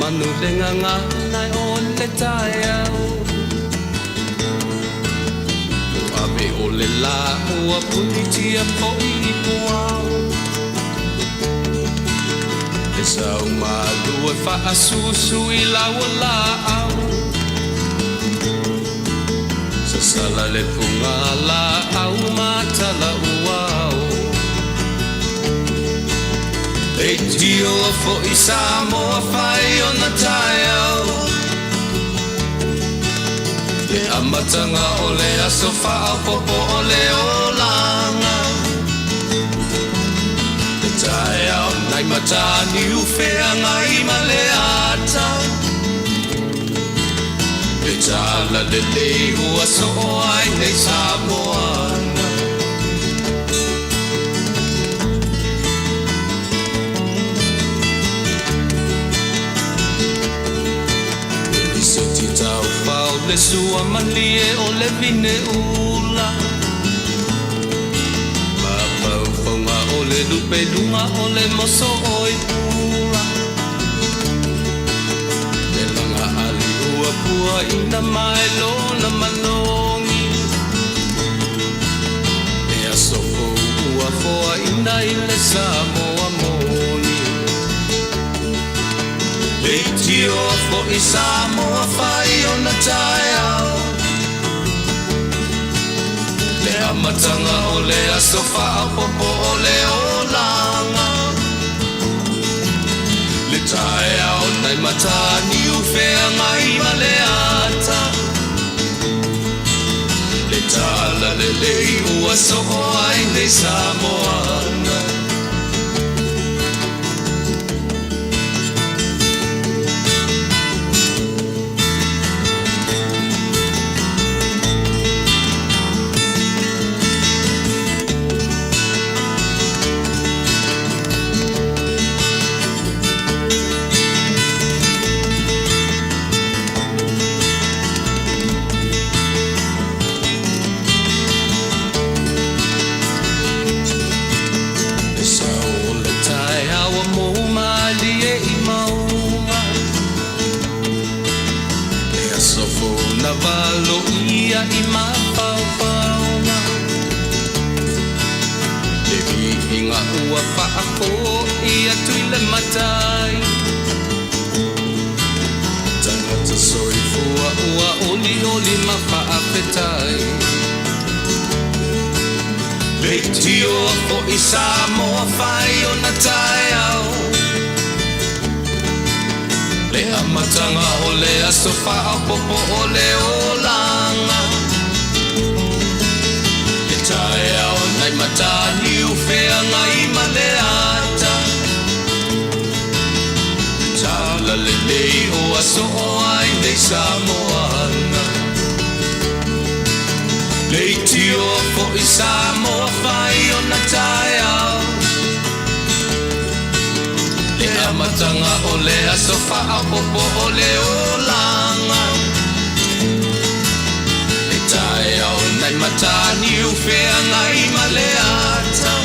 manu le gagana o le taeao. Ua ave o le lā ua punitia foi i puao. Le sau malu e faasusu i lau laau. Sasala le puga laau ma tala uao. Leitio foi Samoa fai ona taeao. Le amataga o le aso faaopoopo o le olaga. Le taeao nai Mataniu Feagai ma le ata. Le tala lelei ua soo ai nei Samoana. Le lisiti taufao le sua malie o le vine ula. Mafaufauga o le lupe luga o le moso oi pula. Le laga ali ua puaina mai lona manogi. Le aso fou ua foaina i le Samoa moni. Leitio foi Samoa fai ona taeao. Le amataga o le aso faaopoopo o le olaga. Le taeao nai Mataniu Feagai ma le ata. Le tala lelei ua soo ai nei Samoana. Le sao o le taeao ua mou malie i mauga. Le aso fou na valoia i mafaufauga. Le viiga ua faafoi atu i le Matai. Tagata soifua ua olioli ma faafetai. Leitio foi Samoa fai ona taeao. Le amataga o le aso faaopoopo o le olaga. Le taeao nai Mataniu Feagai ma le ata. Le tala lelei ua soo ai nei Samoana. Leitio foi Samoa fai ona taeao. Le amataga o le aso faaopoopo o le olaga. Le taeao nai Mataniu Feagai ma le ata.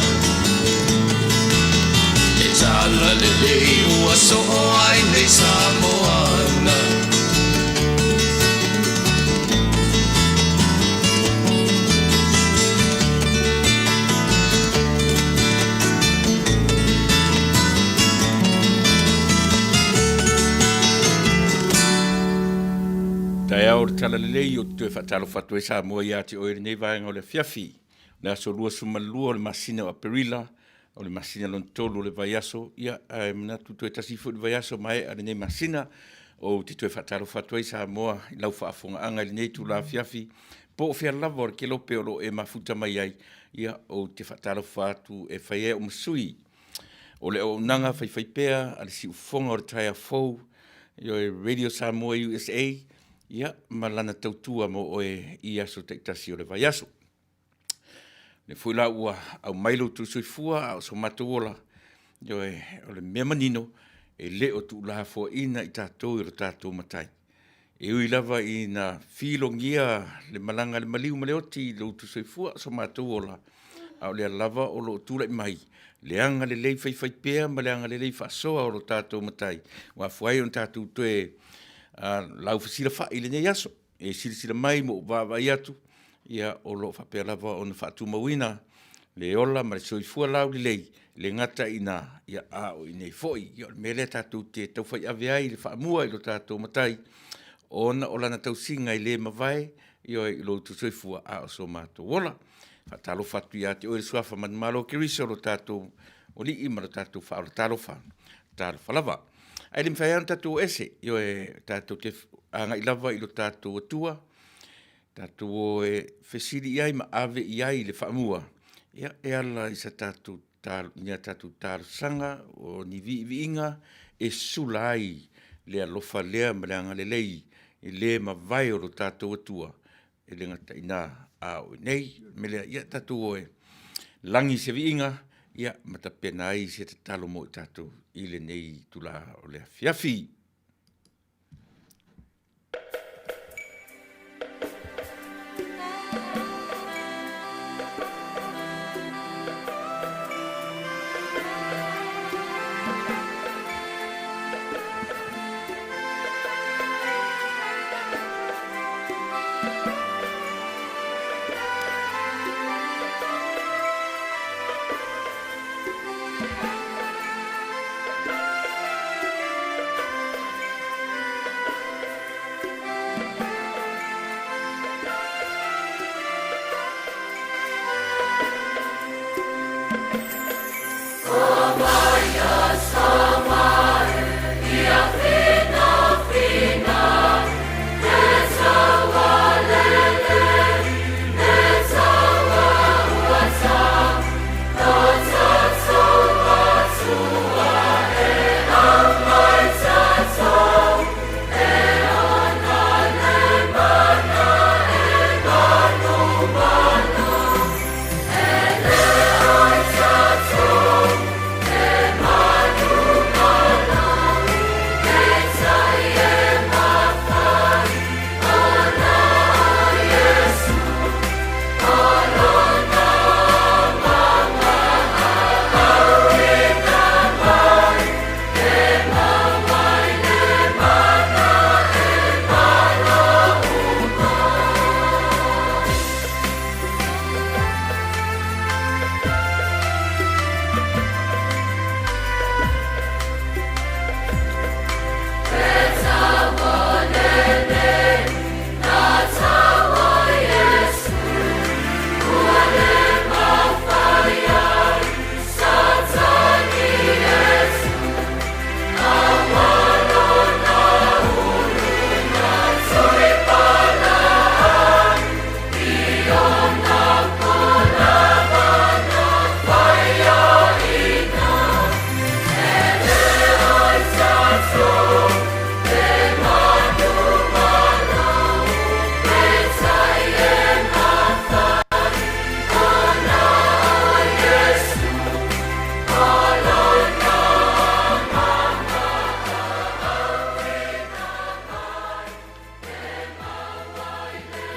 Le tala lelei ua soo ai nei Samoana. Taeao o le Talalelei ou te toe faatalofa atu ai Samoa ia te oe i lenei vaega o le afiafi. O le aso 22 o le masina o Aperila, o le masina lona tolu o le vaiaso, ia, ae manatu toe tasi foi le vaiaso maea lenei masina. Ou te toe faatalofa atu ai Samoa i lau faafofogaaga i lenei itula afiafi, po o fea lava o le kelope o lo o e mafuta mai ai, ia, ou te faatalofa atu e fai ai au ma sui o le auaunaga faifaipea a le siufofoga o le taeao fou, ioe, Radio Samoa USA, ia, ma lana tautua mo oe i aso taitasi o le vaiaso. Le foi la ua aumai lo outou soifua a o so matou ola, ioe, o le mea manino, e le o tuulafoaiina i tatou e lo tatou Matai. E ui lava ina filogia le malaga a le maliu ma le oti i lo outou soifua a o so matou ola, a o lea lava o lo o tulai mai Le agalelei faifaipea ma le agalelei faasoa o lo tatou Matai, ua afua ai ona tatou toe laufesilafai i lenei aso. E silasila mai ma ou vaavaai atu, ia o lo o faapea lava ona faatumauina le ola ma le soifua laulelei, e le gata i ina, ia a o i inei foi. Ia o le mea lea tatou te taufai ave ai le faamua i lo tatou Matai, ona o lana tausiga e le mavae, ioe, i lo outou soifua a o so matou ola. Faatalofa atu ia te oe le Suafa manumalo o Keriso lo tatou Alii ma lo tatou Faaola. Talofa, talofa lava. Ae le mafai lava ona tatou o ese, ioe, tatou te agai lava i lo tatou Atua, tatou o e fesili i ai ma ave i ai le faamua, ia, e ala i sa tatou ni a tatou talosaga, o ni viiviiga e sula ai le alofa lea ma le agalelei e le mavae o lo tatou Atua, e le gata i ina, a o i inei. O le mea lea, ia tatou o e lagi se viiga, ia, ma tapena ai se tatalo mo i tatou i lenei itula o le afiafi.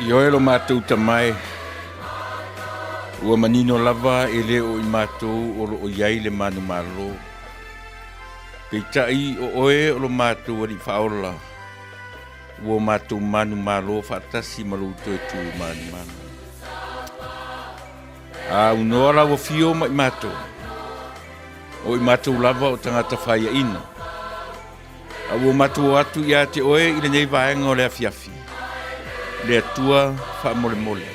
Ioe lo matou Tama e, ua manino lava e le o i matou o lo o i ai le manumalo. Peitai o oe o lo matou Alii Faaola, ua matou manumalo faatasi ma lou toe tu manumalo. A aunoa lau afio ma i matou, o i matou lava o tagata faiaina. A ua matou o atu ia te oe i lenei vaega o le afiafi, le Atua faamolemole.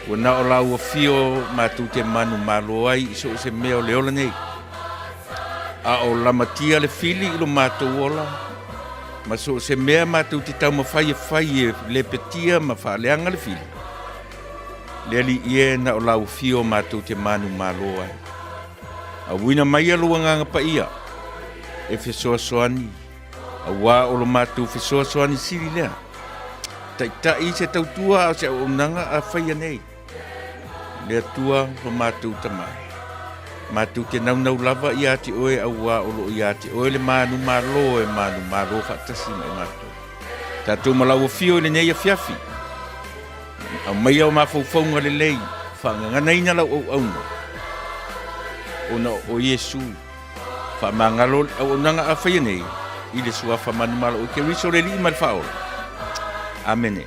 Ua na o lau afio matou te manumalo ai i so o se mea o le ola nei. A o lamatia le fili i lo matou ola, ma so o se mea matou te taumafai e fai e lepetia ma faaleaga le fili, le Alii e, na o lau afio matou te manumalo ai. Auina maia lou Agaga Paia e fesoasoani, auā o lo matou fesoasoani sili lea. Taitai se tautua a o se auaunaga a faia nei. Le Atua lo matou Tama e. Matou te naunau lava iā te oe auā o lo o iā te oe le manumalo e manumalo faatasi ma i matou. Tatou ma lau afio i lenei afiafi. Aumaia o mafaufauga lelei, faagaganaina lau auauna. ona o Iesu. Faamagalo le auaunaga a faia nei i le suafa manumalo o Keriso le Alii ma le Faaola. Amene.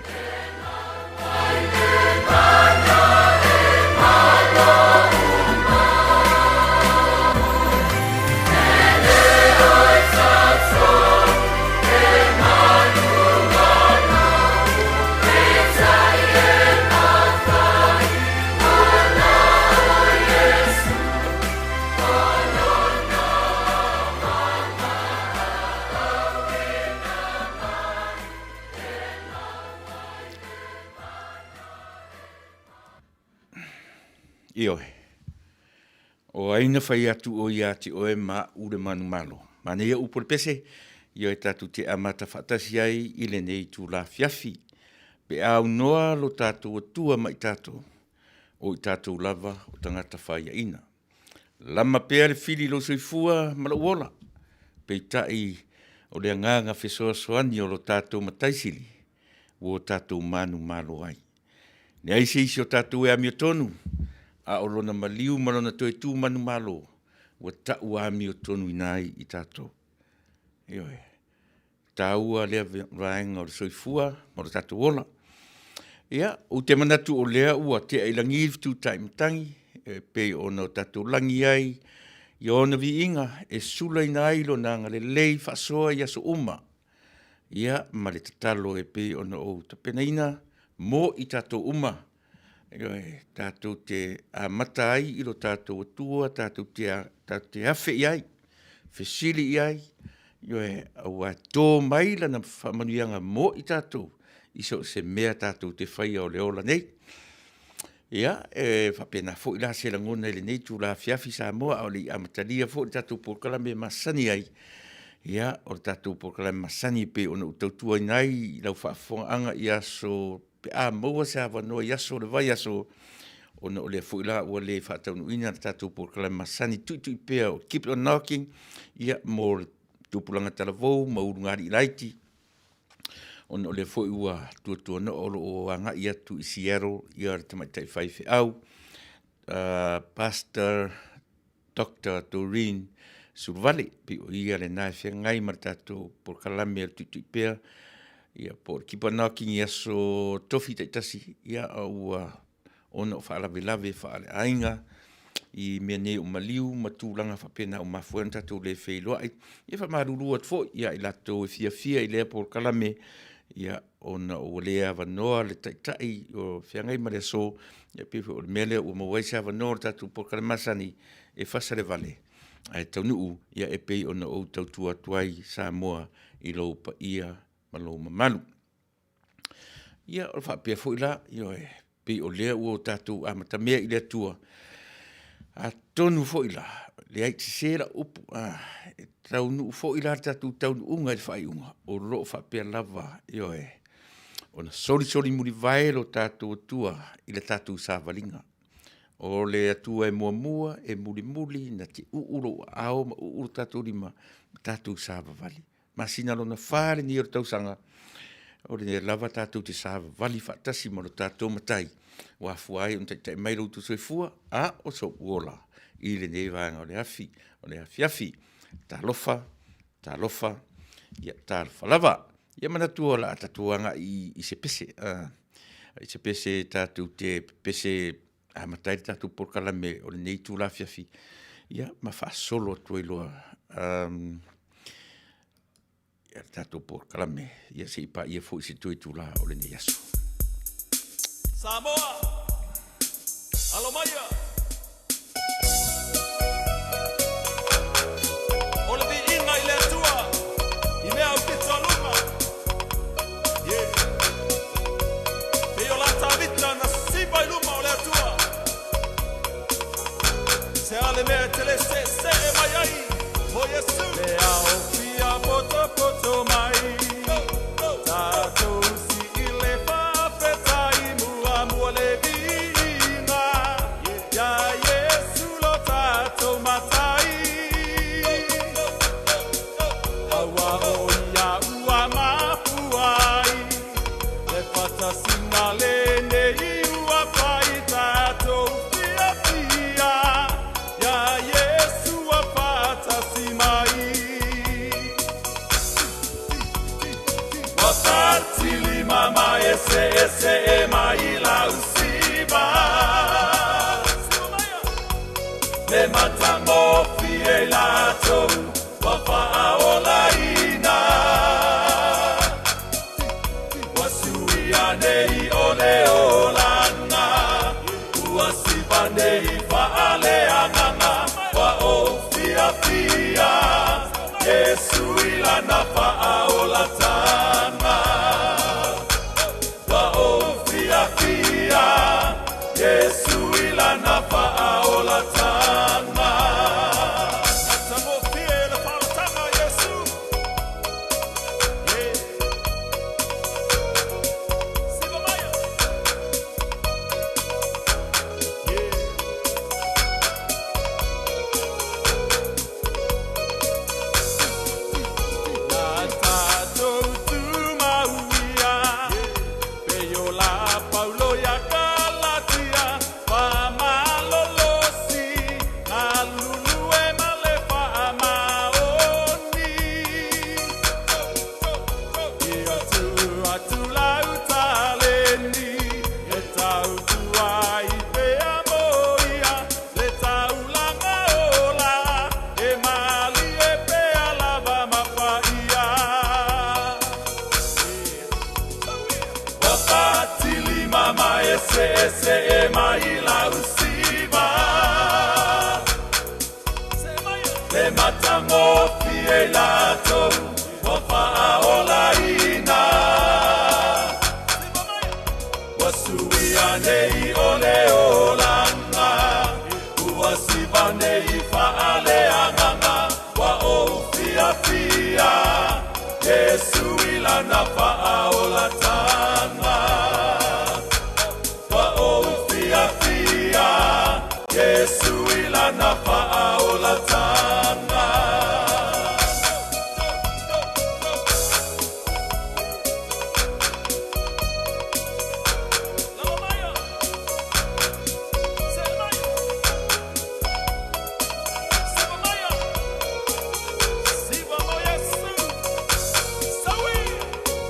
Ioe. O ai na fai atu o ia te oe ma aʻu le manumalo. Manaia upu o le pese, ioe tatou te amata faatasi ai i lenei itula afiafi. Pe a aunoa lo tatou Atua ma i tatou, o i tatou lava o tagata faiaina. Lama pea le fili i lou soifua ma lou ola, peitai o le agaga fesoasoani o lo tatou Matai Sili ua o tatou manumalo ai. Leai se isi o tatou e amiotonu, a o lona maliu ma lona toe tu manumalo ua tau amiotonuina ai i tatou. Ioe. Taua lea vaega o le soifua ma lo tatou ola. Ia, ou te manatu o lea ua tea i lagi le fetutai matagi, e pei ona o tatou lagi ai i ona viiga e sulaina ai lona agalelei faasoa i aso uma. Ia, ma le tatalo e pei ona ou tapenaina mo i tatou uma, ioe, tatou te amata ai i lo tatou Atua, tatou te afe i ai, fesili i ai, ioe, aua e to mai lana faamanuiaga mo i tatou i so o se mea tatou te faia o le ola nei. Ia, e faapena foi la se lagona i lenei itula afiafi Samoa, a o le i amatalia foi le tatou polokalame e masani ai, ia, o le tatou polokalame masani e pei ona ou tautuaina ai i lau faafofogaaga i aso pe a maua se avanoa i aso o le vaiaso, ona o lea foi la ua le faataunuuina le tatou polokalame masani tuitui pea o Keep on Knocking, ia, mo le tupulaga talavou ma ulugalii laiti, ona o lea foi ua tuatuanoo o lo o agai atu i Seattle ia le tamaitai faifeau, Pastor Doctor Doreen Suluvale, pei o ia lena e feagai ma le tatou polokalame o le tuitui pea, ia po o le Keep on Knocking i aso tofi taitasi, ia a ua ona o faalavelave faaleaiga i mea nei o maliu ma tulaga faapena ua mafua ai ona tatou le feiloai. Ia faamalulu atu foi ia i latou e fiafia i lea polokalame, ia ona ua le avanoa le Taitai o feagai ma le aso, ia pei foi o le mea lea ua maua ai se avanoa o le tatou polokalame masani e fasa le vale ae taunuu ia e pei ona ou tautua atu ai Samoa i lou paia ma lou mamalu. Ia, o le faapea foi la, ioe, pei o lea ua tatou amatamea i le Atua, atonu foi la, leai, sese lau upu, e taunuu foi la le tatou taunuuga i le faaiuga, o lo o faapea lava, ioe, ona solisoli mulivae lo tatou Atua i le tatou savaliga. O le Atua e muamua, e mulimuli, na te uu lou aao ma uu lo tatou lima, ma tatou savavali. Masina lona fa lenei o le tausaga, o lenei lava tatou te savavali faatasi ma lo tatou Matai, ua afua ai ona taitai mai lo outou soifua, a o sou ola i lenei vaega o le afi, o le afiafi. Talofa, talofa, ia talofa lava. Ia manatua o le a tatou agai i se pese, i se pese tatou te pepese amata ai le tatou polokalame o lenei itula afiafi, ia ma faasolo atu ai loa ia le tatou polokalame, ia se i paia foi se toe itula o lenei aso. Samoa, alo maia! O le viiga i le Atua i mea aupito a luga. Yeah. Pei o la Tavita na siva i luma o le Atua. Se a le mea e te le seesee mai ai mo Iesu. Le ao fia potopoto mai. Tatou si i le faafetai muamua le viiga. Eseese e mai lau siva. Le matagofie i latou ua faaolaina. Ua suia nei o le olaga, ua siva nei faaleagaga, ua ou fiafia, Iesu i lana faaolataga. Ua ou fiafia, Iesu i lana faaolataga. Matagofie le faaolataga a Iesu. Yeah. Siva maia. Yeah. Na tatou tumauia, pei o la Paulo ia Galatia, faamalolosi, galulue ma le faamaoni. Ia tuu atu lau taleni, e tautua ai pea mo ia, le taulaga ola, e malie pea lava ma paia. Ua fatilima ma eseese e mai lau siva. Le matagofie i latou ua faaolaina. Ua suia nei o le olaga, ua siva nei faaleagaga, ua ou fiafia, Iesu i lana faaolataga. Ua ou fiafia, Iesu i lana faaolataga.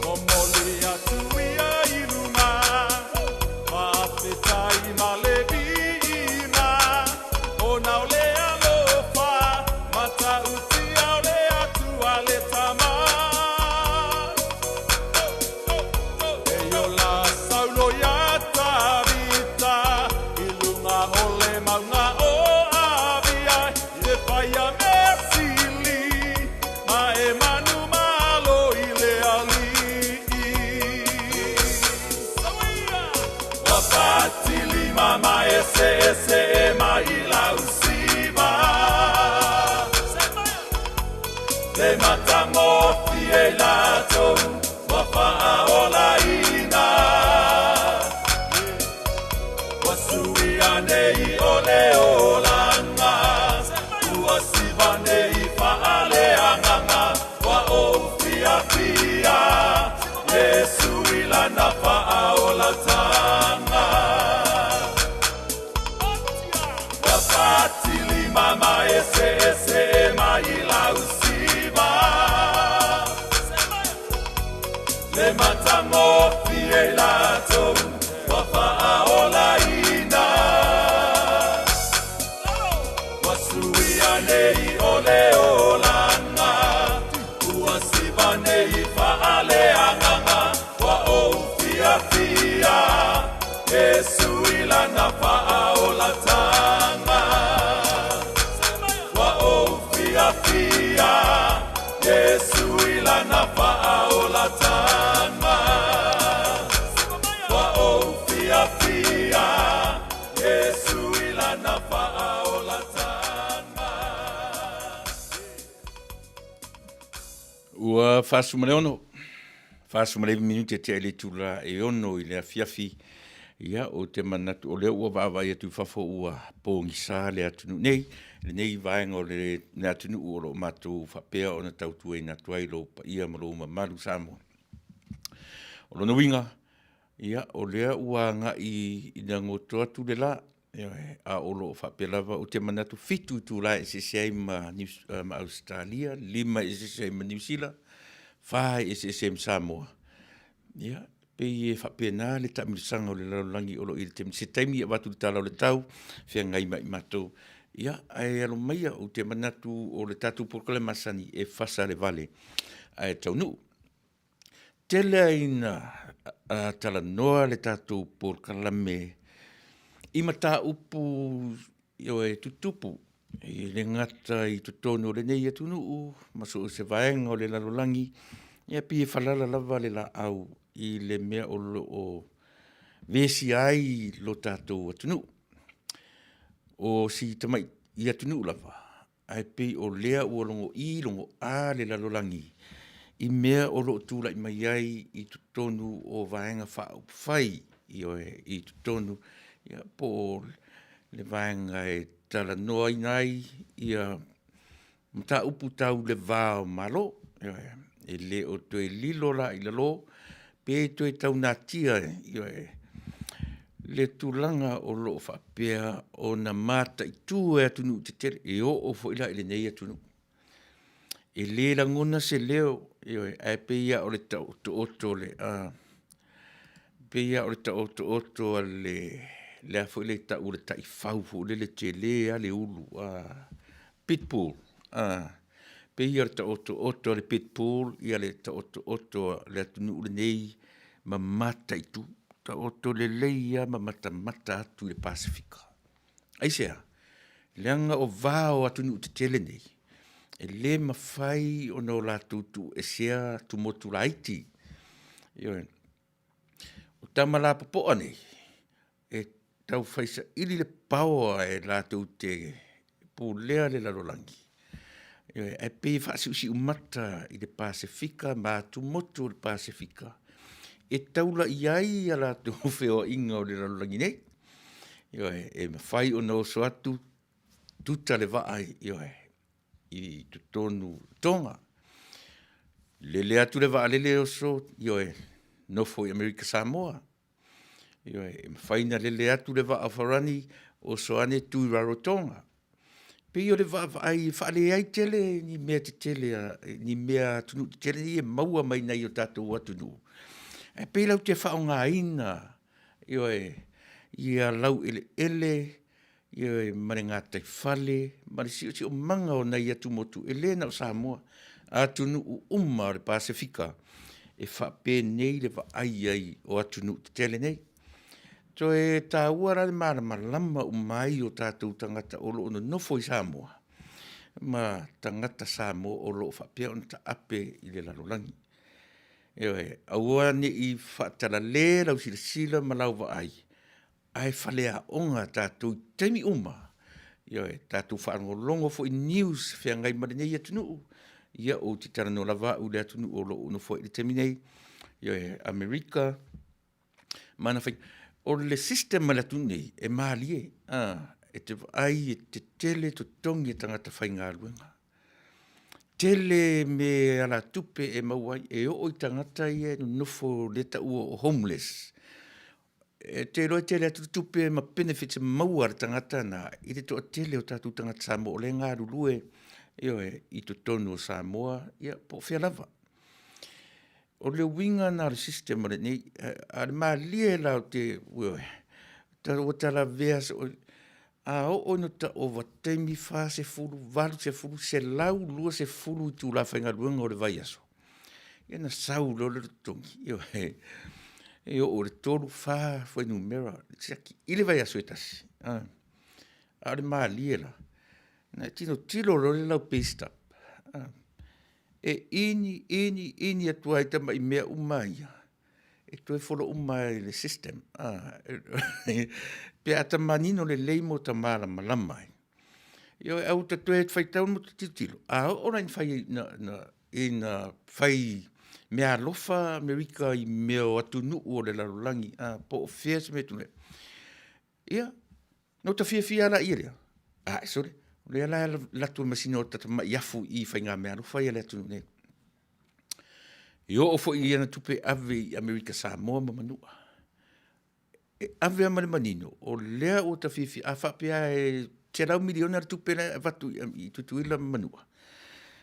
Momoli atu ia i luma, faafetai ma le viiga, ona o le alofa matautia o le Atua le Tama. E ola Saulo iā Tavita i luga o le mauga o Avia, e fai a mea sili ma e manumalo i le Alii. Ua fatilima ma eseese e mai lau siva. Le matagofie i latou ua faaolaina. Ua suia nei o le olaga, ua siva nei faaleagaga, ua ou fiafia, Iesu i lana faaolataga. Ua fatilima ma eseese e mai lau siva. Le matagofie i latou ua faaolaina. Ua suia nei o le olaga, ua siva nei faaleagaga, ua ou fiafia, Iesu i lana faaolataga. Ua ou fiafia, Iesu i lana faaolataga. Ua ou fiafia, Iesu i lana faaolataga. Ua 46, 49 minute tea i le itula e 6 i le afiafi. Ia, ou te manatu o lea ua vaavaai atu i fafo ua pogisa le atunuu nei, lenei vaega o le atunuu o lo o matou faapea ona tautuaina atu ai lou paia ma lou mamalu Samoa. O lona uiga, ia, o lea ua agai ina goto atu le la, ioe, a o lo o faapea lava, ou te manatu 7 itula e eseese ai ma, ma Ausetalia, 5 e eseese ai ma Niu Sila, 4 e eseese ai ma Samoa. Ia, Pei e faapena le taamilosaga o le lalolagi o lo o i ai i le taimi. Se taimi avatu le tala o le tau, feagai ma i matou. Ia, ae alo maia, ou te manatu o le tatou polokalame masani e fasa le vale ae taunuu. Tele lava ina talanoa le tatou polokalame i mataupu e tutupu, e le gata i totonu o lenei atunuu ma so o se vaega o le lalolagi, ia pei e falala lava le laau i le mea o lo o vesia ai lo tatou atunuu. O si tamai atunuu lava, ae pei o lea ua logo i logo a le lalolagi i mea o lo o tulai mai ai i totonu o Vaega Faaupufai, ioe, i totonu po o le vaega e talanoaina ai mataupu tau le va o Malo. Ioe. E le o toe lilo la i lalo pe toe tau natia, ioe, le tulaga o lo o faapea ona mataitu e atunuu tetele, e oo foi la i lenei atunuu. E le lagona se leo, ioe, ae pei lava o le taotooto o le pei lava o le taotooto a le a foi le tau o le taifau foi lele e tele lava le ulu pit bull, pei lava o le taotooto a le pit bull le taotooto a le atunuu lenei ma mataitu, taoto lelei lava ma matamata atu i le Pasefika. Aisea? Leaga o va o atunuu tetele nei, e le mafai ona latou tuuesea atumotu laiti. Ioe. O tama lapopoa nei, e taufai saili le power e latou te pulea le lalolagi, ioe, ae pei e faasiusiumata i le Pasefika ma atumotu o le Pasefika e taula i ai a latou feoaiga o le lalolagi nei. Ioe, e mafai ona oso atu tuta le vaa ioe, i totonu o Toga, lele atu le vaalele oso, ioe, nofo i Amerika Samoa. Ioe, e mafai ona lele atu le vaa o Farani oso ane tu i Rarotoga. E pei o le vaavaai e faaleai tele ni mea tetele ni mea a atunuu tetele ia e maua mai nai o tatou atunuu, ae pei latou te faaaogaina, ioe, ia laueleele, ioe, ma le gataifale ma le siosiomaga o nai atumotu, e le na o Samoa, atunuu uma o le Pasefika, e faapenei le vaai i ai o atunuu tetele nei. E toe taua la le malamalama uma ai o tatou tagata o lo o nonofo i Samoa ma tagata Samoa o lo o faapea ona taape i le lalolagi. Ioe, aua ne i faatalale lau silasila ma lau vaai, ae faleaoga tatou i taimi uma, ioe, tatou faalogologo foi i news e feagai ma lenei atunuu. Ia ou te talanoa lava au i le atunuu o lo o ou nofo ai i le taimi nei, ioe, Amerika ma ana faiga. O le system a le atunuu nei, e malie, e te vaai e tetele totogi o tagata faigaluega, tele mea e alatupe e maua ai, e oo i tagata ia e nonofo lea e taua o homeless, e te iloa e tele atu le tupe ma benefits e maua a le tagata lena i le toatele o tatou tagata Samoa o lea e galulue, ioe, i totonu o Samoa, ia po o fea lava. O le uiga lena o le system o lenei, a o le malie la o te, ioe, ua talavea a oo ina ta ovataimi, 40, 80, 120 itula faigaluega o le vaiaso, ia ona sau loa lea o le totogi, ioe, e oo i le 3, 4 fuainumera siaki i le vaiaso e tasi. A o le malie la, ona e tilotilo loa lea i lau pay stub, e ini, ini, ini atu lava i tamai mea uma ia, e toe follow uma lava e le system pe a ta manino lelei ma ota malamalama ai. Ioe, aua ta toe faitau ma ta tilotilo, a oo la ina fai ina fai meaalofa Amerika i mea o atunuu o le lalolagi po o fea se mea e tulai ai, ia, ona ota fiafia lava laia lea, ae sole, o lea la e alu atu le masini o ta tamai afu i i i faigameaalofa ia a le atunuu nei. E oo foi i ana tupe ave i Amerika Samoa ma Manua, e ave lava ma le manino, o lea ua ta fiafia, a faapea lava e $100 miliona le tupe la e avatu i Tutuila ma Manua,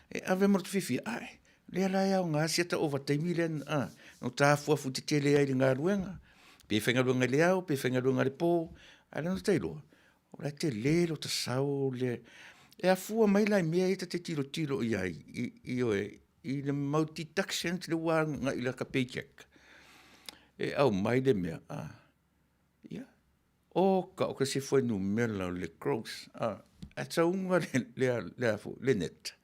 e ave ma lota fiafia, ae. Lea la e aoga si ata ovataimi lea, a, no ta afuafu tetele ai i le galuega, pe faigaluega i le ao, pe faigaluega i le po, ae lea na ta iloa, o la e tele lota sao le, e afua mai la i mea ia ta te tilotilo i ai, ioe, i le mau deductions lea ua agai i lata paycheck, e aumai le mea, a, ia, Oka, o se fuainumera o le gross, a, ae tauga le, le, le, a foi, le net.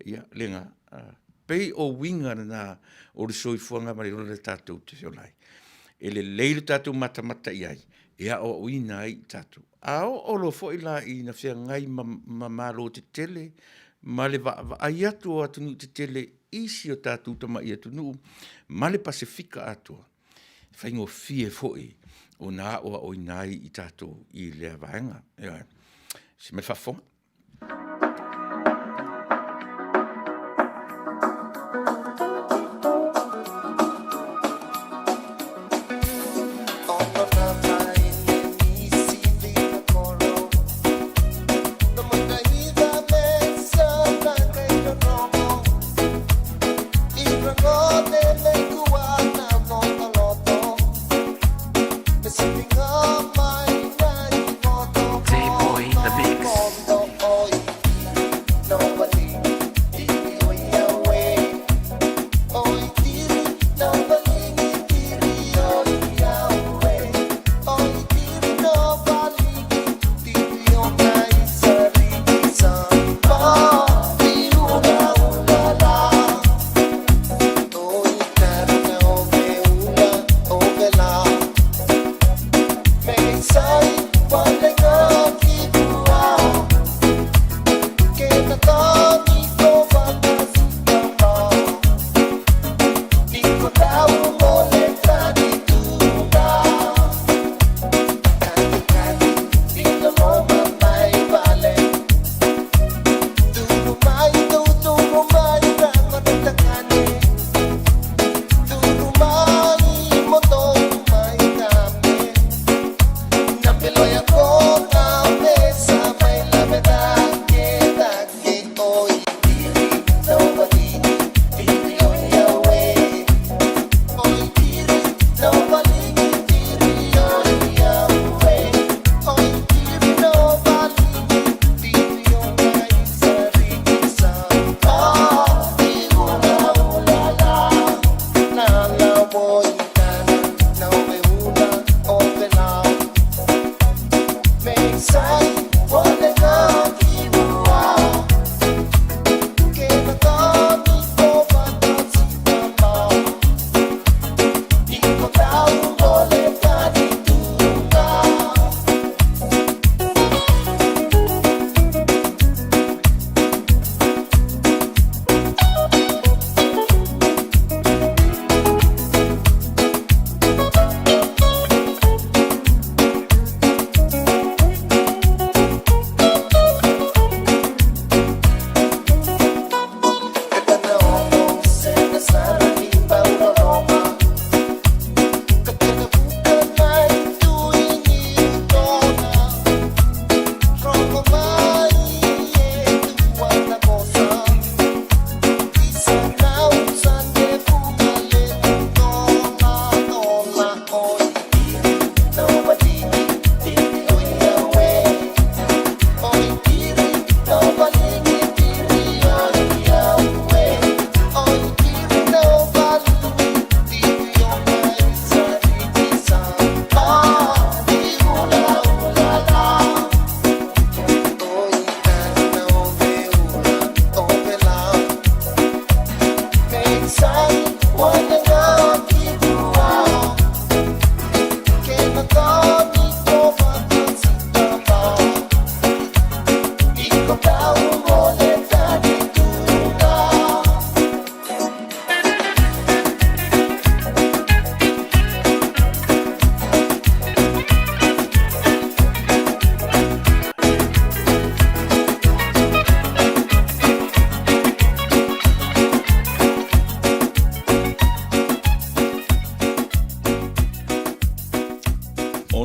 Ia, le na, a, pei o uiga lena o le soifuaga ma le ola le tatou te feola ai. E lelei le tatou matamata i ai, e aoaoina ai i tatou. A oo loa foi la ina feagai ma, ma malo tetele ma le vaavaai atu o atunuu tetele i si o tatou tamai atunuu ma le Pasefika atoa, faigofie foi ona aoaoina ai i tatou i lea vaega. Ioe. Se mea faafofoga.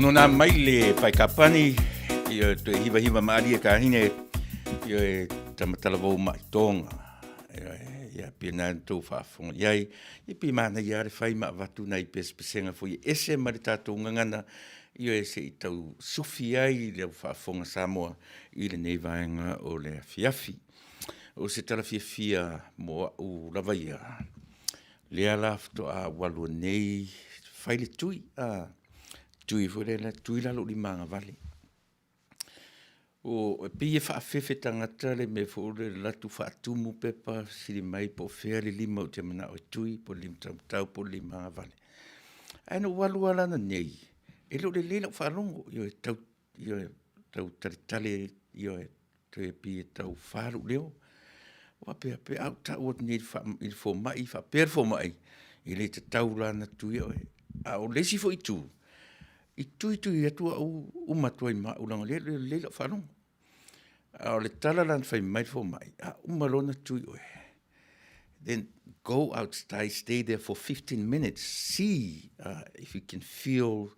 Ono nā mai le pai kapani, ia toe hiwa hiwa maari e ka hine, ia e tamatala vau mai tonga. Ia e Ia, pei na tou faafofoga i ai, ia pei e manaia lava le fai ma avatu nai pesepesega foi e ese mai le tatou gagana, ioe, se i tau sufi ai le au faafofoga Samoa i lenei vaega o le afiafi. O se tala fiafia mo au lava ia, lea la faatoa ou alu nei fai le tui, a, tui foi lea, tui la lou lima agavale. E pei e faafefe tagata le mea foi lele e alu atu faatumu pepa, fesili mai po o fea le lima ou te manao e tui po o le lima taumatau po o le lima agavale. Ae na ou alu lava la ananei, e le o lelei lau faalogo, ioe, tau taletale, ioe, toe pei e tau fa lou leo. Ou faapea, pe a ou tau atu nei i le fomai, faapea le fomai, e le tatau la ona tuia oe. A o le isi foi itu, i tui tui atu au uma atu ai ma au leaga o lea e le o lelei lau faalogo. A o le tala la na fai mai le fomai, a uma loa ona tui oe, then go outside, stay there for 15 minutes, see if you can feel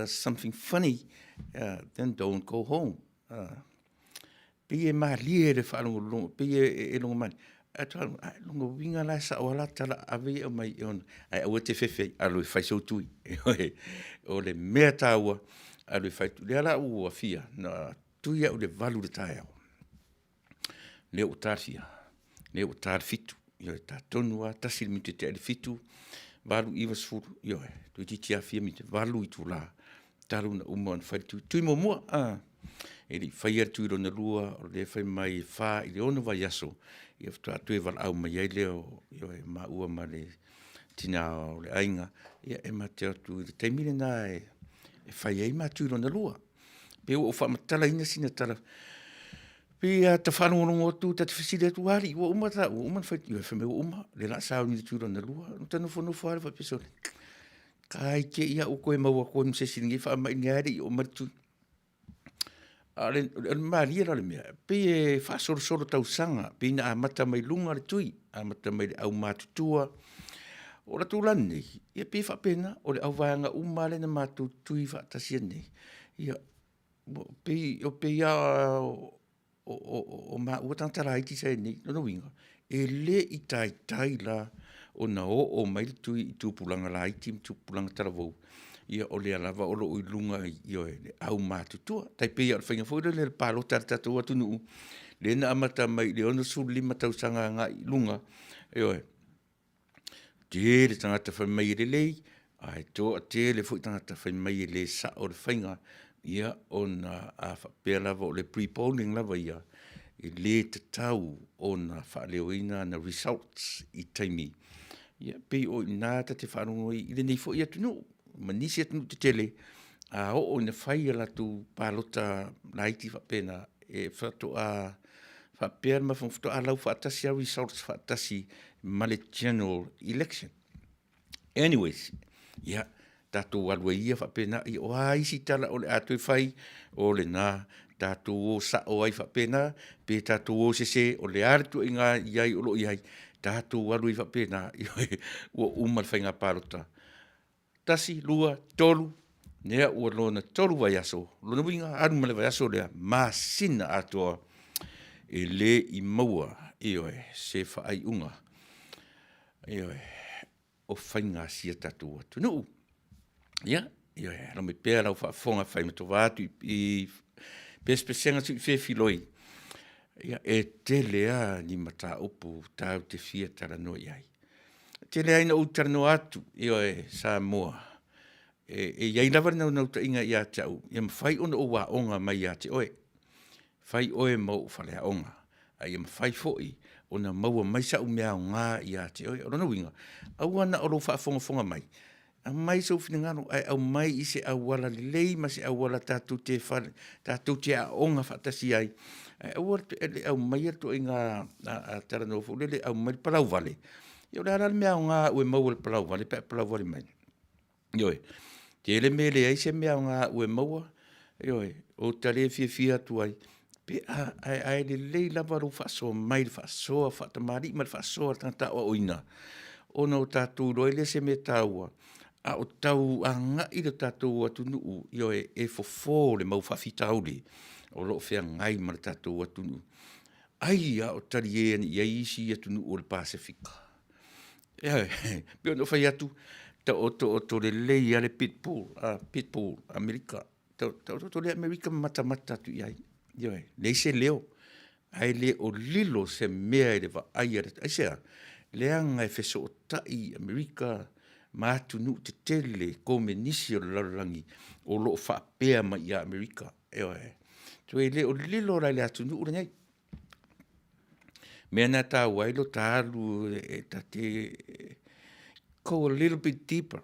something funny, then don't go home. Pei e malie le faalogologo, pei e logo malie, ae ou te faalogo, lona uiga la e sao lava la tala ave ia e aumai e ona, ae aua e te fefe ai, alu e fai sou tui. O le mea taua, alu e fai. O lea la ua fia, na tui au i le 8 i le taeao, lea ua ta le fia? Lea ua ta le 7, ioe, e ta tonu lava 1 le minute tea i le 7, 8, 9, 10, ioe, toeitiiti lava fia minute, 8 itula talu ona uma ona fai le tui, tui muamua, a. E le i faia le tui lona lua, o lea e fai mai e 4 i le 6 vaiaso, ia faatoa toe valaau mai ai lea o maua ma le tina o le aiga, ia e ma te o atu i le taimi lena e fai ai ma tui lona lua. Pei ua ou faamatalaina sina tala, pei lava ta faalogologo atu ta te fesili atu, a alii ua uma ta, ua uma ona fai le tui? Fai mai ua uma, o lea o le a sauni i le tui lona lua. Ona ta nofonofo lava lea faapea, sole, tai te i lava ua toe maua atu ai ma se isi i lenei faamai, lenei lava e le i oo mai le tui. A o le malie la o le mea, e pei e faasolosolo tausaga, pei na amata mai luga le tui, amata mai le aumatutua. O le tulaga lenei, ia pei e faapena, o le auvaega uma lava lea na matou tui faatasi nei, ia, e pei lava o maua tagata laiti sa i ai nei. Lona uiga, e le i taitai la ona oo mai le tui i tupulaga laiti ma tupulaga talavou, ia o lea lava o lo o i luga i le aumatutua. E tai pei lava o le faiga foi lele o le palota a le tatou atunuu, lea na amata mai i le 65 tausaga agai i luga, ioe, Tele tagata fai mai e lelei, ae toatele foi tagata fai mai e le sao le faiga, ia ona a faapea lava o le pre-polling lava ia, e le tatau ona faaleoina ana results i taimi. Ia e pei o i ina ta te faalogo ai i lenei foi atunuu ma nisi atunuu tetele, a oo ina fai a latou palota laiti faapena, e faatoa faapea le mafaufau, faatoa laufaatasi lava results faatasi ma le general election. Anyways, ia, tatou alu ai ia faapena, ia o a isi tala o le a toe fai, o lena, tatou o sao ai faapena, pe tatou o sese, o le a le ituaiga i ai o lo o i ai, tatou alu ai faapena, ua uma le faiga palota. Tasi, lua, tolu, lea ua lona tolu vaiaso, lona uiga, alu ma le vaiaso lea, masina atoa e le i maua, ioe, se faaiuga, ioe, o faiga a si a tatou atunuu. Ia, ioe, alo mai pea lau faafofoga faimatuava atu i pesepesega siifefiloi, ia, e tele lava ni mataupu tatou te fia talanoa i ai. E tele lava ina ou talanoa atu, ioe Samoa, e i ai lava le naunautaiga ia te au, ia mafai ona ou aoga mai ia te oe, fai oe ma ou faleaoga, a ia mafai foi ona maua mai sau mea aoga ia te oe. O lona uiga, aua na o lou faafogafoga mai, aumai sou finagalo, ae aumai i se auala lelei ma se auala tatou te fale, tatou te aooga faatasi ai, ae aua le aumaia le ituaiga talanoa foi lele e aumai le palauvale. Ia o le a la le mea aoga a au e maua i le palauvale pe a e palauvale mai? Ioe, tele mea e leai se mea aoga a au e maua, ioe, ou te le fiafia atu ai pe a, ae lelei lava lou faasoa mai, le faasoa faatamalii ma le faasoa a le tagata aoaoina, ona o tatou iloa ai lea o se mea taua, a o tau agai le tatou atunuu, ioe, e fofo le mau faafitauli o lo o feagai ma le tatou atunuu. Ai a o talie ana i ai isi atunuu o le Pasefika. Ioe, pei ona ou fai atu, taotooto lelei lava le pit bull, pit bull Amerika. Taotooto lelei Amerika ma matamata atu i ai. Ioe, leai se leo, ae le o lilo se mea i le vaai a le… Aisea? Leaga e fesootai Amerika ma atunuu tetele komenisi o le lalolagi o lo o faapea mai ia Amerika. Ioe. Toe le o lilo la i le atunuu lenei. O le mea lena e taua ai lo ta alu e ta te go a little bit deeper,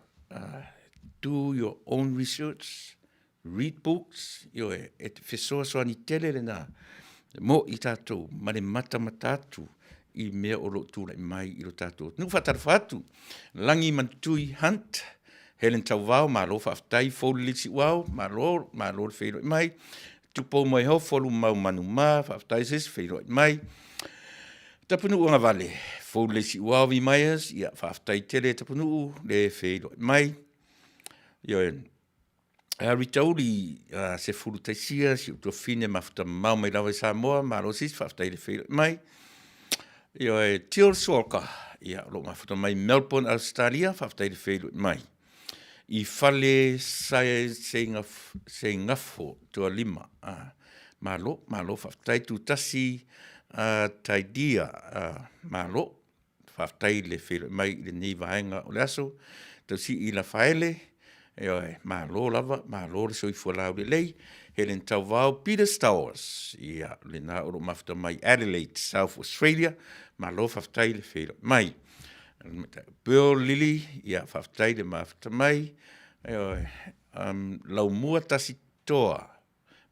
do your own research, read books, ioe, e fesoasoani tele lena mo i tatou ma le matamata atu i mea o lo o tulai mai i lo tatou atunuu. Faatalofa atu, Lagi Manutui Hunt, Helen Tauvao, malo faafetai, Foley Siuao, malo, malo le feiloai mai. Tupou Moehofu, Alumau Manuma, faafetai sis, feiloai mai. Tapunuu Agavale, Foley Siuao V. Myers, ia faafetai tele Tapunuu le feiloai mai. Ioe, Rita Uli Sefulu Taisia, si ou tuafafine mafuta mamao mai lava i Samoa, malo sis, faafetai le feiloai mai. Ioe, Teal Suoka, ia o lo o mafuta mai Melbourne, Ausetalia, faafetai le feiloai mai. I fale Seigafo Tualima, malo, malo faafetai. Tutasi Taidia, malo, faafetai le feiloai mai i lenei vaega o le aso. Tausii Lafaele, ioe, malo lava, malo le soifua laulelei. Helen Tauvao, Peter Stowers, ia o lena o lo o mafuta mai Adelaide, South Australia, malo faafetai le feiloai mai. Bill Lily, ia faafetai le mafuta mai. Ioe, Laumua Tasitoa,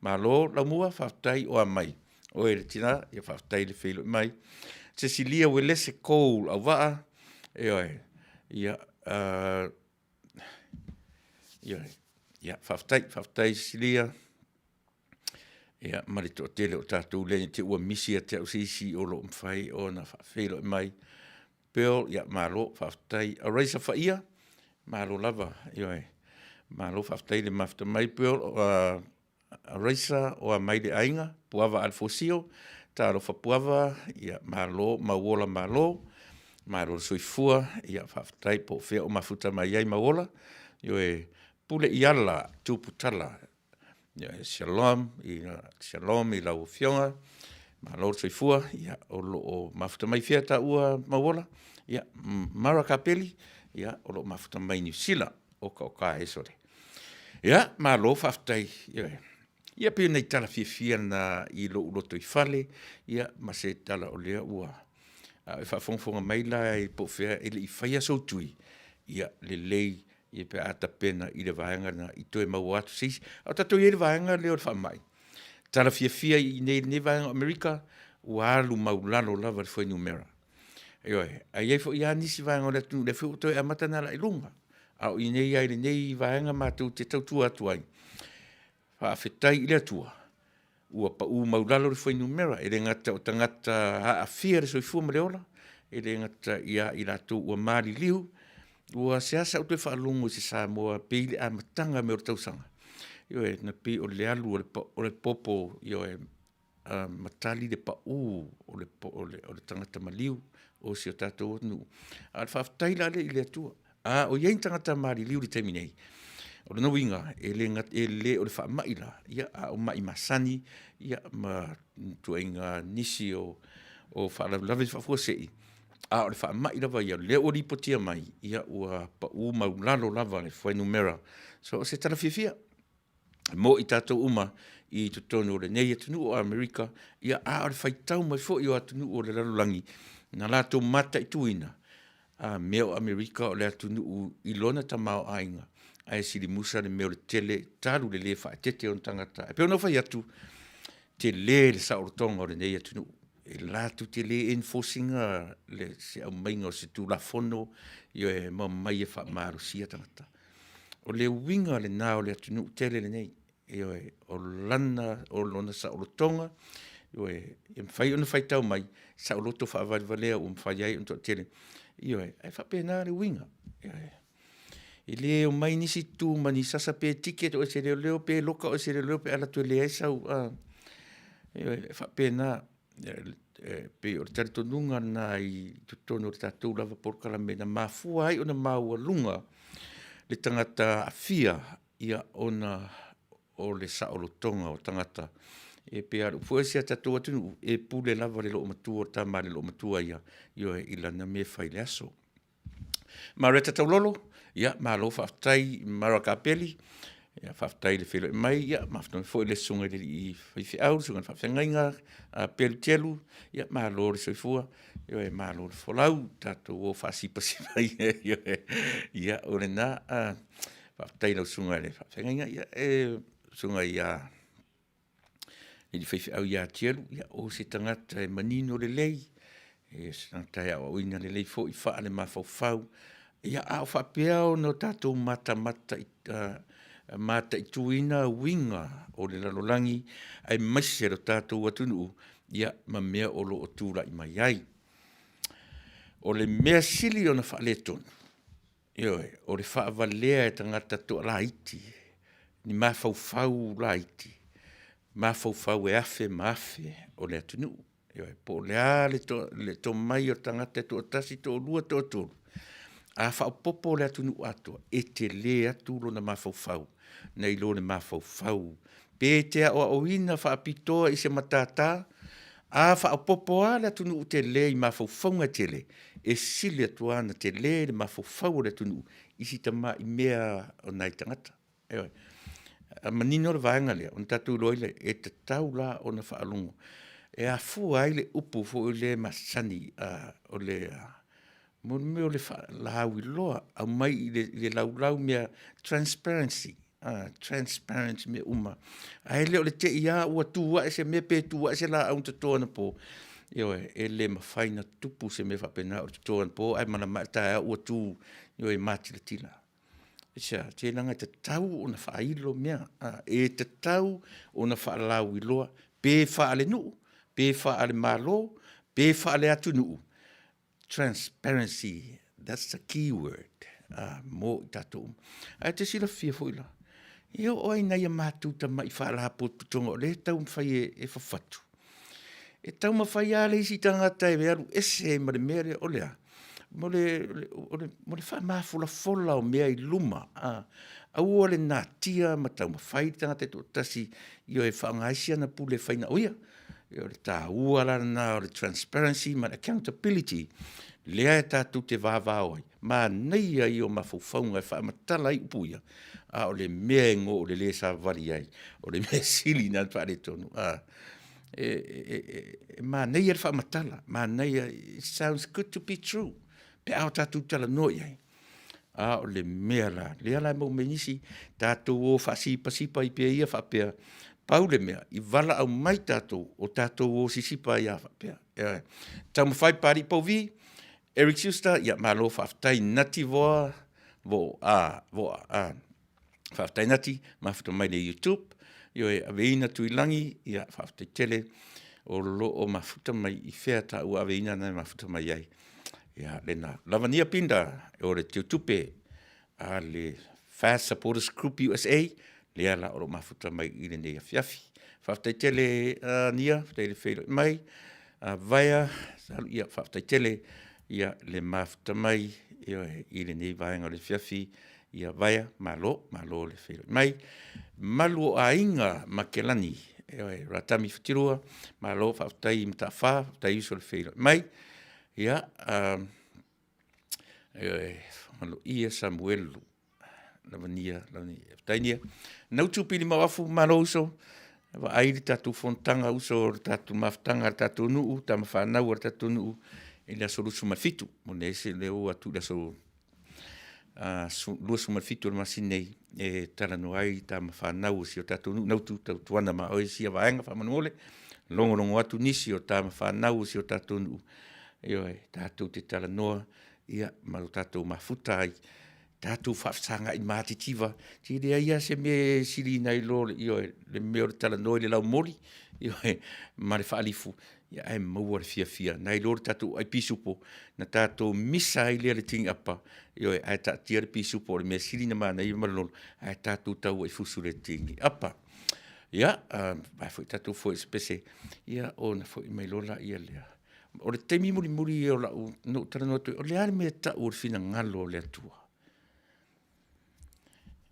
Malo Laumua, faafetai oa mai oe le tina, ia faafetai le feiloai mai. Cecilia Uelese Cole Auvaa, ioe, ia, ioe, ia faafetai, faafetai Cecilia, ia ma le toatele o tatou lea ne i te i ua misi ia te au se isi o lo o mafai ona faafeiloai mai. Bill, ia malo faafetai. Araisa Faia, malo lava, ioe, malo faafetai le mafuta mai Bill. Araisa, oa mai le aiga, Puava Alefosio, talofa Puava, ia malo mauola malo, malo le soifua, ia faafetai po o fea o mafuta mai ai Mauola. Ioe, Pule Iala Tuputala, Shalom, shalom i lau Afioga, malo le soifua, ia, o lo o mafuta mai fea taua Mauola? Ia, Mara Kapeli, ia, o lo o mafuta mai Niu Sila, oka oka e sole. Ia, malo faafetai. Ioe. Ia pei o nai tala fiafia na i lou lotoifale, ia, ma se tala o lea ua a o e faafogafoga mai la po o fea e le i faia sou tui, ia lelei pe a tapena i le vaega lena i toe maua atu se isi. A o tatou i ai i le vaega lea o le faamai, tala fiafia i inei i lenei vaega o Amerika, ua alu maulalo lava le fuainumera. Ioe, ae i ai foi lava nisi vaega o le atunuu o lea foi ua toe amata ona alai i luga. A o i inei lava i lenei vaega matou te tautua atu ai, faafetai i le Atua ua pau maualalo le fuainumera, e le gata o tagata aafia le soifua ma le ola, e le gata ia i latou ua maliliu, ua seasea ou toe faalogo i se Samoa pei le amataga mai o le tausaga, ioe, na pei o le alu o le popo, ioe, ma tali le pau o le tagata maliu o si o tatou atunuu. A o le faafetai la lea i le Atua, a o i ai ni tagata maliliu i le taimi nei, o lona uiga, e le e le o le faamai la, a o mai masani ma ituaiga nisi o faalavelave faafuasei, a o le faamai lava ia, o lea ua lipotia mai, ua pau maulalo lava le fuainumera. So, o se tala fiafia mo i tatou uma i totonu o lenei atunuu o Amerika, ia, a o le faitau mai foi o atunuu o le lalolagi na latou mataituina a mea o Amerika o le atunuu i lona tamaoaiga, ae silimusa le mea o le tele talu le le faaeteete o ona tagata. E pei ona ou fai atu, tele le saolotoga o lenei atunuu, e latou te le enforce ina le se aumaiga o se Tulafono e aumai e faamalosia tagata. O le uiga lena o le atunuu tele lenei, ioe, o lana, o lona saolotoga, ioe, e mafai ona faitau mai, saoloto faavalevalea ua mafai ai ona toatele, ioe, ae faapena le uiga, ioe. E le omai nisi tu ma ni sasa pe ticket oe e se leoleo pe loka oe e se leoleo pe a alu atu e leai sau, ioe, e faapena. E pei o le talitonuga lena i totonu o le tatou lava polokalame na mafua ai ona maualuga le tagata aafia, ia ona o le saolotoga o tagata. E pei lava o le upu foi lea i si a tatou atunuu, e pule lava le loomatua, o le tama a le loomatua ia, ioe, i lana mea e fai i le aso. Mareta Taulolo, ia malo faafetai Mara Kapeli, faafetai le feiloai mai, ia mafuta mai foi le susuga i le alii faifeau, le susuga i le faafeagaiga a Pelu Telu, ia malo le soifua, ioe, malo le folau, tatou o faasipasipa i… Ia, o lena. Faafetai i lau susuga i le faafeagaiga, le susuga i le alii faifeau ia Telu, ia o se tagata e manino lelei, o se tagata e aoaoina lelei foi faale-mafaufau, a o faapea ona tatou mataituina uiga o le lalolagi aemaise lo tatou atunuu ma mea o lo o tulai mai ai. O le mea sili ona faaletonu, ioe, o le faavalea e tagata toalaiti ni mafaufau laiti, mafaufau e afe ma afe o le atunuu. Ioe. Po o le a le tomai o le tagata e toatasi, toalua, toatolu, a faaopoopo le atunuu atoa, e tele atu lona mafaufau nai lo le mafaufau. Pe te aoaoina faapitoa i se matata, a faaopoopo lava le atunuu tele i mafaufauga e tele, e sili atu lava ona tele le mafaufau o le atunuu i si tamai mea lava o nai tagata. Ioe. A manino le vaega lea, ona tatou iloa ai lea, e tatau la ona faalogo, e afua ai le upu foi lea masani o le mea o le faalauiloa, aumai i le laulau mea, transparency, transparent mea uma, ae le o le te i lava ua tu ae se mea pe tu ae se laau na toto anapo. Ioe, e le mafai ona tupu se mea faapena o le toto anapo ae malama ae taeao ua tu i matilatila. Aisea? Se leaga e tatau ona faailo mea, e tatau ona faalauiloa pe faalenuu, pe faalemalo, pe faaleatunuu, transparency, that's the key word mo i tatou uma. Ae e te silafia foi la, e oo lava i nai a matou tamai faalapotopotoga o lea e taumafai e fafatu, e taumafai lava le isi tagata e alu ese ai ma le mea lea, o le a? O le faamafolafola o mea i luma, aua le natia ma taumafai le tagata e toatasi e faaaoga ai si ana pule e fai na o ia. O le taua la lena o le transparency ma le accountability lea tatou te vavao ai, manaia ia o mafaufauga e faamatala ai upu ia, a o le mea e go o le le savavali ai, o le mea sili lena ona faaletonu. E manaia le faamatala, manaia, sounds good to be true pe a tatou talanoa i ai, a o le mea la, lea la e maua mai ai nisi, tatou o faasipasipa ai pea ia faapea, pau le mea, i valaau mai tatou, o tatou o sisipa ai lava faapea. Ioe. Taumafai Papalii Povi, Eric Schuster, ia malo faafetai Nati Voa, faafetai Nati, mafuta mai le YouTube, ioe, Aveina Tuilagi, ia faafetai tele o lo o mafuta mai i fea taua Aveina na e mafuta mai ai. Ia lena. Lavania Pinda, o le teutupe a le Fast Supporters Group USA, lea la o lo o mafuta mai i lenei afiafi. Faafetai tele Nia, faafetai le feiloai mai. Vaea, ia faafetai tele ia le mafuta mai i lenei vaega o le afiafi. Ia Vaea, malo, malo le feiloai mai. Malu o Aiga Makelani, ioe, Ratami Fatilua, malo faafetai i Mataafa, faafetai uso i le feiloai mai. Ia, ioe, Fagaloi Samuelu Lavania, faafetai Nia. Nautu Pili Mauafu, malo uso, vaai le tatou fonotaga uso, le tatou mafutaga a le tatou nuu, tama fanau a le tatou nuu i le aso 27, lea ua atu i le aso 27 o le masina nei e talanoa ai tama fanau a si o tatou nuu. Nautu, tautuana ma oe sia vaega faamolemole, logologo atu nisi o tama fanau a si o tatou nuu, ioe, tatou te talanoa ma o tatou mafuta ai, tatou faafesagai ma matitiva. E leai lava se mea e sili nai lo le mea o le talanoa i le laumoli, ioe, ma le faalifu, ae maua le fiafia, nai lo le tatou ai pisupo, na tatou misa ai lea i le tini'apa, ioe, ae taatia le pisupo o le mea sili ona manaia ma le lolo, ae tatou tau ai fusu i le tini'apa. Ia, vae foi tatou foi i se pese, ia ona foi mai loa laia lea. O le taimi mulimuli ia o lau, na ou talanoa atu ai, o le a le mea e tau o le finagalo o le Atua?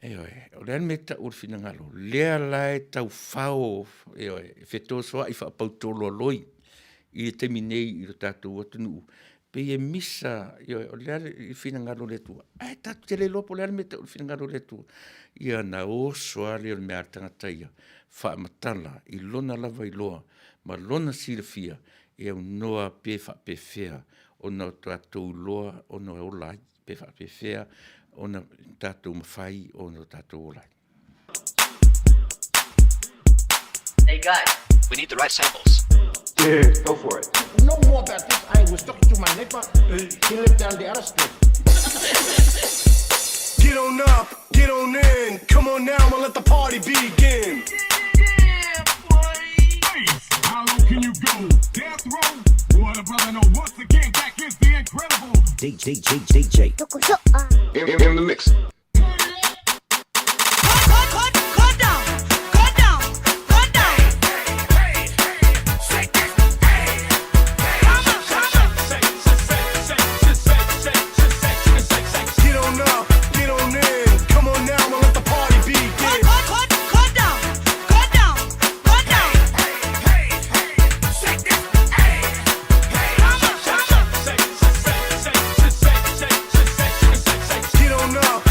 Ioe, o le a le mea e tau o le finagalo? Lea la e taufao, ioe, e fetosoai faapautualualoi i le taimi nei i lo tatou atunuu, pei e misa, ioe, o le a le finagalo o le Atua? Ae tatou te le iloa po o le a le mea e tau o le finagalo o le Atua. Ia ona oso lava lea o le mea a le tagata ia, faamatala i lona lava iloa ma lona silafia e aunoa pe faapefea ona tatou iloa ona ola ai, pe faapefea ona tatou mafai ona tatou ola ai. Hey guys, we need the right samples. Yeah, go for it. No more about this. I was talking to my neighbor. He lived down the other street. Get on up, get on in. Come on now and let the party begin. How low can you go? Death row? What a brother know. Once again, back is the incredible. DJ, DJ, DJ. In the mix. Go down, go down, go down. Come on, come on. Get on up, get on in. Come on now and let the party Go, begin. go, go, go down, go down, go down. Come on, come on. Get on up,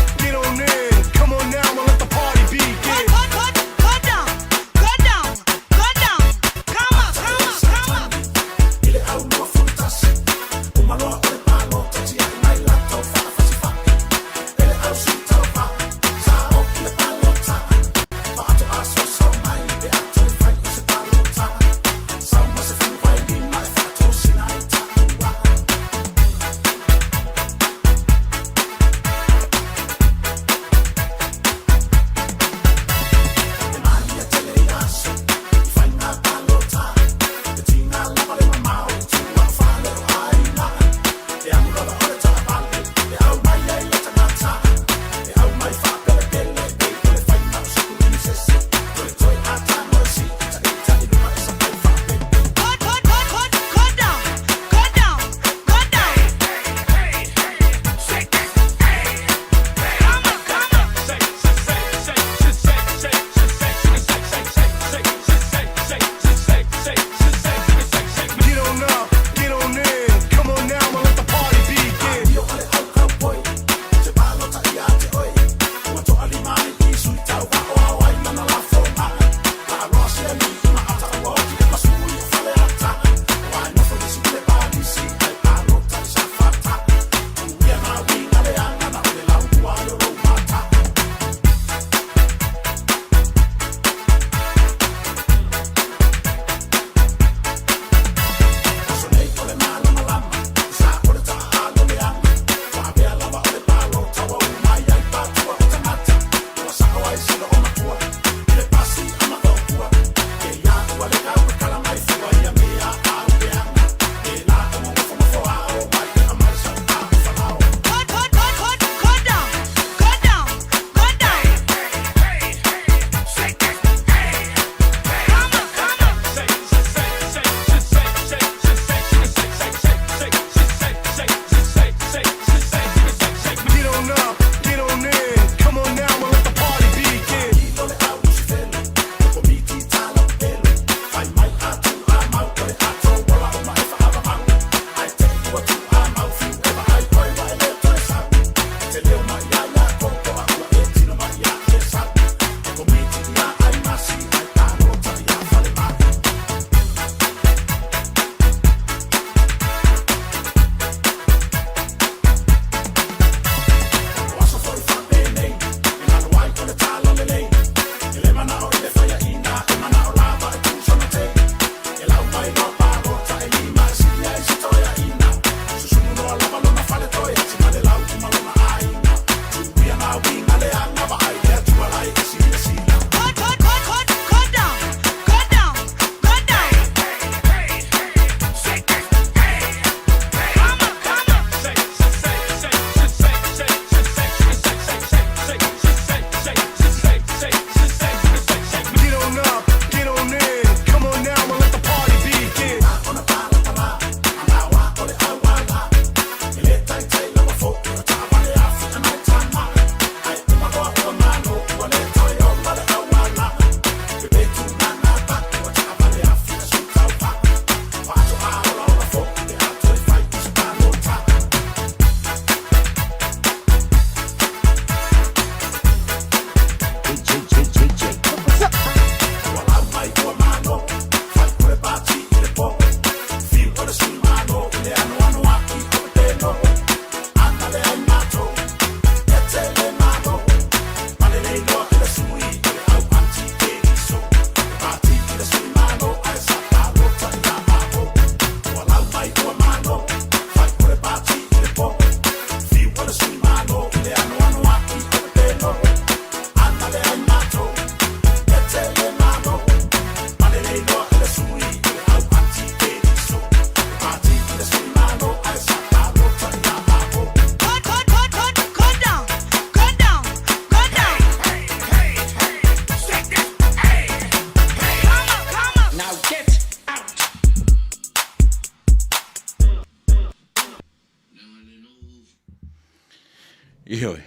Ioe,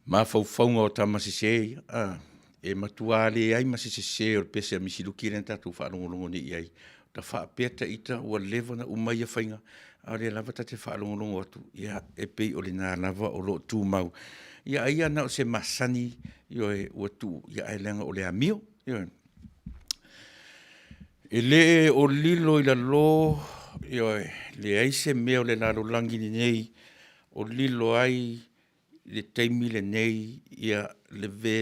mafaufauga o tama sese ia, a, e matua leai ma se sese o le pese a Misiluki lea na tatou faalogologo nei i ai. Ta faapea ta ita ua leva ona uma ia faiga, a o lea lava ta te faalogologo atu, ia, e pei o lena lava o lo o tumau. Ia ai ia na o se masani, ioe, ua tuu, ia ae leaga o le amio, ioe. E le o lilo i lalo, ioe, leai se mea o le lalolagi lenei o lilo ai le taimi lenei ia le ve,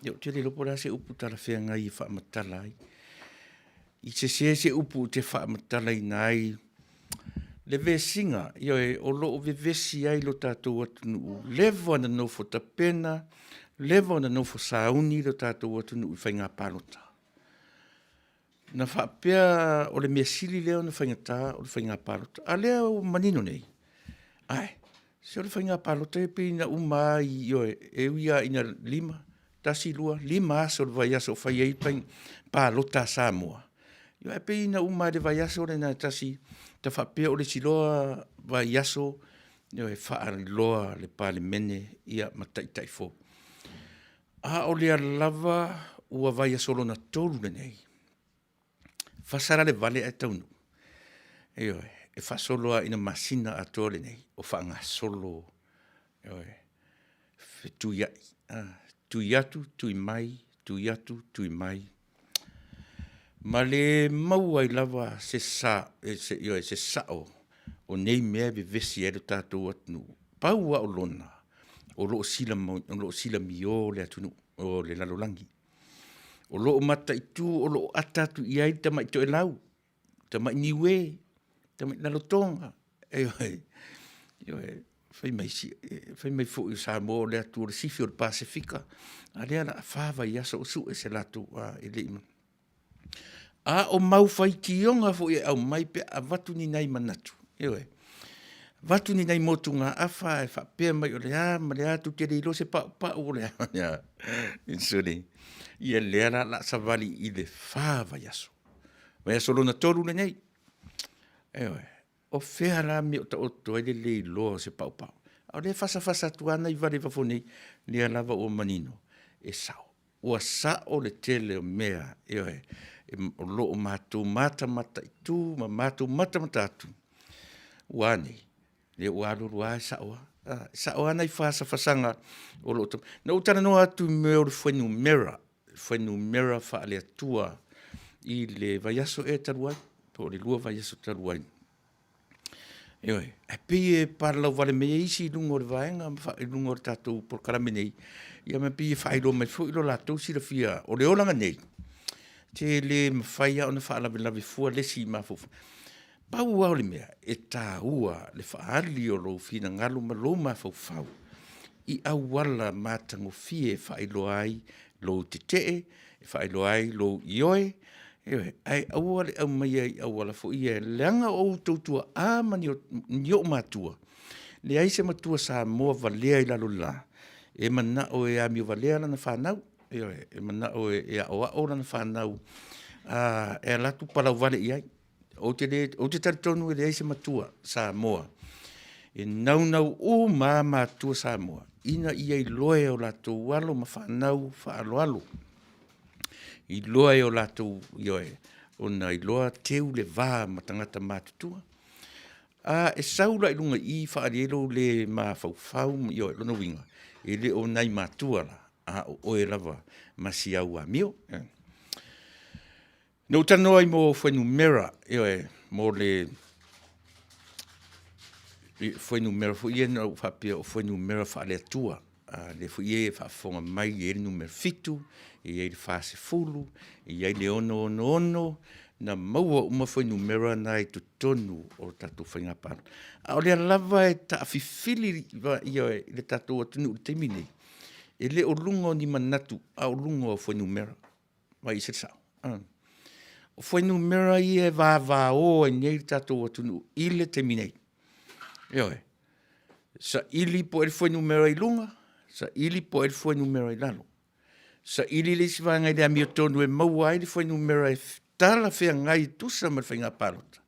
ia ou te le iloa po o le a se upu talafeagai e faamatala ai. I sese se upu ou te faamatalaina ai le vesiga, ioe, o lo o vevesi ai lo tatou atunuu, leva ona nofo tapena, leva ona nofo sauni lo tatou atunuu i faiga palota. Na faapea o le mea sili lea ona faigata o le faiga palota, a o lea ua manino nei, ae, se o le faiga palota e pei na uma lava i, ioe, e ui lava ina 5, 1, 2, 5 aso o le vaiaso o fai ai palota a Samoa, ae pei na uma lava i le vaiaso lena e tasi, ta faapea o le isi loa vaiaso, ioe, faailoa le Palemene ma taitai fou. A o lea lava ua vaiaso lona 3 lenei, fasa la le vale ae taunuu, ioe, e faasolo lava ina masina atoa lenei o faagasolo, ioe, fetuiai, tui atu tui mai, tui atu tui mai, ma le maua ai lava se sa, ioe, se sao o nei mea e vevesi ai lo tatou atunuu. Pau lava o lona, o lo o silamio le atunuu, o le lalolagi. O lo o mataitu, o lo o ata atu i ai le tamai toelau, tamai Niue, tamai Lalotoga, ioe, ioe, fai mai si, fai mai foi o Samoa o le atu o le sifi o le Pasefika, a o lea o le a fa vaiaso o sue se latou, e le i A o mau faitioga foi e aumai pe a avatu ni nai manatu, ioe, avatu ni nai motugaafa ae faapea mai o le a ma le a, tou te le iloa se paupau o le a, sole, ia lea la o le a savali i le fa vaiaso, vaiaso lona tolu lenei, ioe. O fea la mea o taoto ai le le iloa o se paupau? A o lea e fasafasa atu lava nai vale i fafo nei, lea lava ua manino, e sao. Ua sao le tele o mea, ioe, o lo o matou matamataitu ma matou matamata atu, ua a nei? Lea ua alu alu lava e sao lava. E sao lava nai fasafasaga o lo o. Na ou talanoa atu i mea o le fuainumera, fuainumera faale-Atua i le vaiaso ea talu ai, po o le 2 vaiaso talu ai. Ioe, ae pei e palalauvale mai ai isi i luga o le vaega i luga o le tatou polokalame nei, ia ma pei e faailoa mai foi lo latou silafia o le olaga nei, te le mafai lava ona faalavelave fua le isi mafaufau. Pau lava o le mea, e taua le faaali o lou finagalo ma lou mafaufau i auala matagofie e faailoa ai lou tetee, e faailoa ai lou ioe, ioe, ae aua le aumaia i auala foi ia, leaga o outou tuaa ma ni ou matua, leai se matua Samoa valea i lalo o le la, e manao e amio valea lana fanau, ioe, e manao e aoao lana fanau, a, e alu atu palauvale i ai. Ou te, le, ou te talitonu e leai se matua Samoa e naunau uma lava matua Samoa ina ia iloa e o latou alo ma fanau faaaloalo, iloa e o latou, ioe, ona iloa teu le va ma tagata matutua. A e sau la i luga i i faaali ai lou le mafaufau, ioe, lona uiga, e le o nai matua la, a o oe lava ma si au amio. Na ou talanoa ai mo fuainumera, ioe, mo le fuainumera foi ia na ou faapea o fuainumera faale-Atua. A lea foi e faafofoga mai, e i ai le numera 7, e i ai le 40, e i ai le 666, na maua uma fuainumera na i totonu o tatou faiga palota. A o lea lava e taafifili le tatou atunuu i le taimi lenei, e le o luga o ni manatu, a o luga o fuainumera. Vai ese le sao. O fuainumera ia e vavao ai nei le tatou atunuu i le taimi nei. Ioe. Saili po o ai le fuainumera i luga, saili po o ai le fuainumera i lalo. Saili le isi vaega i le amiotonu e maua ai le fuainumera e talafeagai e tusa ma le faiga palota,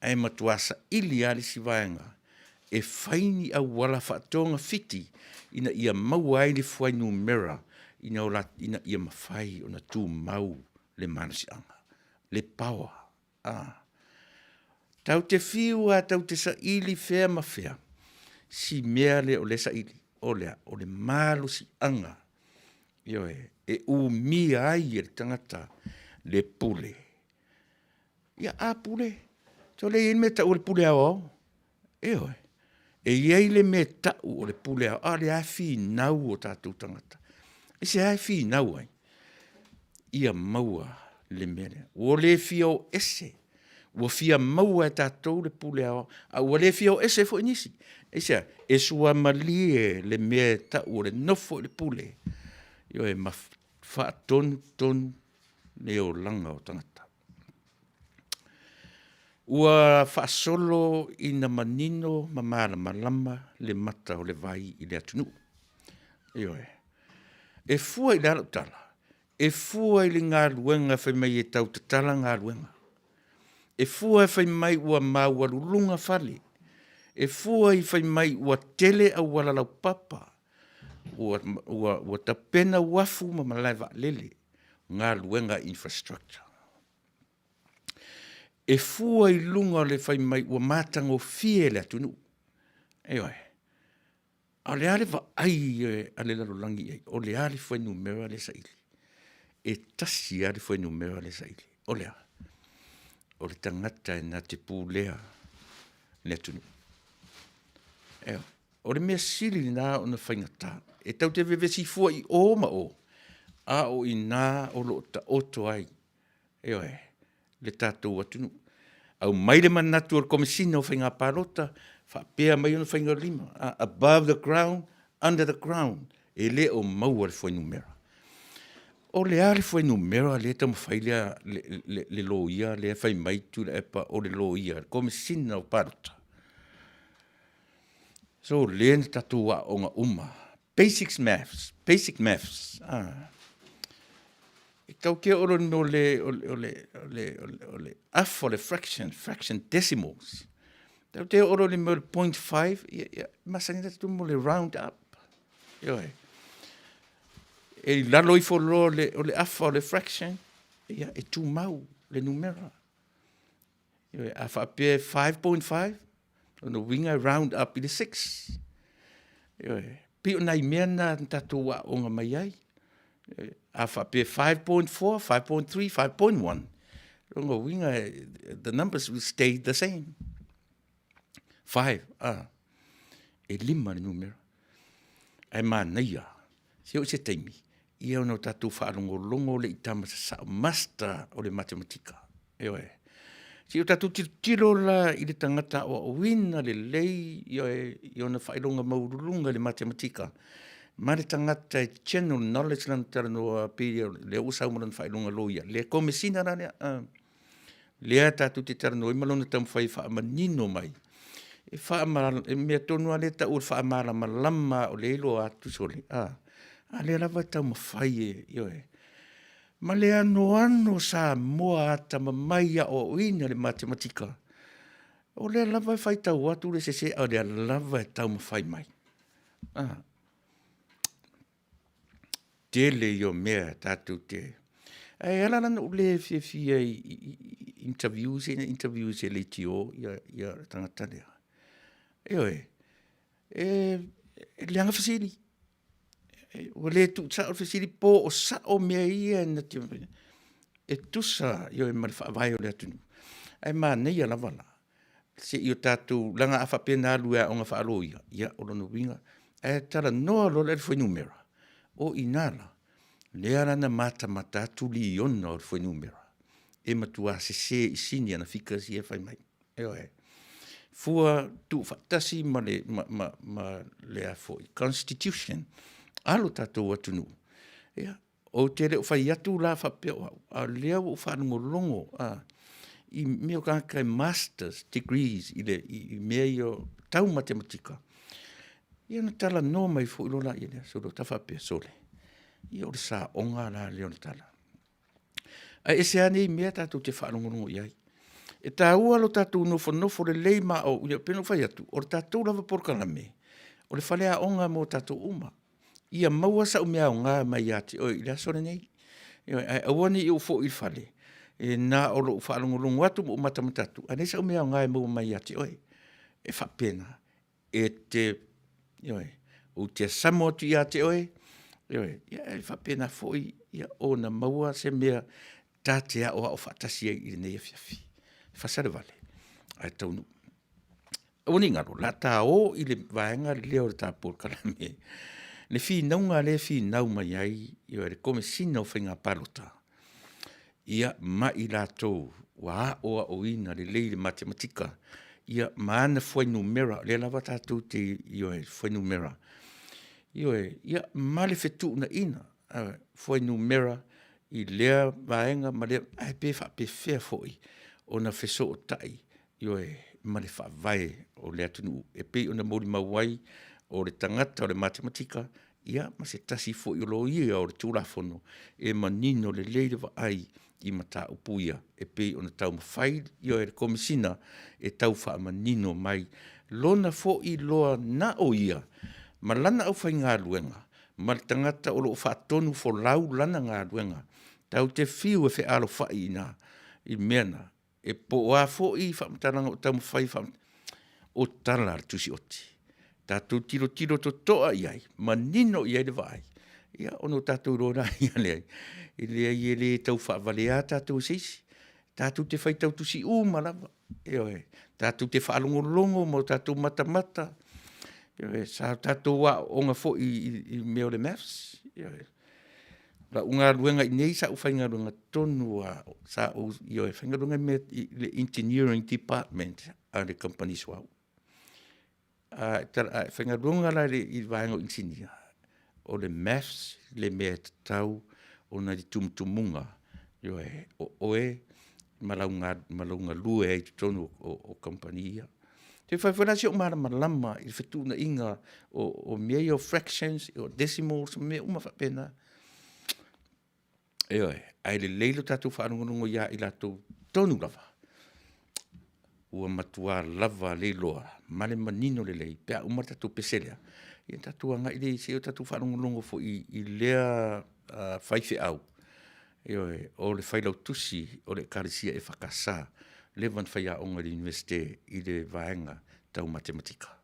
ae matua saili lava le isi vaega. e fai ni auala faatogafiti ina ia maua ai le fuainumera ina, o la, ina ia mafai ona tumau le malosiaga, le power. Ah. Tau te fiu a tau te saili fea ma fea, si mea lea o le saili, o lea, o le malosiaga, ioe, e umia ai e le tagata le pule. Ia, a pule, so le i ai le mea e tau o le pule aoao, ioe, e i ai le mea e tau o le pule aoao, a o lea e finau o tatou tagata. I se a e finau ai? Ia maua le mea lea. Ua le fia o ese, ua fia maua e tatou le pule aoao, a ua le fia o ese foi nisi. Aisea? E suamalie le mea e tau o le nofo i le pule, ioe, ma faatonutonu le olaga o tagata. Ua faasolo ina manino ma malamalama le mata o le vai i le atunuu. Ioe. E fua i le a lau tala? E fua i le galuega fai mai e tau tatala galuega. E fua e fai mai ua maualuluga fale. E fua i fai mai ua tele auala laupapa. Ua, ua, ua tapena uafu ma malae vaalele, galuega infrastructure. E fua i luga o le fai mai ua matagofie le atunuu. Ioe. A o le a le vaai a le lalolagi i ai? O le a le fuainumera lea e saili? E tasi lava le fuainumera lea e saili. O le a? O le tagata e na te pulea le atunuu. Ioe. O le mea sili lena ona faigata. E tau te vevesi fua i o ma o, a o i ina o lo o taoto ai, ioe, le tatou atunuu. Aumai le manatu o le Komesina o Faiga Palota, faapea mai ona faiga lima, above the ground, under the ground, e le o maua le fuainumera. O le a le fuainumera lea e taumafai lea le, le, le loia lea fai mai Tuilaepa o le loia, le Komesina o Palota. So lea na tatou aooga uma, basics maths, basic maths. Ah. E tau ke o le o le o le o le o le o le afa o le fraction, fraction decimals. Tau te o le mea o le 0.5, ia, ia, masani tatou mo le round up. Ioe. E i lalo ifo loa o le, o le afa o le fraction, ia, e tumau le numera. Ioe, a faapea e 5.5, lona uiga e round up i le 6. Ioe, pei o nai mea na na tatou aooga mai ai. Ioe, a faapea 5.4, 5.3, 5.1, lona uiga the numbers will stay the same. 5, ah, e lima le numera. Ae manaia, se oo i se taimi, ia ona o tatou faalogologo lea i tama sasao, master o le matematika. Ioe. Se i o tatou tilotilo la i le tagata aoaoina lelei, ioe, i ona faailoga maualuluga i le matematika, ma le tagata e general knowledge lana talanoa pei o lea ua sau ma lona faailoga loia, le Komesina la lea, lea tatou te talanoa ai ma lona taumafai e faamanino mai, e faama, e mea tonu lava lea e tau o le faamalamalama o lea e iloa atu sole, a lea lava e taumafai e, ioe, ma le anoano o Samoa atamamai i aoaoina le matematika, o lea lava e faitau atu le sese, a o lea lava e taumafai mai. Ah. Tele ia o mea tatou te... Ae ala la ona ou le fiafia i, i, i interviews ia na interview i se leitio ia, ia le tagata lea. Ioe, e, e leaga fesili. Ua le tuusao le fesili po o sao mea ia na te e tusa ioe ma le faavae o le atunuu. Ae manaia lava la, se i o tatou, leaga a faapea na alu e aoga faaloia, ia o lona uiga, ae talanoa loa la i le fuainumera, o i ina la, lea la na matamata atu liona o le fuainumera, e matua sese i sini ana figures ia e fai mai. Ioe. Fua tuufaatasi ma le, ma, ma, ma le a foi, constitution a lo tatou atunuu. Ia, ou te le o fai atu la faapea o au, a o lea ua ou faalogologo a, i mea o tagata e masters degrees i, le, i, i mea ia tau matematika. Ia na talanoa mai foi loa la ia lea, solo ta faapea sole. Ia o le saoga la lea o le tala. Ae ese lava nei mea tatou te faalogologo i ai. E tāua lo tātou nofonofo lelei ma o, ia, pei ona ou fai atu, o le tātou lava polokalame, o le faleaoga mo tātou uma. Ia maua sa'u mea aoga mai ia te oe i le aso lenei. Ioe, ae aua ne i ou foi i le fale, e na o lou faalogologo atu ma ou matamata atu, ae leai sa'u mea aoga e maua mai ia te oe. E faapena, e te, ioe, ou te asamo atu ia te oe, ioe, ia e faapena foi ia ona maua se mea ta te aoao faatasi ai i lenei afiafi. E fasa le vale, ae taunuu. Aua ne i galo, o le a ta o i le vaega lea o le ta polokalame, le finauga lea e finau mai ai le Komesina o Faiga Palota, ia, ma i latou ua aoaoina lelei i le matematika, ia, ma ana fuainumera, o lea lava tatou te, ioe, fuainumera, ioe, ia, ma le fetuunaiga, fuainumera i lea vaega ma lea, ae pe faapefea foi ona fesootai, ioe, ma le faavae o le atunuu e pei ona molimau ai o le tagata o le matematika, ia, ma se tasi foi o loia o le Tulafono e manino lelei le vaai i mataupu ia e pei ona taumafai e le Komesina e tau faamanino mai lona foi iloa na o ia ma lana aufaigaluega ma le tagata o lo o faatonufolau lana galuega tatou te fiu e fealofai i ina i mea na e po o a foi faamatalaga o taumafai e o tala a le Tusi Oti. Tatou tilotilo totoa i ai, manino i ai le vaai, ia ona o tatou iloa lea, e leai e le tau faavalea tatou e se isi. Tatou te faitau tusi uma lava, ioe, tatou te faalogologo ma o tatou matamata, ioe, sa tatou aooga foi i mea o le Maths, ioe. O lau galuega i inei sa ou faigaluega tonu lava, sa ou, ioe, faigaluega i le Engineering Department a le Kamupani Suauu. A e faigaluega la i le vaega o inisinia, o le maths le mea e tatau ona i le tumutumuga, ioe, o oe ma lou galue ai i totonu o kamupani ia. E fia fai foi la si ou malamalama i le fetuunaiga o mea ia o fractions, o decimals ma mea uma faapena. Ioe, ae lelei lo tatou faalogologo ia i latou tonu lava ua matua lava le iloa ma le manino lelei pe a uma le tatou pese lea, ia ona tatou agai lea se i tatou faalogologo foi i lea faifeau, ioe, o le failautusi o le Ekalesia EFKS, leva ona faiaoga i le Iunivesite i le vaega tau matematika.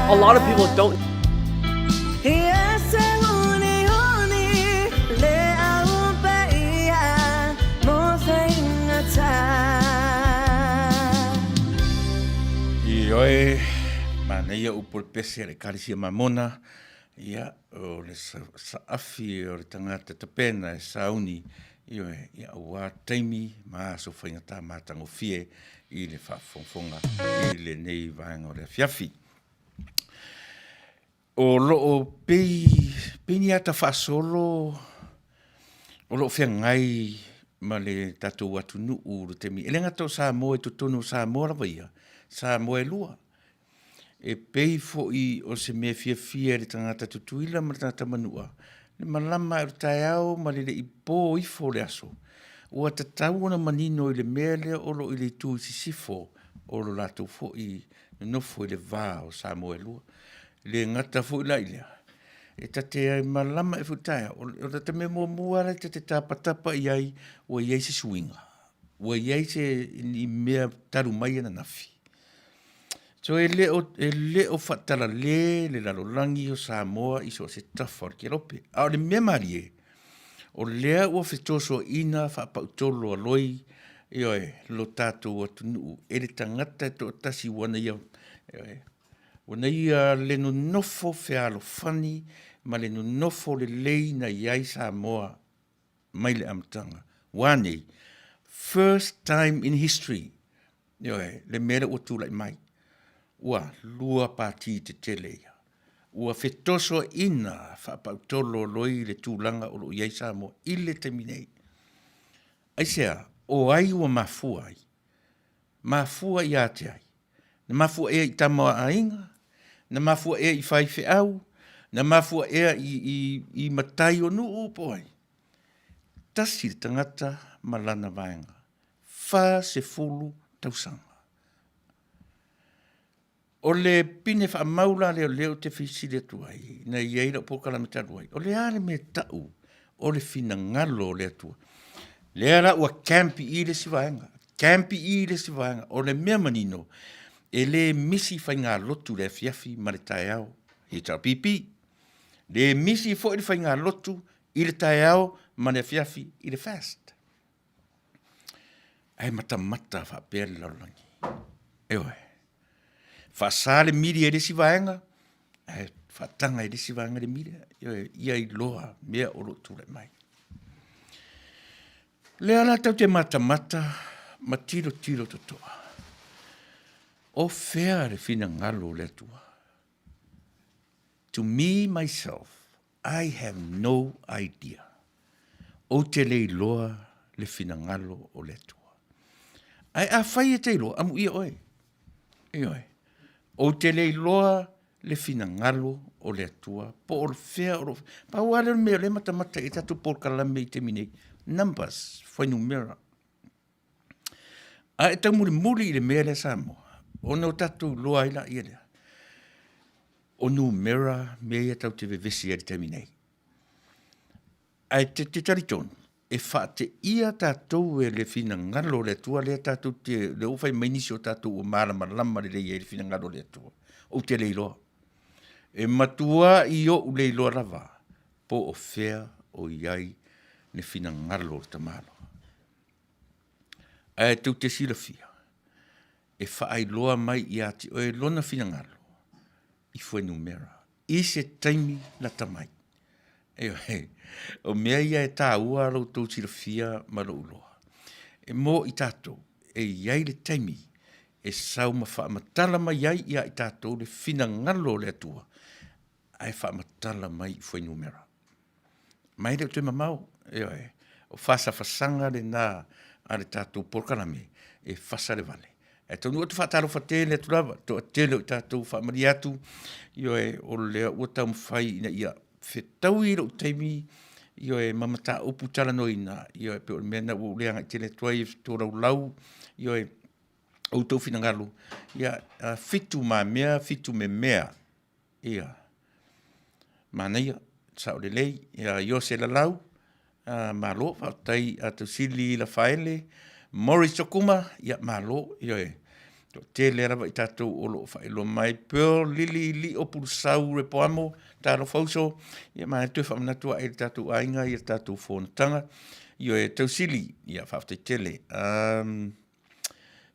A lot of people don't Ioe, manaia upu o le pese a le Ekalesia Mamona, ia, o le saafi o le tagata tapena e sauni, ioe, ia aua taimi ma aso faigata matagofie i le faafogafoga i lenei vaega o le afiafi. O lo o pei, pei ni ata faasolo o lo o feagai ma le tatou atunuu i le taimi. E le gata o Samoa i totonu o Samoa lava ia, Samoa e lua. E pei foi o se mea fiafia i le tagata Tutuila ma le tagata Manua, le malama ae o le taeao ma le le i po ifo le aso, ua tatau ona manino i le mea lea o lo o i le itu i sisifo o lo latou foi nonofo i le va o Samoa e lua. E le gata foi la i lea, e ta te malama ae foi i le taeao, o le ta mea muamua lava lea ta te tapatapa i ai, ua i ai se suiga, ua i ai se ni mea talu mai ananafi. So e le o, e le o faatalale le lalolagi o Samoa i so o se tafa o le kelope. A o le mea malie, o lea ua fetosoaina faapautolo a loi, ioe, lo tatou atunuu e le tagata e toatasi ua na ia, ioe, ua na ia le nonofo fealofani ma le nonofo lelei na i ai Samoa mai le amataga. Ua nei, first time in history, ioe, le mea lea ua tulai mai, ua lua pati tetele ia. Ua fetosoaina faapautolo loi le tulaga o lo o i ai Samoa i le taimi nei. Aisea, o ai ua mafua ai? Mafua ia te ai? Na mafua ea i tama a aiga? Na mafua ea i faifeau? Na mafua ea i, i, i matai o nuu po o ai? Tasi le tagata ma lana vaega. 40 tausaga. O le pine faamau la lea o lea ou te fesili atu ai, na i ai lau polokalame talu ai, o le a le mea tau o le finagalo o le Atua? Lea la ua camp i i le isi vaega. Camp i i le isi vaega. O le mea manino, e le misi faigalotu le afiafi ma le taeao HRPP. Le misi foi le faigalotu i le taeao ma le afiafi i le fast. Ae matamata faapea le lalolagi. Ioe. Faasa le mili e le isi vaega, ae faataga e le isi vaega le mili. Ioe, ia iloa mea o lo o tulai mai. Lea la tatou te matamata ma tilotilo totoa, o fea le finagalo o le Atua? To me myself, I have no idea. Ou te le iloa le finagalo o le Atua. Ae afai e te iloa, amuia oe. Ioe. Ou te le iloa le finagalo o le Atua po o fea o lo o... Pau lava lea o le mea o lea e matamata i ai tatou polokalame i le taimi nei, numbers, fuainumera. A e taumulimuli i le mea lea Samoa, ona o tatou iloa ai laia lea, o numera mea ia tatou te vevesi ai i le taimi nei. Ae te te talitonu, e faateia tatou e le finagalo o le Atua lea tatou te, lea ua fai mai nisi o tatou ua malamalama lelei ai i le finagalo o le Atua. Ou te le iloa. E matua i ou le iloa lava po o fea o i ai le finagalo o le tamaloa. Ae tou te silafia, e faailoa mai ia te oe lona finagalo i fuainumera i se taimi lata mai. Ioe, o mea ia e taua lo outou silafia ma lou iloa. E mo i tatou, e i ai le taimi e sau ma faamatala mai ai ia i tatou le finagalo o le Atua, ae faamatala mai i fuainumera. Ma e le o toe mamao, ioe, o fasafasaga lena a le tatou polokalame e fasa le vale. Ae taunuu atu faatalofa tele atu lava, toatele o i tatou faamalie atu, ioe, o lea ua taumafai ina ia fetaui lou taimi, ioe, ma mataupu talanoaina, ioe, pei o le mea lena ua ou le agai tele atu ai e tolaulau, ioe, outou finagalo, ia, 7 mamea, 7 memea. Ia, manaia, sao lelei. Ia, Iose Lalau, malo, faafetai a Tausili Lafaele, Morris Tokuma, ia malo, ioe. Toatele lava i tatou o lo o faailoa mai, Pearl Lili Lio Pulusau Repoamo, talofa uso, ia manaia toe faamanatu ae i le tatou aiga ia le tatou fonotaga. Ioe, Tausili, ia faafetai tele.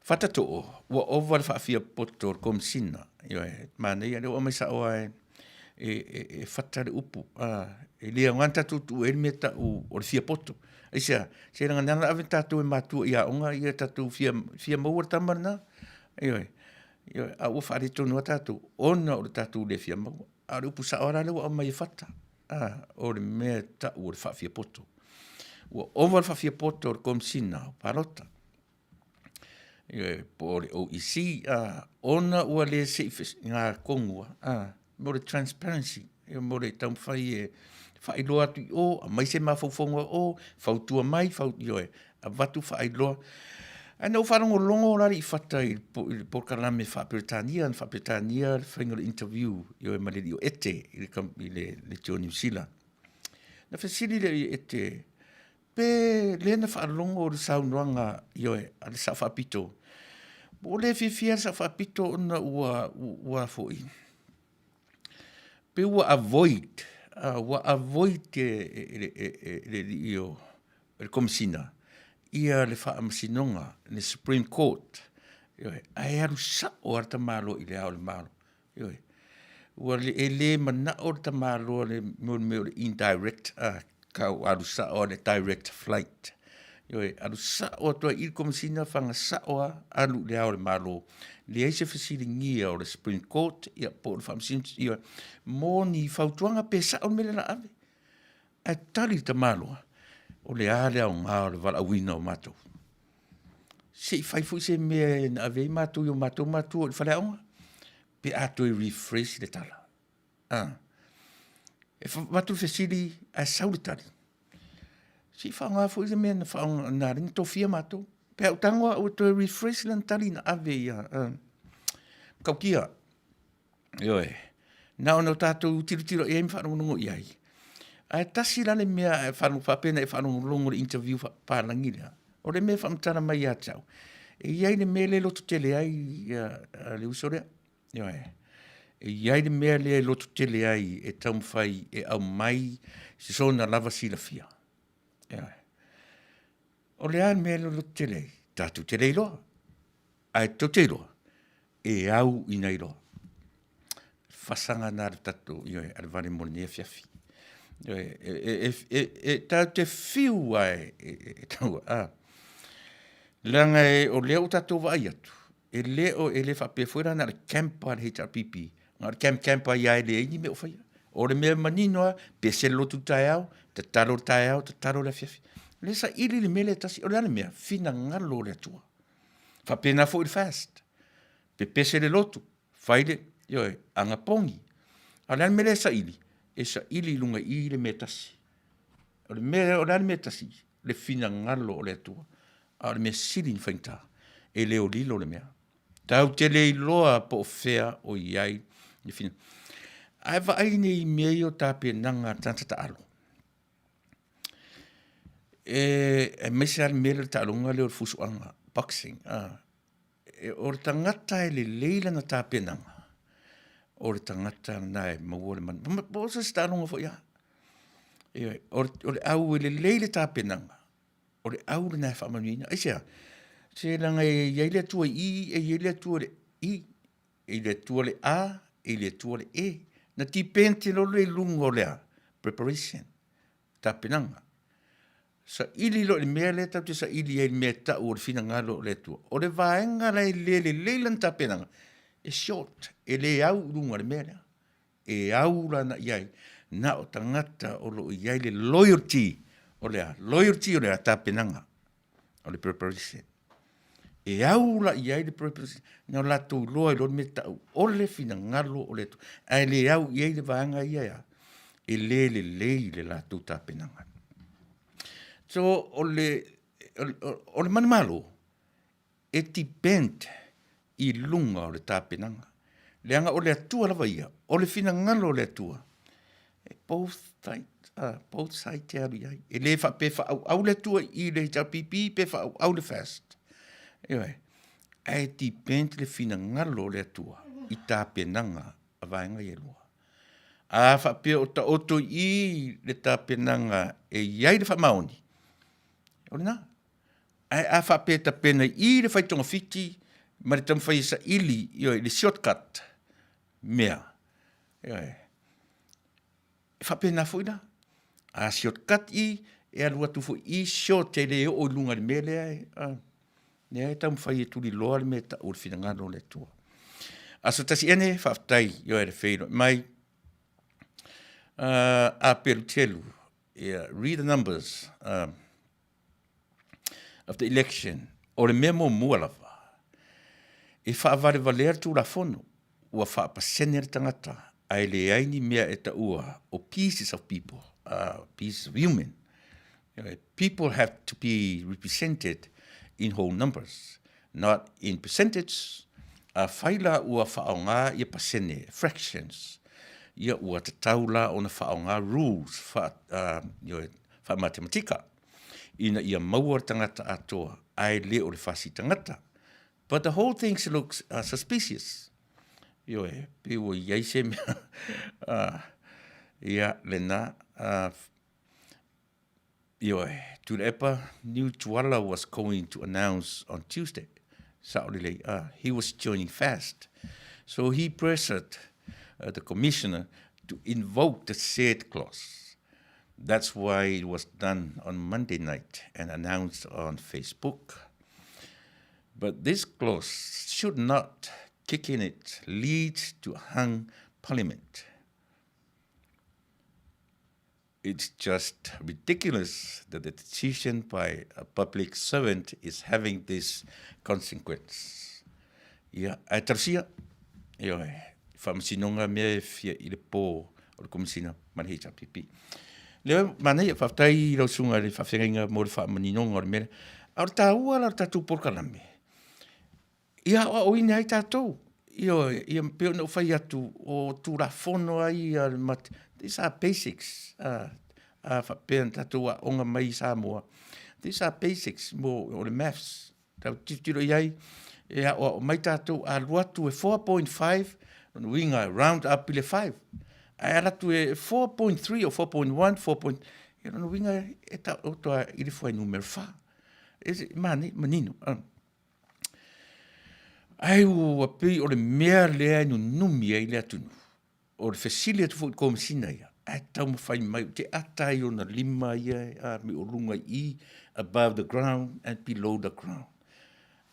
Fatatoo, ua ova le faafiapoto o le Komesina. Ioe, manaia lea ua aumai sao lava e fata le upu. E le aoga ona tatou tuua ai le mea e tau o le fiapoto. Aisea? Seiloga na ave tatou e matua i aoga ia tatou fia maua le tama lena. Ioe, ioe, a ua faaletonu lava tatou ona o le tatou le fia maua. A o le upu sao lava la lea ua aumai e fata, o le mea e tau o le faafiapoto. Ua ova le faafiapoto o le Komesina o Palota po o le OEC, ona ua le se i gatonu lava mo le transparency, mo le taumafai e faailoa atu i o, aumai se mafaufauga o o, fautua mai, ioe, avatu faailoa. Ae na ou faalogologo la i Fata i le polokalame faa-Peretania, na faa-Peretania le faiga o le interview ioe ma le alii o Ete i le Leitio Niu Sila. Na fesili le alii o Ete, pe le na faalogo le saunoaga ioe a le Sao Faapito, ua le fiafia le Sao Faapito ona ua foi, pei ua avoid, ua avoid e le alii o le Komesina ia le Faamasinoga, le Supreme Court, ioe, ae alu sao lava le tamaloa i Le Ao o le Malo. Ioe. Ua le, e le manao le tamaloa le, mo le mea o le indirect, tau alu sao lava le direct flight. Ioe, alu sao atu ai i le Komesina, faga sao lava, alu i Le Ao o le Malo. Leai se fesiligia o le Supreme Court ia po o le Faamasinoga, ioe, mo ni fautuaga pe sao le mea lea o le a ave. Ae tali le tamaloa, o le a le aoga o le valaauina o matou? Se i fai foi se mea na ave ai matou i o matou matua i le faleaoga, pe a toe refresh le tala. E avatu le fesili ae sau le tali. Se i faaaoga foi le mea na faaaoga na ala ai ona tofia matou. Pe a ou tago au e toe refresh lana tali na ave ia. Matautia. Ioe. Na ona tatou tilotilo i ai ma faalogologo i ai. Ae tasi la le mea e faapea na e faalogologo i le interview faapapalagi lea, o le mea e faamatala mai ia te au, E i ai le mea lea e loto tele ai ia, le uso lea. Ioe. E i ai le mea lea e loto tele ai e taumafai e aumai se sona lava silafia. Ioe. O le a le mea lea e loto tele ai? Tatou te le iloa. Ae tou te iloa, e au ina iloa. Fasaga na le tatou, ioe, a le vale mo lenei afiafi. Ioe, e, e, e, e, tatou te fiu lava e, e, e taua, a. Leaga e, o lea ua tatou vaai atu, e le o, e le faapea foi la na o le camp a le HRPP, na o le camp camp ai lava e leai ni mea o faia. O le mea manino lava, pese le lotu i le taeao, tatalo i le taeao, tatalo i le afiafi. O lea e saili le mea lea e tasi, o le a le mea? Finagalo o le Atua. Faapena foi le fast. Pepese le lotu, fai le, ioe, anapogi. A o le a le mea lea e saili? E saili i luga i i le mea e tasi. O le mea, o le a le mea e tasi? Le finagalo o le Atua. A o le mea sili ona faigata, e le o lilo le mea. Tatou te le iloa po o fea o i ai le finagalo. Ae vaai nei i mea ia o tapenaga a le tagata taalo. E, aemaise lava le mea lea o le taaloga lea o le fusuaga, boxing, a. O le tagata e lelei lana tapenaga, o le tagata lena e maua le manuia. Po o se isi taaloga foi lava. Ioe, o le au e lelei le tapenaga, o le au lena e faamanuiaina. Aisea? Se leaga e i ai le Atua i i, e i ai le Atua i le i, e i le Atua le A, e i le Atua le E. Na depend loa lea i luga o le a? Preparation, tapenaga. Saili loa i le mea lea tatou te saili ai i le mea e tau o le finagalo o le Atua. O le vaega la e le lelei lana tapenaga, e short, e le au i luga o le mea lea. E au lana i ai, na o tagata o lo o i ai le loyalty o le a? Loyalty o le a? Tapenaga, o le preparation. E au la i ai le preparation, na o latou iloa ai loa le mea e tau o le finagalo o le Atua. Ae le au i ai le vaega ia e a? E le lelei le latou tapenaga. So, o le, o, o le manumalo, e depend i luga o le tapenaga. Leaga o le Atua lava ia, o le finagalo o le Atua, e both side, both side e alu i ai. E le faapea e faaauau le Atua i le HRPP pe faaauau le FAST. Ioe. Ae depend le finagalo o le Atua i tapenaga a vaega ia e lua. A faapea o taoto i i le tapenaga e i ai le faamaoni, o lena. Ae a faapea e tapena i i le fai togafiti ma le taumafai e saili, ioe, le shortcut mea, ioe, e faapena foi la. A shortcut i, e alu atu foi i short e le oo i luga i le mea lea e, a, lea e taumafai e tuliloa le mea e tau o le finagalo o le Atua. Aso tasi ene, faafetai, ioe, le feiloai mai. A pelutelu, yeah, read the numbers. Of the election, o le mea muamua lava, e faavalevalea le Tulafono ua faapasene le tagata ae leai ni mea e taua o pieces of people, pieces of human. People have to be represented in whole numbers, not in percentage. Afai la ua faaaoga ia pasene, fractions, ia ua tatau la ona faaaoga rules faa, faamatematika ina ia maua le tagata atoa ae le o le fasi tagata. But the whole thing looks suspicious. Ioe, pei ua i ai se mea, ia, lena, ioe, Tuilaepa knew Tuala was going to announce on Tuesday. Sao lelei, he was joining fast. So he pressured the commissioner to invoke the said clause. That's why it was done on Monday night and announced on Facebook. But this clause should not kick in it lead to hung parliament. It's just ridiculous that the decision by a public servant is having this consequence. Ia, ae talosia, ioe, faamasinoga mea e fia i le pō o le Komesina ma le HRPP. Lea, manaia, faafetai i lau susuga i le faafeagaiga mo le faamaninoga o le mea lea. A o le taua la o le tatou polokalame, ia aoaoina ai tatou. Ioe, ia pei ona ou fai atu, o Tulafono lava ia, these are basics, a faapea na tatou aoga mai i Samoa, these are basics mo, o le maths. Tatou tilotilo i ai, e aoao mai tatou, a alu atu e 4.5, lona uiga e round up i le 5. Ae alu atu e 4.3 or 4.1, 4. Ia lona uiga e taoto lava i le fuainumera 4. E manaia, manino. Ae ua pei o le mea lea e nunumi ai le atunuu, o le fesili atu foi i le Komesina ia, ae taumafai mai ou te ata ai i ona lima ia e o luga i i, above the ground and below the ground.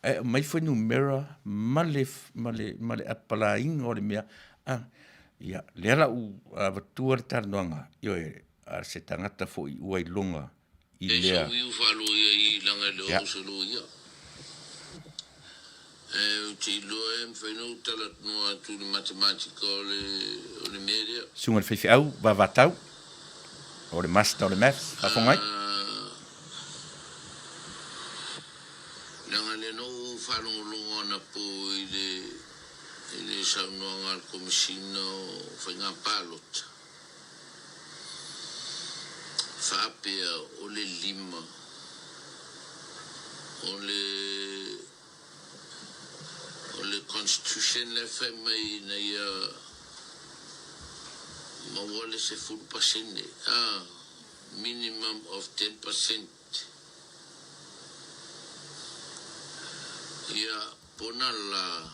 Ae aumai fuainumera ma le, ma le, ma le apalaiga o le mea. Ah, ia, lea la ua avatua le talanoaga, ioe, a se tagata foi ua iloga i lea. E sau faaloia i langa le o se loia. E ou te iloa e mafai ona ou talanoa atu i le matematika o le, o le mea lea. Susuga i le faifeau vavatau, o le Master o le Maths, faafofoga ai. Leaga lea na ou faalogologo anapo i le, i le saunoaga a le Komesina o Faiga Palota. Faapea o le 5 o le o le constitution la e fai mai ina ia maua le 10% a minimum of 10% ia pona la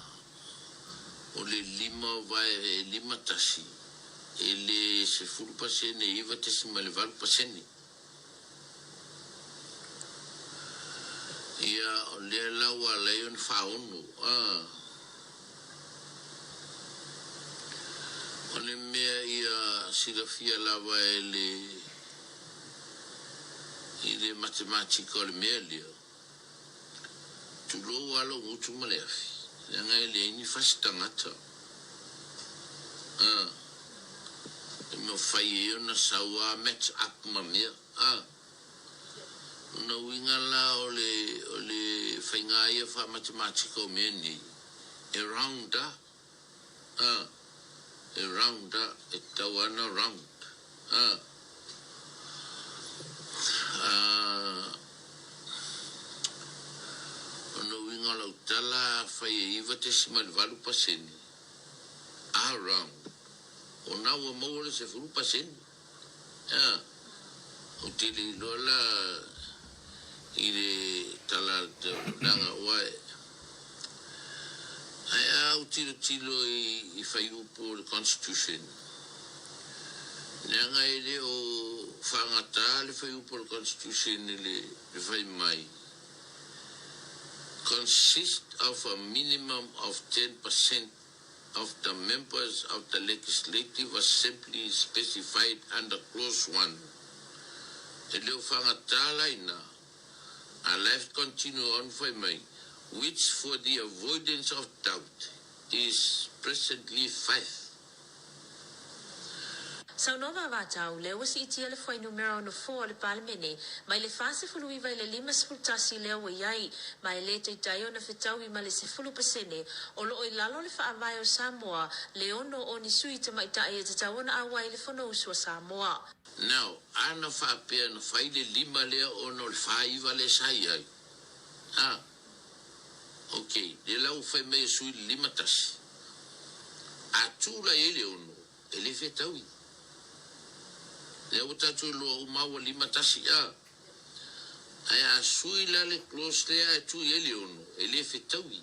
o le 5.51 e le 10% e 9.8%. Ia, o lea la ua ala ai ona faaono, a. O le mea ia silafia lava e le, i le matematika o le mea lea, Tulou lava lou gutu ma le afi, leaga e leai ni fasi tagata. A, e mafai ai ona sau a match up ma mea. A, lona uiga la o le, o le faiga ia faa-matematika o mea nei, e round a. A, e round a, e tatau lava ona round. A, a, o lona uiga o lau tala afai e 9.8%, a round, o na ua maua le 10%. A, ou te le iloa la i le tala a le leaga ua e. Ae a ou tilotilo i fuaiupu o le Constitution, leaga e le o faagata le fuaiupu o le Constitution i le fai mai, consist of a minimum of 10% of the members of the Legislative Assembly specified under Clause 1. E le o faagata la i ina, a left continue on fai mai, which for the avoidance of doubt is presently 5. Saunoa Vavatau, lea ua siitia le fuainumera o Nofoa o le Palemene mai le 49 i le 51 lea ua i ai, ma e le taitai ona fetaui ma le 10% o lo o i lalo o le Faavae o Samoa, le ono o ni sui tamaitai e tatau ona auai i le Fonousu a Samoa. Now, a na faapea na fai le lima lea ona o le 49 lea sa i ai? A, ok, lea la ua fai mai e sui le 51. A tu la i ai le ono, e le fetaui. Lea ua tatou iloa uma ua 51, a. Ae a sui la le clause lea ae tu i ai le ono, e le fetaui.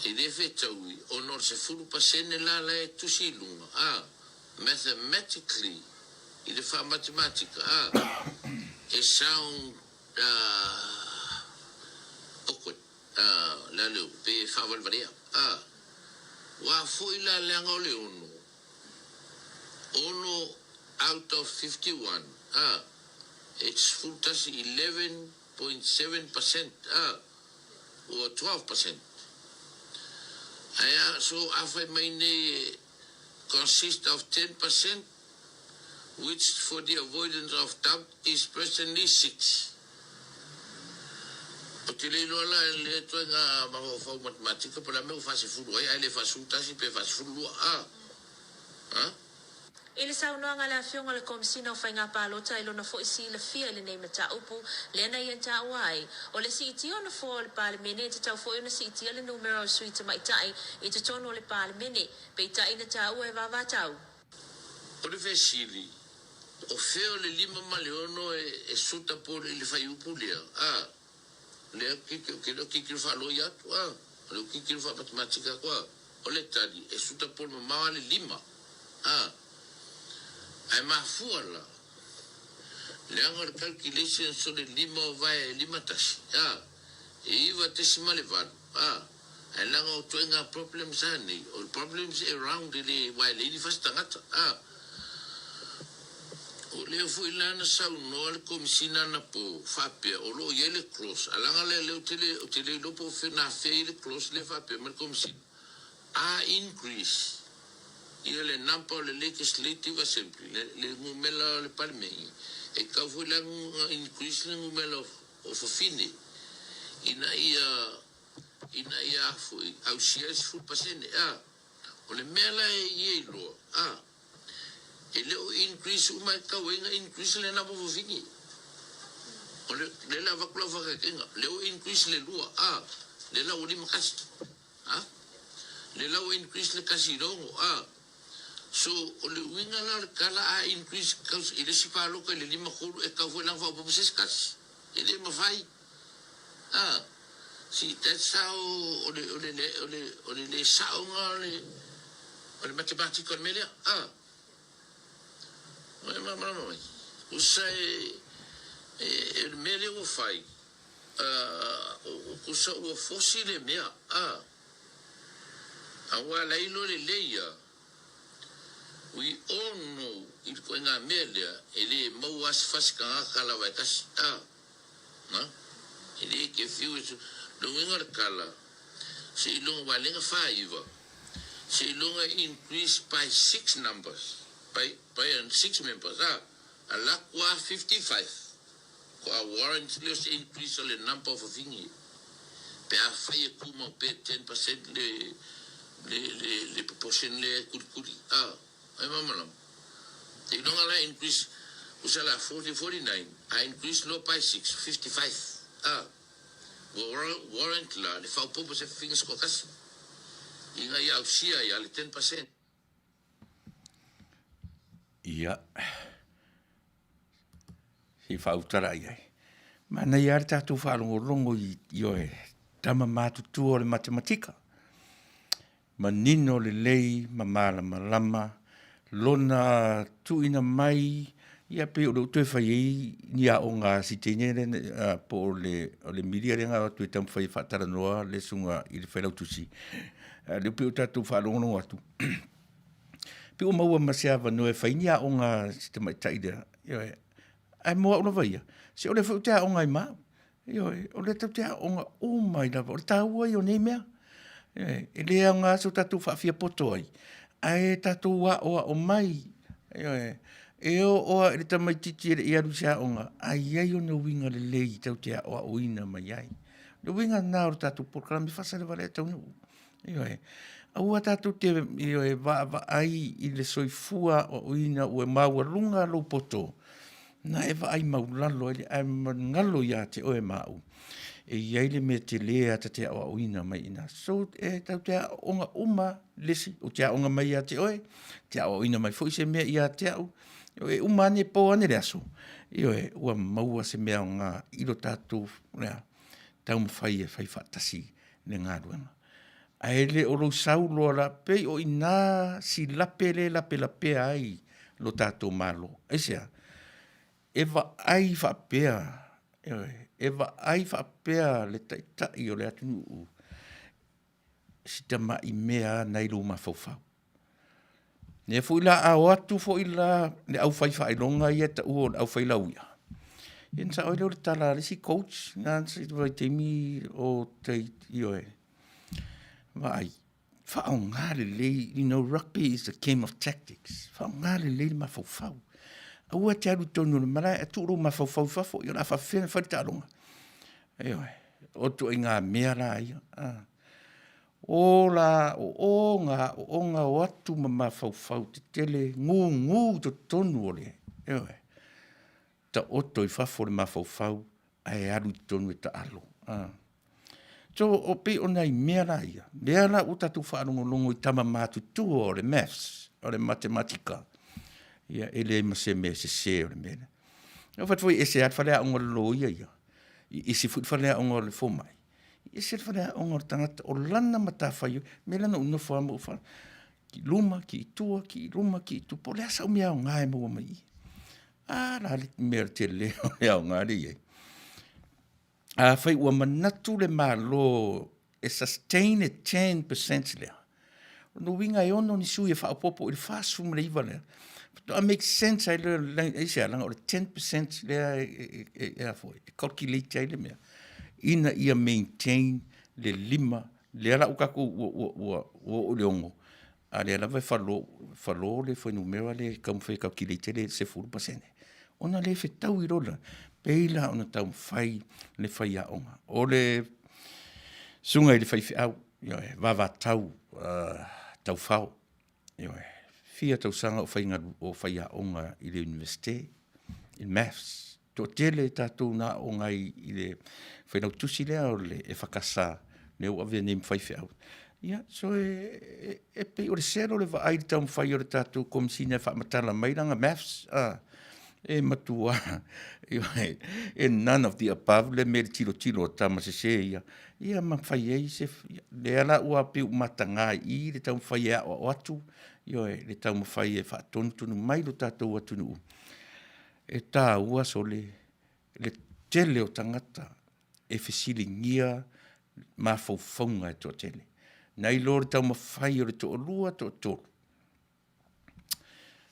E le fetaui ona o le 10% la la e tusi i luga, a. Mathematically, i le faamatematika, a, e sound awkward, a, le a le upu, pe faavalevalea, a. Ua foi la leaga o le ono, ono out of 51, a, e 11, 11.7%, a, ua 12%. Ae a, so a fai mai nei e consist of 10% which for the avoidance of doubt is presently 6. Ou te le iloa la e le ituaiga mafaufau matematika po o le a mea ua faasefulu ai ae le faasefulu tasi pe faasefulu lua, a, a. I le saunoaga a le Afioga i le Komesina o Faiga Palota i lona foi silafia i lenei mataupu, lea na ia taua ai, o le siitia o nofoa o le Palemene e tatau foi ona siitia le numera o sui tamaitai i totonu o le Palemene, peitai na taua e vavatau. O le fesili, o fea o le lima ma le ono e suitable i le fuaiupu lea? A, lea ou te le o tilotilo faaloia atu, a, o lea ou tilotilo faa-matematika atu, a. O le tali, e suitable mamao lava le lima, a. Ae mafua la, leaga o le calculations o le lima o vae e 51, a, e 9.8, a. Ae leaga o ituaiga problems a nei, o problems e round e le, aua e leai ni fasi tagata, a. O lea foi la na saunoa le Komesina anapo faapea o lo o i ai le clause, a leaga lea lea ou te le, ou te le iloa po o fea na afea ai le clause lea faapea mai le Komesina, a increase ia le number o le Legislative Assembly, le, le numera o le Palemene, e tatau foi la ona increase le numera o, o fafine ina ia, ina ia foi ausia ai le 10%, a. O le mea la e ia iloa, a, e le o increase uma e tatau ai ona increase le number of fafine. O le, lea la avatu lau faataitaiga, lea ua increase le lua, a, lea la ua 51, a, lea la ua increase le 1 i le 6, a. So, o le uiga la o le tala a increase i le isi palota i le 53 e tatau foi la ona faaopoopo se isi tasi. E le mafai. A, see, that's how o le, o le, o le, o le le saoga o le, o le matematika o le mea lea. A, o e malamalama mai. Usa e, e, e le mea lea ua fai, uh, usa ua fosi le mea. A, aua la ilo le leia, we all know i le ituaiga mea lea, e le maua lava se fasi tagata lava e tasi. A, na, e le te fiu e su, le uiga o le tala, seiloga ua le 49, seiloga increase by six numbers, by six members, a, alu atu lava 55, faatoa warrant lea o se increase o le number of fafine, pe afai e tumau pea 10% le, le, le, le proportion lea e kulikuli, a, ai malamalama. Seiloga la increase, usa la 40, 49, a increase loa by 6, 55, a, ua warrant la le faaopoopo se fafine se toatasi, ina ia ausia ai le 10%. Ia, se i faautala i ai. Manaia lava le tatou faalogologo i, ioe, tama matutua o le matematika. Manino lelei ma malamalama lona tuuina mai, ia pei o lea ua toe fai ai ni aoga a si teine lea po o le, o le Milia lea na o atu e taumafai e faatalanoa le susuga i le Failautusi. A o lea pei ua tatou faalogologo atu, pei ua maua ma se avanoa e fai ni aoga a si tamaitai lea, ioe. Ae mo au lava ia, se o lea foi ou te aoga ai ma au. Ioe, o lea tatou te aooga uma ai lava, o le taua ia o nei mea. Ioe, e le aoga so tatou faafiapoto ai, ae tatou aoao mai. Ioe, e oo lava i le tamaitiiti e le i alu i se aoga, ae i ai ona uiga lelei tatou te aoaoina mai ai. O le uiga lena o le tatou polokalame faasalevalea taunuu. Ioe, aua tatou te ioe, vaavaai i le soifua aoaoina ua maualuga lou poto, na e vaai maulalo ai, ae galo ia te oe ma au, e i ai le mea tele a ta te aoaoina mai i ina. So, e tatou te aooga uma le isi, ou te aoga mai ia te oe, te aoaoina mai foi se mea ia te au, e uma ane po ane le aso, ioe, ua maua se mea aoga i lo tatou lea, taumafai e fai faatasi le galuega. Ae le o lou sau loa la, pei o i ina silape le lapelapea ai lo tatou Malo. Aisea? E vaai faapea, ioe, e vaai faapea le taitai o le atunuu i si tamai mea lava nai lou mafaufau. Lea foi la a o atu foi la le aufai faailoga ia e taua o le aufai lauia, ia ona sao ai lea o le tala a le isi coach na i le vaitaimi o tai, ioe, vaai, faaaoga lelei, you know, rugby is a game of tactics. Faaaoga lelei le mafaufau. Aua e te alu i totonu o le malae ae tuu lou mafaufau i fafo, ia o le a faapefea ona fai le taaloga. Ioe, o ituaiga mea la ia. O la aoaoga, aoaoga o atu ma mafaufau tetele, gugu i totonu o le, ioe, taoto i fafo le mafaufau ae alu i totonu e taalo. So, o pei o nai mea la ia, lea la ua tatou faalogologo i tama matutua o le Maths, o le Matematika, ia e leai ma se mea sese o le mea lea. Na ou fai atu foi e ese lava le faleaoga o le loia ia, e ese foi le faleaoga o le fomai, e ese le faleaoga o le tagata o lana matafaioi. O le mea lea na ou nofo lava ma ou fai, kii i luma, kii i tua, kii i luma, kii i tua, po o le a sau mea aoga e maua mai i i. A la le mea tele o le aoga lea e i ai. Afai ua manatu le Malo e sustain le 10% lea, o lona uiga e 6 ni sui e faaopoopo i le 49 lea, faatoa make sense ai lea, aisea? Leaga o le 10% lea e calculate ai le mea, ina ia maintain le 5, lea la ua tatou ua oo i le 6, a o lea lava e falo le fuainumera lea e taumafai e calculate ai le 10%, ona le fetaui loa lea, pei la ona taumafai le faiaoga. O le susuga i le faifeau, ioe, vavatau taufao, ioe, fia tausaga o faiaoga i le Iunivesite i le Maths. Toatele tatou na aooga ai i le failautusi lea o le EFKS lea ua avea nei ma faifeau. Ia, so e pei o le selo le vaai i le taumafai o le tatou Komesina e faamatala mai lana maths, a, e matua, e none of the above le mea i le tilotilo a tama sese ia, ia ma fai ai se, lea la ua pei ua mataga i i le taumafai e aoao atu, ioe, le taumafai e faatonutonu mai lo tatou atunuu. E taua sole le tele o tagata e fesiligia mafaufauga e toatele, nai lo le taumafai o le toalua, toatolu.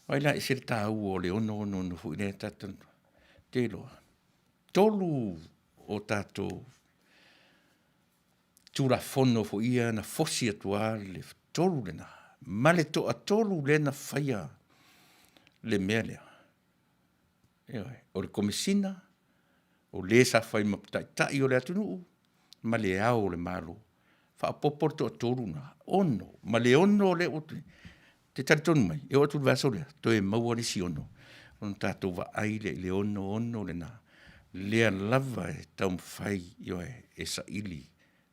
Vaai la e ese le taua o le 666 foi lea ta te talanoa ai. Ou te iloa, 3 o tatou Tulafono foi ia na fosi atu lava le tolu lena, ma le toatolu lea na faia le mea lea. Ioe, o le Komesina, o le sa fai ma taitai o le atunuu ma le Ao o le Malo. Faaopoopo le toatolu lena, 6, ma le 6 lea ou te talitonu mai, e oo atu i le vaiaso lea, toe maua le isi 6 ona tatou vaai lea i le 66 lena, lea lava e taumafai, ioe, e saili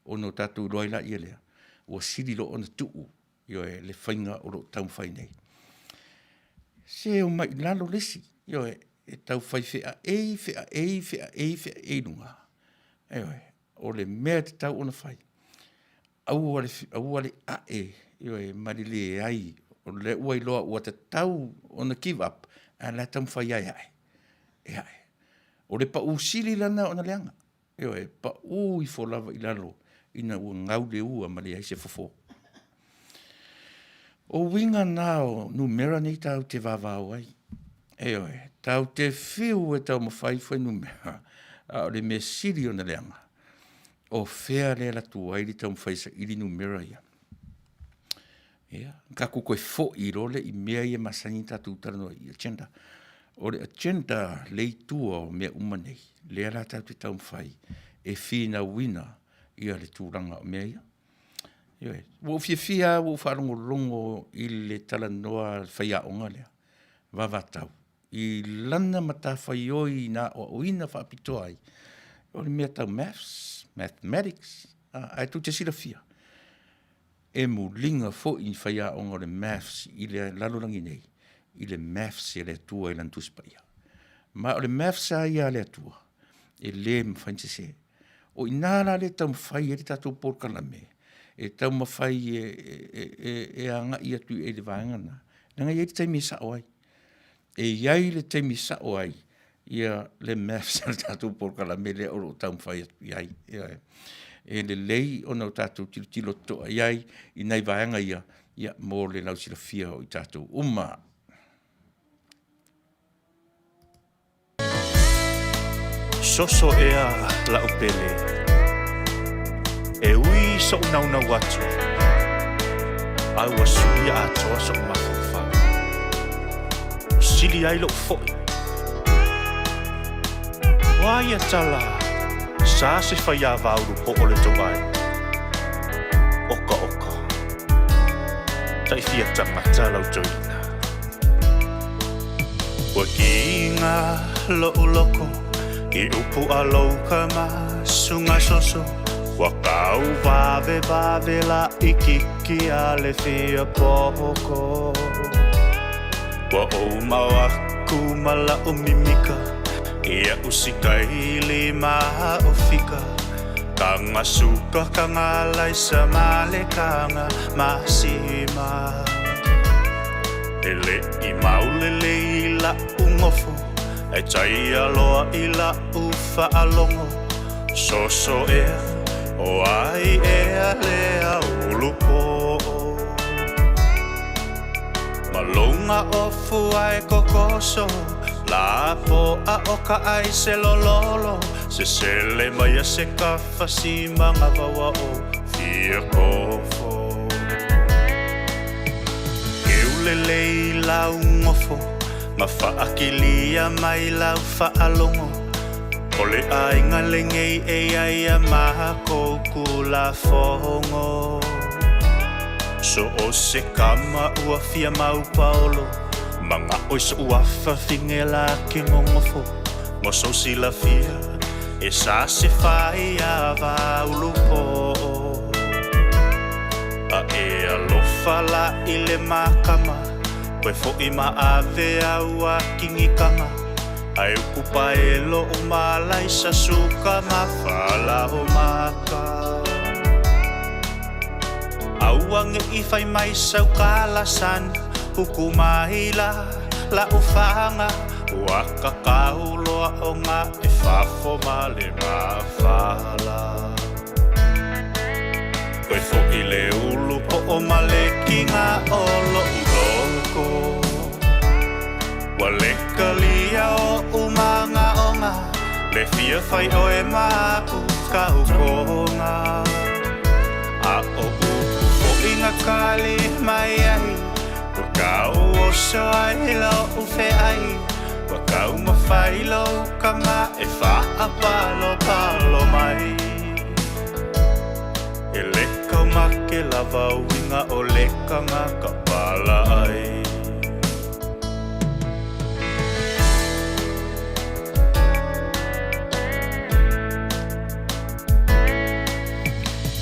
ona o tatou iloa ai lea lea, ua sili loa ona tuu, ioe, le faiga o lo o taumafai nei. Se omai i lalo le isi, ioe, e tau fai feaei, feaei, feaei, feaei i luga. Ioe, o le mea e tatau ona fai, aua le, aua le ae, ioe, ma le leai, o lea ua iloa ua tatau ona give up, a o la e taumafai lava e ae, e ae. O le pau sili lena ona leaga. Ioe, pau ifo lava i lalo ina ua gau le ua ma leai se fofo. O uiga na o numera nei tatou te vavao ai. Ioe, tatou te fiu e taumafai fuainumera, a o le mea sili ona leaga, o fea lea e alu atu ai le taumafai e saili numera ia? Ia, tatou toe foi loa lea i mea ia e masani ona tatou talanoa ai i agenda. O le agenda lea i tua o mea uma nei, lea la tatou te taumafai e finauina le tulaga o mea ia. Ioe. Ua ou fiafia lava ua ou faalogologo i le talanoa a le faiaoga lea, vavatau, i lana matafaioi na aoaoina faapitoa ai, o le mea tau maths, mathematics, ae tou te silafia, e muliga foi ni faiaoga o le Maths i le lalolagi nei i le Maths a le Atua i Lana Tusi Paia. Ma o le Maths lava ia a le Atua, e le mafai ona sese. O i ina la lea e taumafai ai le tatou polokalame, e taumafai e agai atu i le vaega lena, leaga e i ai le taimi e sao ai. E i ai le taimi e sao ai ia le maths a le tatou polokalame lea o lo o taumafai atu i ai. Ioe. E lelei ona o tatou tilotilo totoa i ai i nai vaega ia, ia mo le lausilafia o i tatou uma. Soso ea la'u pele E ui so'u naunau atu Ae ua suia atoa so'u mafaufau Ua sili ai lo'u fo'i O a ia tala Sa se faiā vāulu po'o le tou aiga Oka oka. fia tagata lau toeaina. Ua kiga loʻu loko i upu a lou kama suga soso Ua kau vavevave laʻikiki a le fia poko Ua ou mao aku ma laʻu mimika Iaʻu sikaili ma o fika Kanga suka kanga laisa ma le kanga masima E leʻi maulele i laʻu ngofo E taia loa i laʻu faalogo Soso ea o ai ea lea ulu poʻo Ma luga o fua e kokoso Lapoa o ka ʻai se lololo Sesele mai a se kafa si magawawa o fia kofo Keu lelei lau ngofo Ma faakilia mai lau faalogo O le aiga lenei e iai a makou kulafogo So o se kama ua fia mau paolo Magao i soʻu afa fige la ke gogofo Mo sou silafia e sa se fai ava ulu poʻo A e alofa la i le makama Koe foʻi ma ave au a kigikaga Ae uku paelo o malaisa suka ma falao maka Aua ngeʻi fai mai sau kalasan Uku mai la la'u faga Ua kakau loa o ga e fafo ma le mafala Koe foʻi le ulu poʻo ma le kiga o loʻu loko Ua lekalia oʻu magaoga Le fia fai ʻoe maʻu kaukoga A ʻo upu foʻi na kali mai ai Ua kauoso ai loʻu feʻai Ua kaumafai lou kama e faapalopalo mai E le kaumake lava uiga o le kangaka palaʻai.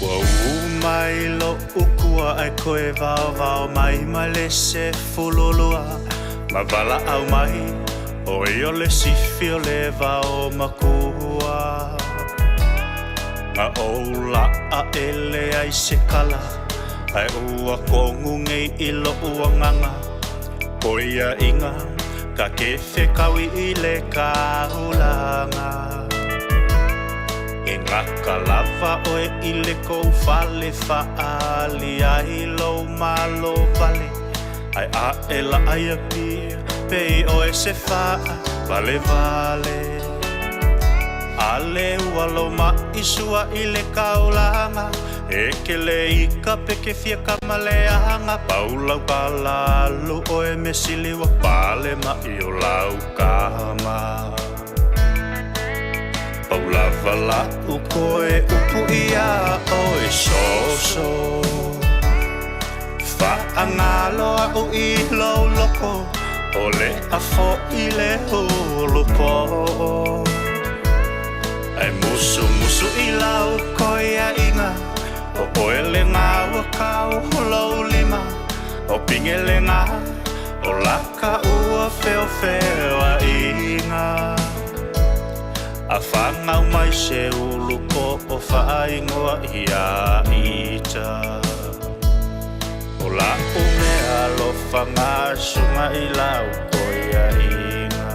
Ua ū mai loʻu kua ae koe vaovao mai ma le 12 Ma valaau mai ʻoe o le sifi o le vao makua Ga ou laʻa e leai se kala Ae ua kogu nei i loʻu agaga ʻOiaʻiga ka ke fekaui i le kaulaga E gaka lava ʻoe i le kou fale faali ai lou malo wale Ae aʻe la aia pia pei ʻoe se faa valevale Ale ua lou maʻi sua i le kaulaga E kele i ka peke fia kama leaga Pau lau pala alu ʻoe me sili ua pale maʻi o lau kama Pau lava laʻu koe upu iā ʻoe soso Faagalo aʻu i lou loko ʻOle a foʻi le ulu poʻo Ae musumusu i lau koiaʻiga ʻO ʻoe le ga ua kau lou lima ʻO pinge le ga o laka ua feofeoaʻiga A fanau mai se ulu poʻo faaigoa iā ita O laʻu mea alofa gasuga i lau koiaʻiga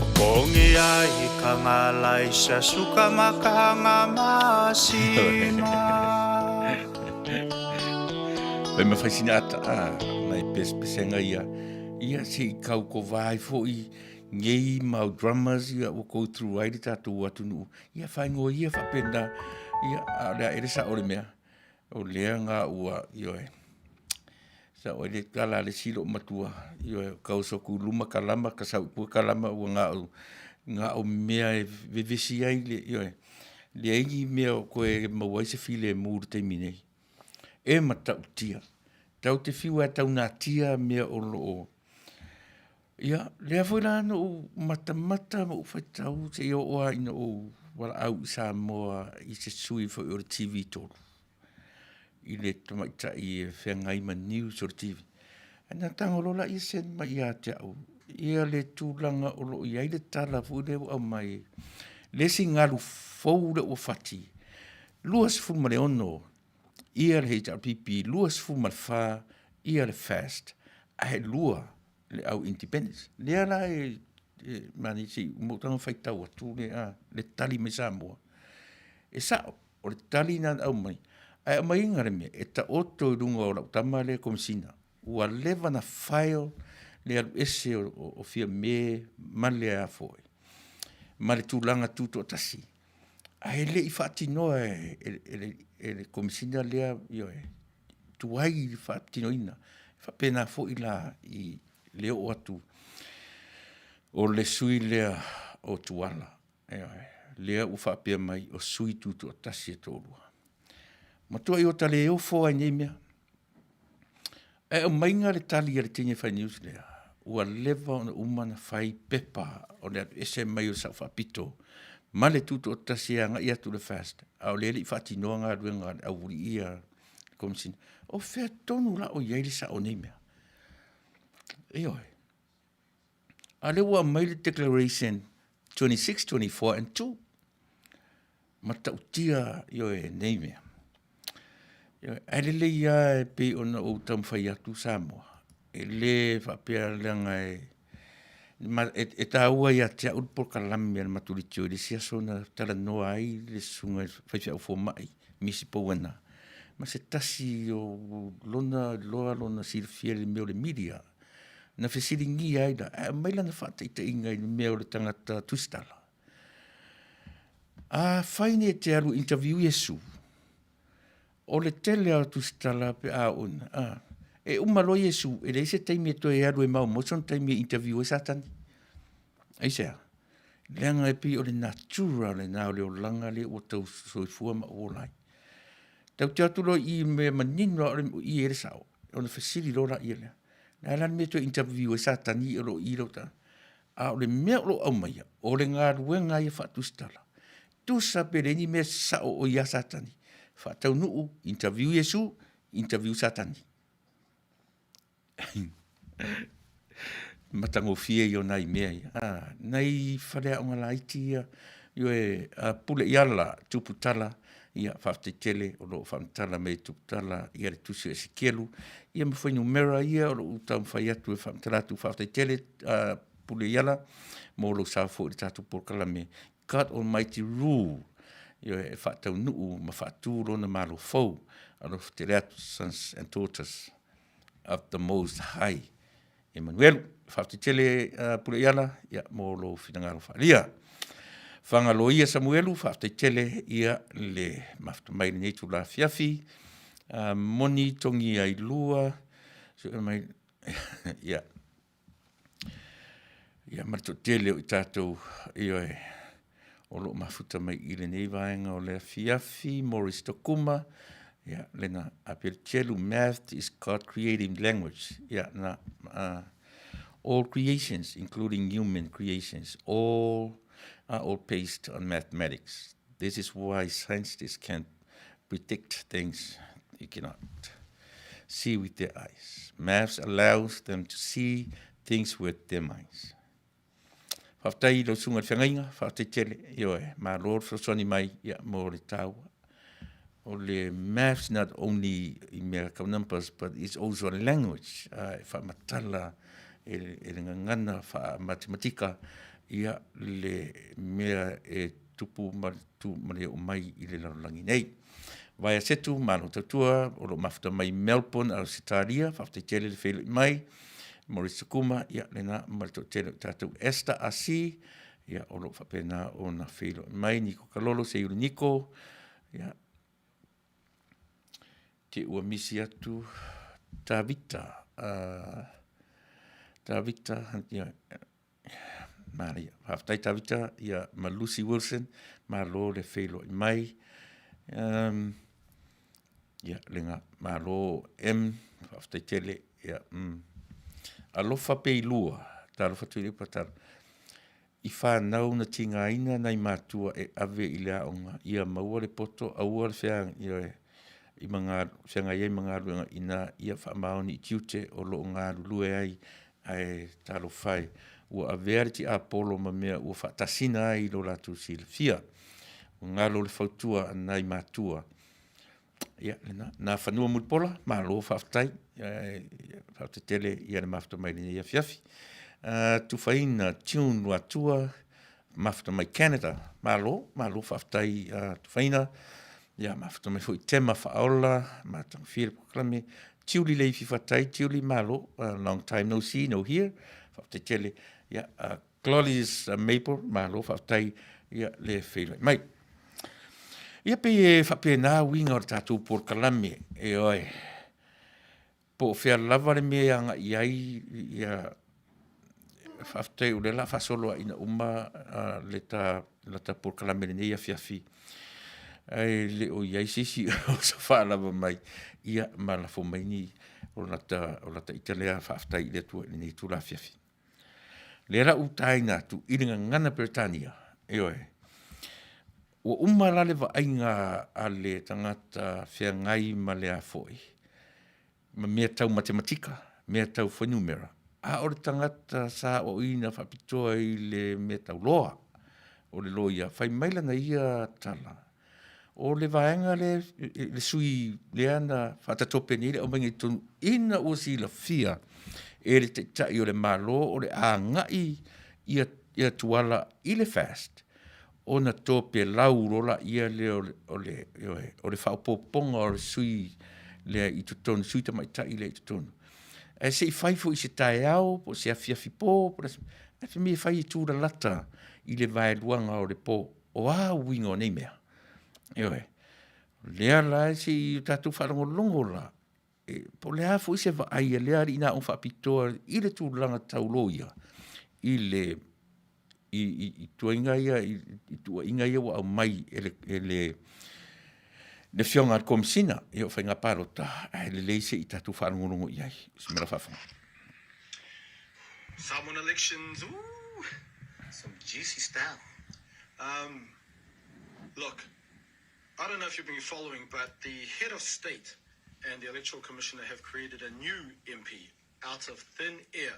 O kongi ai ka galaisa suka ma ka masima. Pai ma fai sina ata a nai pesepesega ia. Ia se i kau ko vai foʻi ngei mau drummers ia ua go through ai le tatou atunuu. Ia faingoa ia faapena ia a o le a ele sao le mea. O lea ga ua ioe. Sa o le tala le silo matua ioe kau soku luma kalama ka sau pua kalama ua ga o ga o mea e vevesi ai le ioe. Leai ni mea o koe e maua ai se filemu i le taimi nei. E matautia. Tau te fiu e tau natia mea o lo o. Ia, lea foi la na ou matamata ma ou faitau seia oo lava ina ou valaau i Samoa i se sui foi o le TV3 i le tamaitai e feagai ma news o le TV. Ae na tago loa lea send mai ia te au ia le tulaga o lo o i ai le tala foi lea ua aumai le isi galu fou lea ua fati, 26 ia le HRPP, 24 ia le FAST, ae 2 le au independence. Lea la e manaia se i uma ou tago faitau atu le, a, le tali mai Samoa. E sao, o le tali na aumai, ae aumaiga le mea, e taoto i luga o lau tama lea e Komesina. Ua leva na file le alu ese o, o, o Fiame ma le a foi, ma le tulaga tutoatasi. Ae le i faatinoa e, e, e, le, e le Komesina lea, ioe, tuai le faatinoina. E faapena foi la i le oo atu o le sui lea o Tuala, ioe, lea ua faapea mai o sui tutoatasi e toalua. Matuai ota le ofo lava i nei mea. Ae aumaiga le tali a le teine fai news lea, ua leva ona uma ona fai pepa o le alu ese mai o le Sao Faapito ma le tutoatasi e agai atu i le FAST, a o lea e le i faatinoa galuega a le auvuliia Komesina. O fea tonu la o i ai le sao o nei mea? Ioe. A lea ua aumai le declaration 26, 24 and 2. Matautia, ioe, nei mea. Ioe, ae lelei lava e pei ona ou taumafai atu Samoa, e le faapea leaga e, e, e taua ia te au le polokalame a le matou leitio i le isi aso na talanoa ai le susuga i le faifeau fomai Misi Pouena ma se tasi o lona iloa lona silafia i le mea o le media na fesiligia ai la, ae aumai lana faataitaiga i le mea o le tagata tusitala. Afai nei e te alu e interview Iesu, o le tele lava o tusitala pe a oo ina, a, e uma loa Iesu, e leai se taimi e toe alu e maumau sona taimi e interview ai Satani. Aisea? Leaga e pei o le natura lena o le olaga lea ua tau soifua ma ou ola ai. Tatou te o atu loa i i mea manino lava o i e le sao, ona fesili loa laia lea. Le a la le mea e toe interview ai Satani o lo o i lau tagata? A o le mea o lo o aumaia, o le galuega ia faatusitala. Tusa pe leai ni mea sao o ia Satani. Faataunuu, interview Iesu, interview Satani. Matagofie ia o nai mea ia. Ah, nai faleaoga laiti ia, ioe, a pule i ala, Tuputala, ia, faafetai tele o lo o faamatala mai e Tuputala ia le tusi o Esekielu, ia ma fuainumera ia o lo o taumafai atu e faamatala atu. Faafetai tele, pule i ala, mo lou sao foi i le tatou polokalame God Almighty Rule, ioe, e faataunuu ma faatu lona Malo fou. Alofa tele atu, sons and daughters of the Most High. Emanuelu. Faafetai tele uh, Puleiala ia, mo lou finagalo faaalia. Fagaloia Samuelu, faafetai tele ia le mafuta mai lenei itula afiafi. Uh, moni tongi ai lua, sue mai, ia, Ia, ma le toatele o i tatou, ioe, o lo o mafuta mai i lenei vaega o le afiafi, Maurice Tokuma, ia, lena Apeluchelu, Math is God creating language. Ia, na, all creations, including human creations, all are all based on mathematics. This is why scientists can't predict things they cannot see with their eyes. Maths allows them to see things with their minds. Faafetai i lau susuga i le feagaiga, faafetai tele, ioe, malo le fesoasoani mai ia, mo le taua. O le maths not only i mea kau numbers, but it's also a language e faamatala e, e le gagana faamathematika ia le mea e tupu ma le tu ma le oo mai i le lalolagi nei. Vaea Setu, malo tautua, o lo o mafuta mai Melbourne, Ausetalia, faafetai tele le feiloai mai, Maurice Sakuma, ia lena ma le toatele o tatou Esther Asi, ia o lo o faapena ona feiloai mai, Niko Kalolo, Seiuli Niko, ia te ua misi atu Tavita, Tavita, ia, Manaia. Faafetai Tavita ia, ma Lucy Wilson, malo le feiloai mai. Um, Ia, lena, malo M, faafetai tele. Ia, mm. Alofa pe i lua, talofa Tuilaepa, talo. I fanau na tigaina nai matua e ave i le aoga, ia maua le poto, aua le feagai, ioe, i ma feagai ai ma galuega ina ia faamaoni i tiute o lo o galulue ai, ae talofa e, ua avea le tiapolo ma mea ua faatasina ai lo latou silafia. Ua galo le fautua a nai matua. Ia, lena. Nafanua Mulipola, malo faafetai. Faafetai tele ia le mafuta mai lenei afiafi. Tufaina Tune Luatua, mafuta mai Canada. Malo, malo faafetai Tufaina. Ia, mafuta mai foi Tema Faaola, matagofie le polokalame. Tiuli Leifi Fatai, Tiuli, malo. Long time no see, no hear. Faafetai tele. Ia, Claudius Maple, malo faafetai ia le feiloai mai. Ia pei e faapena uiga o le tatou polokalame, ioe, po o fea lava le mea e agai i ai ia faafetai o lea o le a faasoloaiina uma le ta lata polokalame i lenei afiafi, ae le o i ai se isi o faalava mai, ia ma lafo mai ni o lata ita lea faafetai i le Atua i lenei itula afiafi. Lea la ua taina atu i le gagana Peretania, ioe, ua uma la le vaaiga a le tagata feagai ma le a foi, ma mea tau matematika, mea tau fuainumera, a o le tagata sa aoaoina faapitoa i le mea tau loa, o le loia, fai mai lana ia tala, O le vaega lea, le sui lea na faatatope nei le aumaiga i totonu ina ua silafia e le Taitai o le Malo o le a agai ia Tuala i le FAST ona topelau loa lea o le, ioe, o le faaopoopoga o le sui lea i totonu, sui tamaitai lea i totonu. Ae se i fai foi i se taeao po o se afiafi po, po o le a se mea e fai e tulalata i le vaeluaga o le po. O a uiga o nei mea? Ioe. O lea la se i o tatou faalogologo la, po o le a foi se vaai a lea alii na aoga faapitoa i le tulaga tau loia i le i, i, i tuaiga ia, i, i tuuaiga ia ua aumai e le, e le, le Afioga a le Komesina ia o Faiga Palota, ae lelei se i tatou faalogologo i ai. Se mea la faafofoga. Samoan elections, ooh, some juicy stuff. Um, look, I don't know if you've been following, but the head of state and the electoral commissioner have created a new MP out of thin air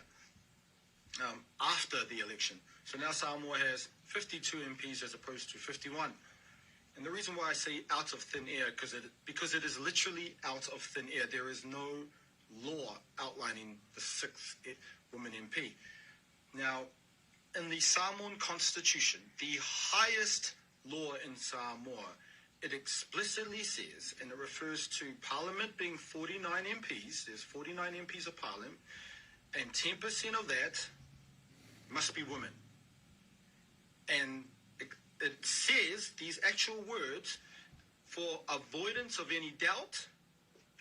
um, after the election. So now Samoa has 52 MPs as opposed to 51. And the reason why I say out of thin air, because it, because it is literally out of thin air. There is no law outlining the sixth woman MP. Now, in the Samoan Constitution, the highest law in Samoa, it explicitly says, and it refers to Parliament being 49 MPs, there's 49 MPs of Parliament, and 10% of that must be women. And it, it says these actual words for avoidance of any doubt,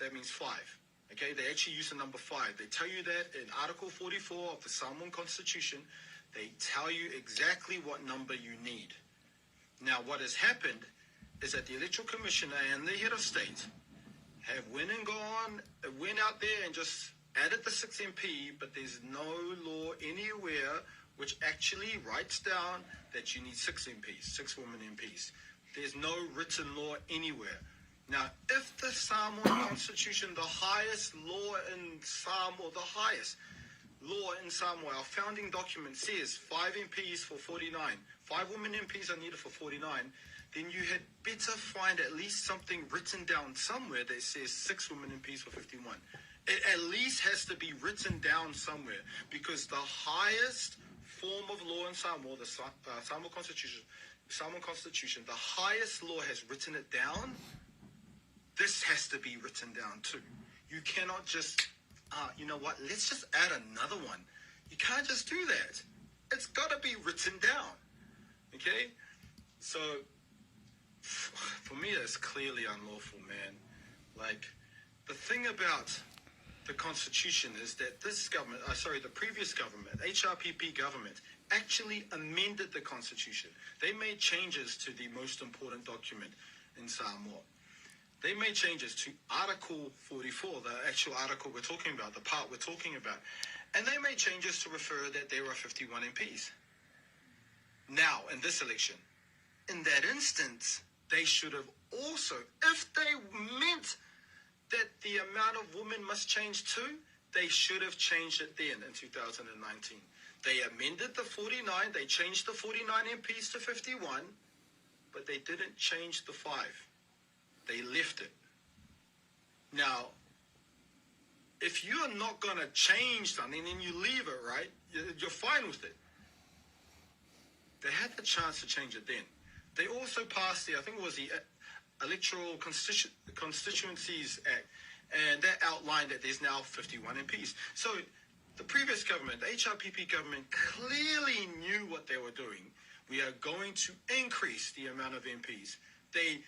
that means five. Okay, they actually use the number five. They tell you that in Article 44 of the Samoan Constitution, they tell you exactly what number you need. Now, what has happened is that the Electoral Commissioner and the head of state have went and gone, went out there and just added the 6 MP, but there's no law anywhere which actually writes down that you need six MPs, six women MPs. There's no written law anywhere. Now, if the Samoan Constitution, the highest law in Samoa, the highest law in Samoa, our founding document says five MPs for 49, five women MPs are needed for 49, then you had better find at least something written down somewhere that says six women MPs for 51. It at least has to be written down somewhere because the highest form of law in Samoa, the Samoa Constitution, Samoan Constitution, the highest law has written it down. This has to be written down too. You cannot just, uh, you know what, let's just add another one. You can't just do that. It's got to be written down. Okay? So, for me, that's clearly unlawful, man. Like, the thing about the Constitution is that this government, uh, sorry, the previous government, HRPP government, actually amended the Constitution. They made changes to the most important document in Samoa. They made changes to Article 44, the actual article we're talking about, the part we're talking about. And they made changes to refer that there are 51 MPs. Now, in this election, in that instance, they should have also, if they meant that the amount of women must change too, they should have changed it then in 2019. They amended the 49, they changed the 49 MPs to 51, but they didn't change the five. They left it. Now, if you're not going to change something, then you leave it, right? You're fine with it. They had the chance to change it then. They also passed the, I think it was the uh, Electoral Constitu- Constituencies Act, and that outlined that there's now 51 MPs. So the previous government, the HRPP government, clearly knew what they were doing. We are going to increase the amount of MPs. They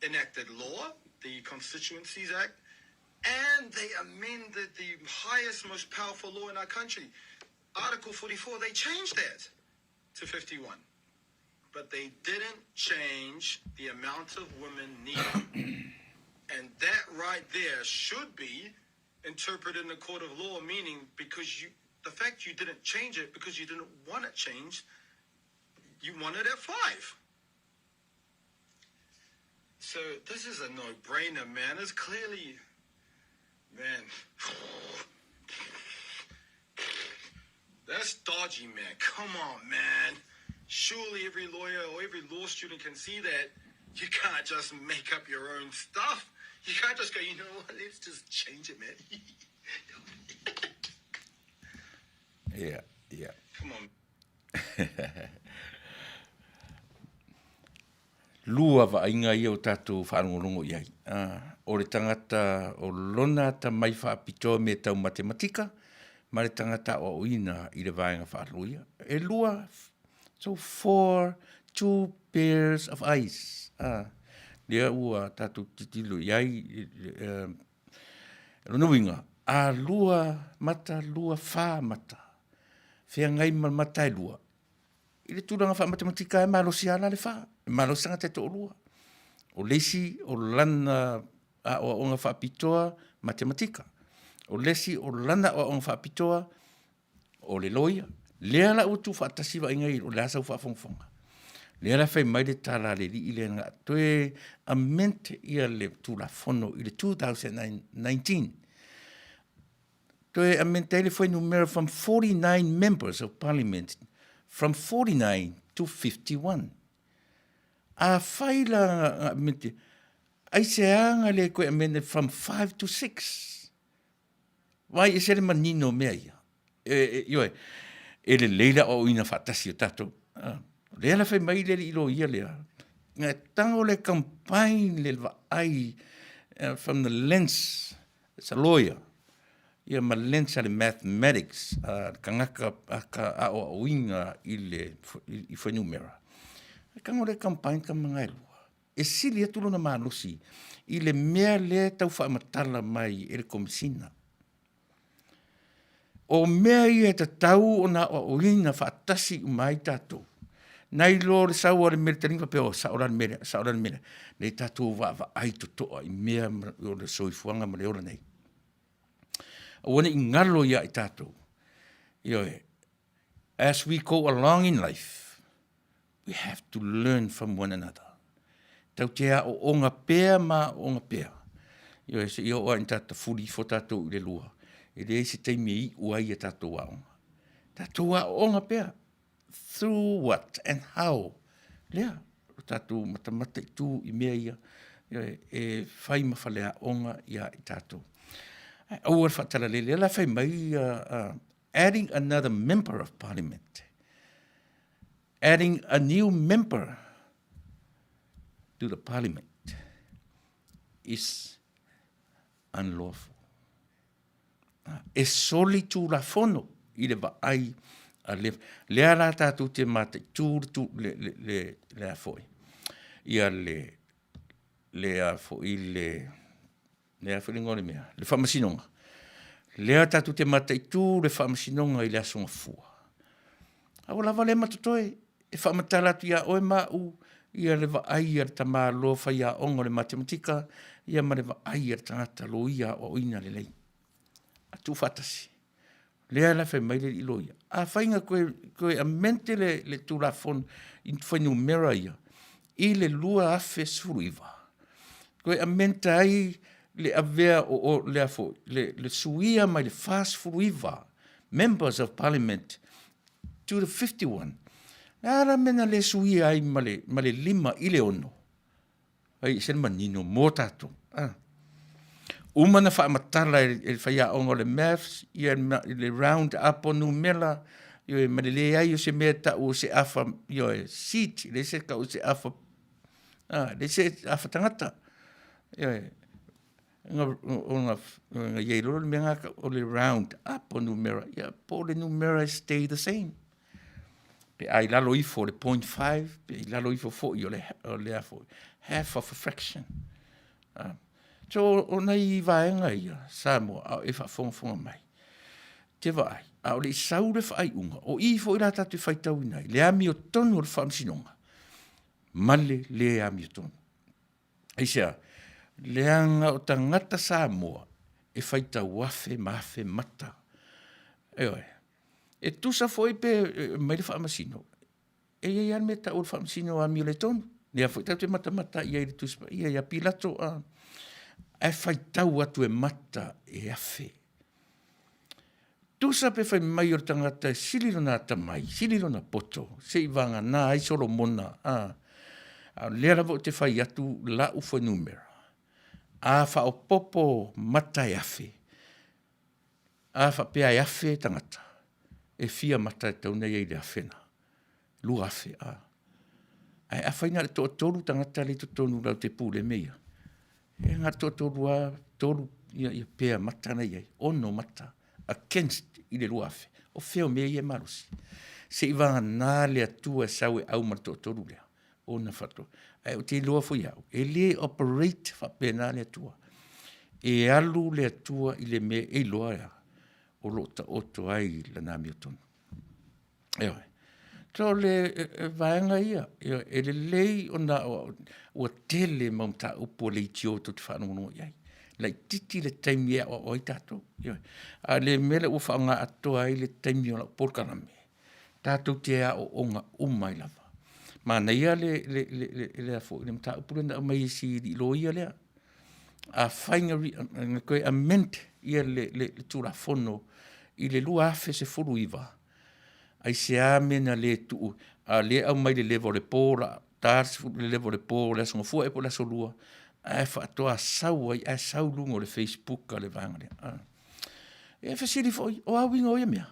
enacted law, the Constituencies Act, and they amended the highest, most powerful law in our country. Article 44, they changed that to 51. But they didn't change the amount of women needed. and that right there should be interpreted in the court of law, meaning because you the fact you didn't change it because you didn't want it changed, you wanted it at five. So this is a no-brainer, man. It's clearly, man. That's dodgy, man. Come on, man. Surely every lawyer or every law student can see that. You can't just make up your own stuff. You can't just go, you know what, let's just change it, man. yeah, yeah. Come on. Lua vaaiga ia o tatou faalogologo i ai. O le tagata o lona atamai faapitoa mea tau matematika ma le tagata aoaoina i le vaega faaloia. E lua, so four, two pairs of eyes. Lea ua tatou tilotilo i ai, lona uiga, a lua mata, lua, fa mata, feagai ma mata e lua, I le tulaga faamatematika e malosi lava la le fa, e malosi tagata e toalua. O le isi o lana aoaoga faapitoa matematika. O le isi o lana aoaoga faapitoa o le loia. Lea la ua tuufaatasi vaaiga i o le a sau faafogafoga. Lea la fai mai le tala a le alii lea na toe amend ia le Tulafono i le 2019. Toe amend ai le fuainumera from 49 members of parliament from 49 to 51. Afai la nga amend, aisea nga le koe amend from 5 to 6? Vai ese le manino o mea ia. E, e, ioe, e lelei le aoaoina faatasi o tatou. Ah, lea la fai mai le alii loia lea, nga tango le combine le vaai uh, from the lens as a lawyer, ia ma lens a le mathematics, a le kangaka a ka aoaoina i le i fuainumera. E tango le combine ka manga e lua. E sili atu lona malosi i le mea lea e tau faamatala mai e le Komesina. O mea ia e tatau ona aoaoina faatasi uma ai tatou. Nai lo le sau a le mea le taliga faapea, oh, sao la le mea lea, sao la le mea lea. Nei tatou vaavaai totoa i mea o le soifuaga ma le ola nei. Aua ne i galo ia i tatou. Ioe, as we go along in life, we have to learn from one another. Tau te aoaoga pea ma aoaoga pea. Ioe, seia oo lava ina tatou tafuli ifo tatou i le lua, e leai se taimi e iu ai a tatou aoga. Tatou aoaoga pea, through what and how. Lea, o tatou matamata i tu i mea ia, ioe, e fai ma faleaoga ia i tatou. Ae aua le faatalalele, lea la fai mai uh, adding another member of parliament. Adding a new member to the parliament is unlawful. E soli tulafono i le vaai a le, lea la tatou te mataitū le, tu, le, le, le, le a foi. Ia le, le a foi le, Le a foi le igoa o le mea? Le faamasinoga. Lea tatou te mataitū le faamasinoga i le Aso Gafua. A ua lava lea ma totoe e faamatala atu iā oe ma au Ia le vaai a le tamaloa faiaoga o le matematika, ia ma le vaai a le tagata loia aoaoina lelei. A tuufaatasi. Lea la fai mai le alii loia, afai na toe, toe amend le, le Tulafono i fuainumera ia i le 2019, toe amend ai le avea o, o lea foi, le, le suia mai le 49 members of parliament to the 51. Le a la mea na le suia ai ma le, ma le 5 i le 6? Ai se manino mo tatou. Ah. Uma na faamatala e, e le faiaoga o le maths, ia le round up o numera, ioe, ma le leai o se mea tau o se afa, ioe, seat, le se tau o se afa, ah, le se afa tagata. Ioe, nga, ona, nga iai lolo le mea ngā o le round up o numera, ia, po o le numera stay the same. Pe a i lalo ifo o le 0.5, pe i lalo ifo foi o le, o le a foi, half of a fraction. So, o nai vaega ia, Samoa, a o e faafogafoga mai, te vaai, a o le i sau le faaiuga, o i foi la tatou te faitauina ai, le amiotonu o le faamasinoga, ma le le amiotonu. Aisea? Leaga o tagata Samoa e faitau afe ma afe mata. Ioe. E tusa foi pe mai le faamasino, e i ai lava le mea e tau o le faamasino amioletonu. Lea foi tatou te matamata i ai i le Tusi Paia ia Pilato, a, ae faitau atu e mata e afe. Tusa pe fai mai o le tagata e sili lona atamai, sili lona poto, se i vagana ai Solomona, a, a o lea lava ou te fai atu la'u fuainumera, a faaopoopo mata e afe, A faapea e afe tagata, e fia mata e tatau ona i ai i le afe lena? 2000, a. Ae afai na o le toatolu tagata lea i totonu latou te pulea mea ia, e na o le toatolu lava, tolu ia, ia pea mata na i ai, ono mata against i le 2000. O fea o mea ia e malosi? Se i vagana le Atua e sau e au ma le toatolu lea, ona faatoa. Ae ou te iloa foi au, e le operate faapena le Atua. E alu le Atua i le mea e iloa ea, o lo o taoto ai lana amiotonu. Ioe. So le vaega ia, e lelei ona ua tele mau mataupu a leitio tou te faalogologo i ai. Laitiiti le taimi e aoao ai tatou. Ioe. A o le mea lea ua faaaoga atoa ai le taimi o lau polokalame, tatou te aooga uma ai lava. Manaia le, le, le, le, le, foi, le mataupu lea na aumai e si alii loia lea. Afai na, na toe amend ia le, le, le Tulafono i le 2019, aisea mea na le tuu, a o lea e aumai le leva o le po la ta le leva o le po o le Aso Gafua ea po o le Aso Lua, ae faatoa sau ai, ae sau i luga o le Facebook a le vaega lea. E fesili foi, o a uiga o ia mea?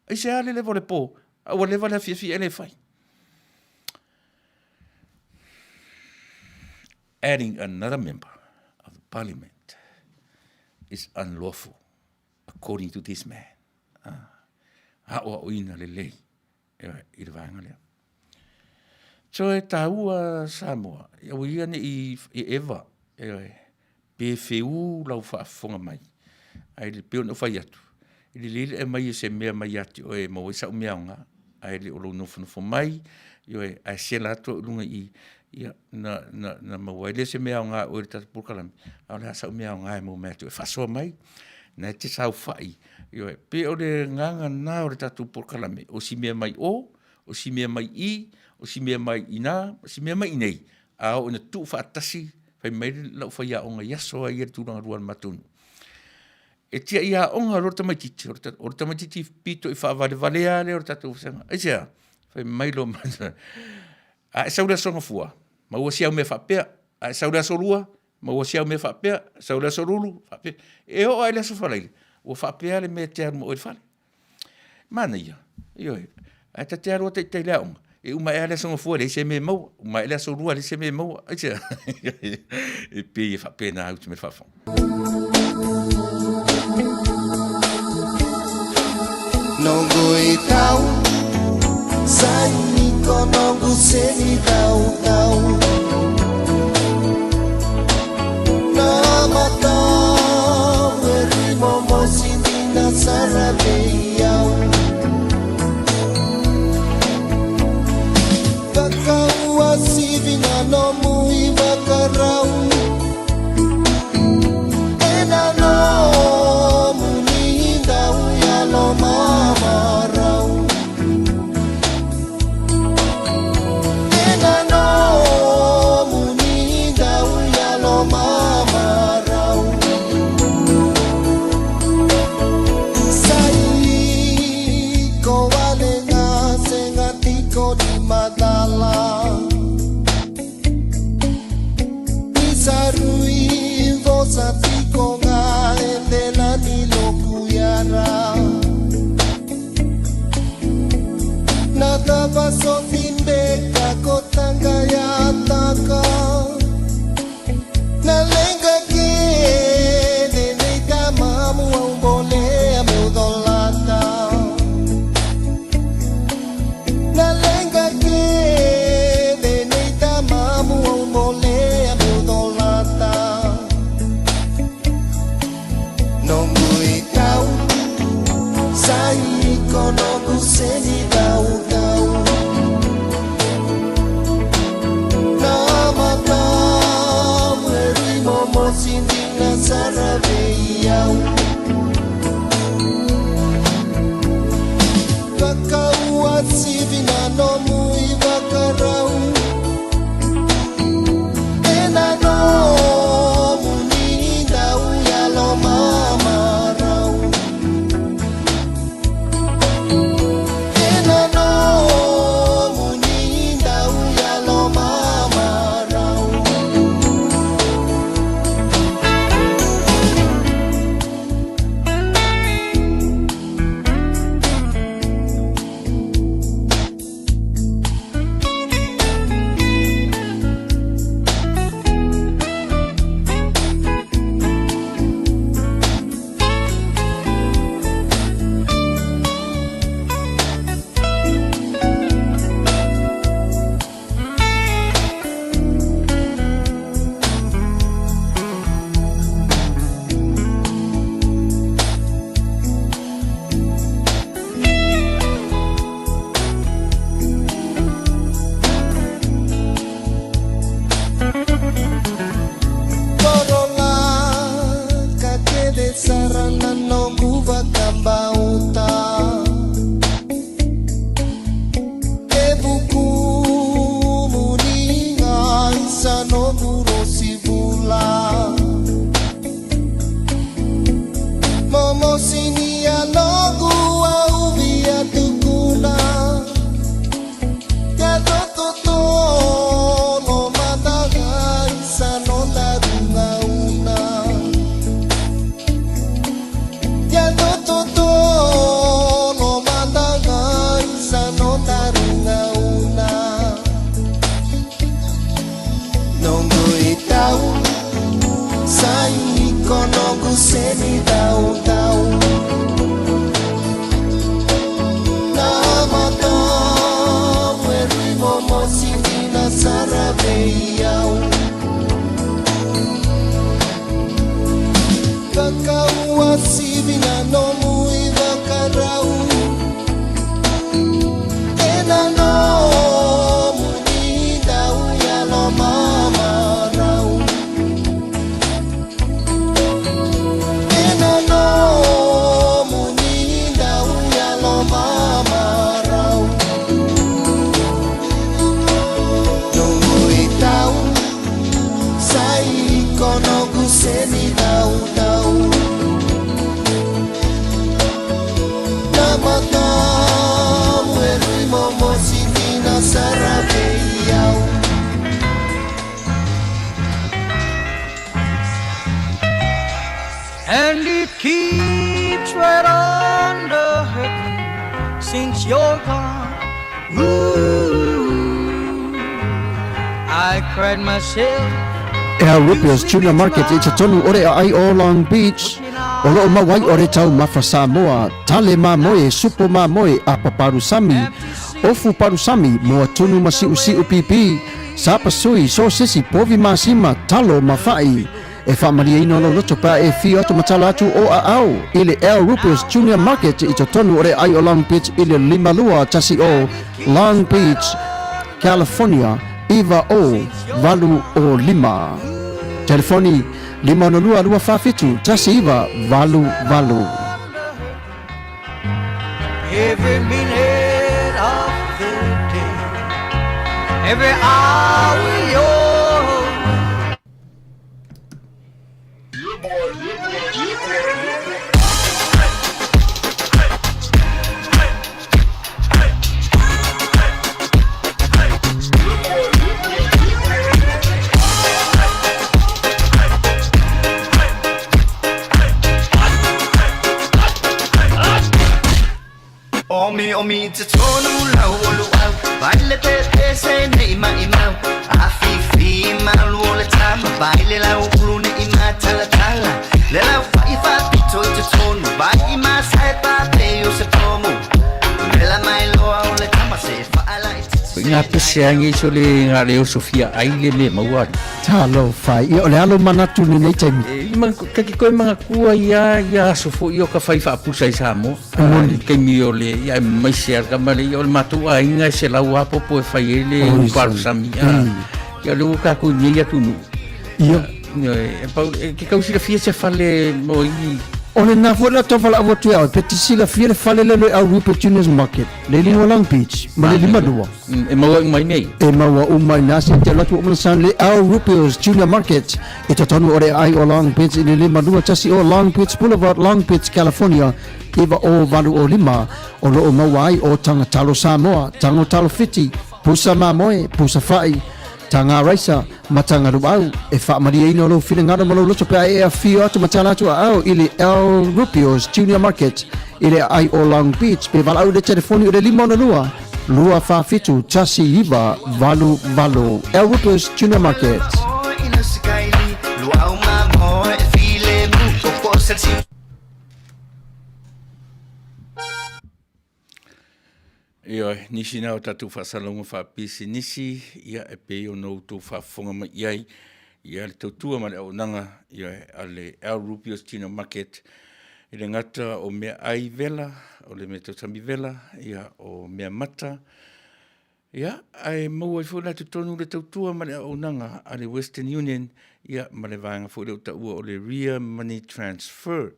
Aisea le leva o le po, a ua leva le afiafi e le fai? Adding another member of the parliament is unlawful according to this man. Ah, aoaoina lelei i le vaega lea. So e tāua Samoa, aua ia ne i eva, e, pe feū lau faafofoga mai. Ae le pei ona ou fai atu, e lelei le aumai o se mea mai ia te oe e maua ai sau mea aoga, ae le o lou nofonofo mai, ioe, ae sela atu au i luga i i, ia, na, na, na maua ai lea se mea aoga o oe i le tatou polokalame, a o le a sau mea aoga e maua mai ia te oe. Faasoa mai, na e te saofai, ioe, pei o le agaga lena o le tatou polokalame, o si mea mai o, o si mea mai i, o si mea mai i ina, o si mea mai i inei, a oo ina tuufaatasi, fai mai lau faiaoga i aso lava ia i le tulaga lua o le matou nuu. E tiai aoga loa le tamaitiiti, o le tamaitiiti pito i faavalevalea lea o le tatou vasega. Aisea? Fai mai loa a e sau i le Aso Gafua, maua si au mea faapea, a e sau i le Aso Lua, maua si au mea faapea, sau i le Aso Lulu, faapea. E oo lava i le Aso Faraile, ua faapea le mea e te alu ma oe i le fale. Manaia, ioe. Ae ta te alu lava taitai i le aoga, e uma ae lava le Aso Gafua e leai se mea e maua, uma ae le Aso Lua e leai se mea e maua. Aisea? E pei e faapena utu mai le faafofoga. And it keeps right on the hurting since you're gone. Ooh, I cried myself. Al Ripio's Tuna Market i totonu o le aai o Long Beach. O loo mau ai o le taumafa Samoa, tale mamoe, supo mamoe, apa palusami, ofu palusami, moa tunu ma siusiu pipi, sapasui, sosesi, povi masima, talo ma fa'i. E faamalieina lou loto pe a e afio atu ma tala atu o aao i le Al Rupert's Junior Market i totonu o le aai o Long Beach i le 5210 Long Beach, California 90805. Telefoni 562 247 1988. Every minute of the day, every hour you're Omi omi te tonu lau o luau Vai le pe pe se nei mai mau A fi fi malu o le tama Vai le lau ulu ne i ma tala tala Le lau fa i fa pito i te tonu Vai i ma sai pa pe o se pomu Le la mai loa o le tama se fa ala i te Ngā pese angi so le ngā leo Sofia ai le me maua ali. Talofa, ia o le alo manatu i lenei taimi. E, ma, kake koe mangatua ia, ia aso foi o ka whai whaapusa i Samoa. I le taimi o le, ia e maise a kama le, ia o le matou aiga e selau apopo e whai e le palusami. Ia le ua kākou i nei atunuu. Ia. E pau, e ke tau silafia se fale mo i... O lena foi la tau valaau atu ia oe, pe te silafia le fale lea o El Rupert Junior's Market, le i luga o Long Beach, ma le 52. E maua uma i nei? E maua uma i ina, se te alu atu ua uma ona sound le El Rupert's Junior Market, i totonu o le aai o Long Beach i le 521 o Long Beach Boulevard, Long Beach, California, 90805, o lo o maua ai o taga talo Samoa, tago talo Fiti, pusa mamoe, pusa fai, taga raisa, ma taga luau. E faamalieina lou finagalo ma lou loto pe a e afio atu ma tala atu aao i le El Rupio's Junior Market i le aai o Long Beach pe valaau i le telefoni o le 562 247 1988. El Rupio's Junior Market. Ioe, nisi na o tatou faasalalauga faapisinisi, ia e pei ona outou faafofoga mai i ai, ia le tautua ma le auaunaga, ioe, a le El Rubio's Tino Market, i le gata o meaai vela, o le meatausami vela, ia o meamata, ia, ae maua ai foi la i totonu le tautua ma le auaunaga a le Western Union, ia, ma le vaega foi lea ua taua o le Ria Money Transfer.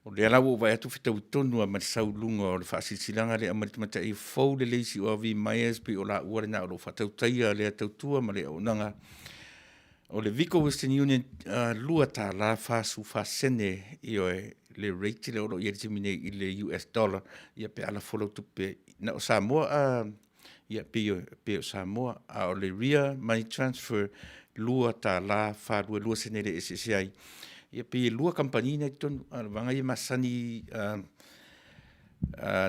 O lea la ua ou vaai atu fetaui tonu lava ma le sau i luga o le faasilasilaga lea e aumai le tamaitai fou lelei si o Avi Myers pei o laua lena o lo o faatautaia lea tautua ma le auaunaga. O le Vico Western Union $2.44, ioe, le rate lea o lo o i ai le taimi nei i le US dollar, ia pe a lafo lau tupe na o Samoa a ia pei o, pei o Samoa, a o le Ria Money Transfer $2.42 le eseese ai. Ia pei e lua kamupani na i totonu, a o le vaega ia masani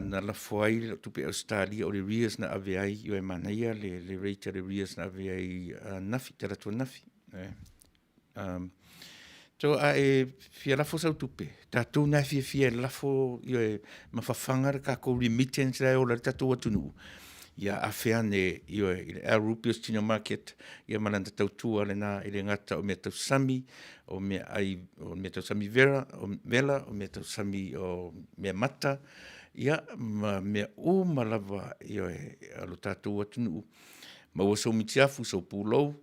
na lafo ai lau tupe i Ausetalia, o le Rias na ave ai, ioe, manaia le, le rate a le Rias na ave ai ananafi, talaatu ananafi. So a e fia lafo sau tupe, tatou na e fiafia e lafo ioe, ma fafaga le tatou remittance la e ola ai le tatou atunuu, ia afe ane ioe, i le El Rupios Tino Market, ia ma lana tautua lena e le gata o meatausami, o meaai, o meatausami vera, o vela, o meatausami o meamata, ia ma mea uma lava ioe, a lo tatou atunuu. Maua sou mitiafu, sou pulou,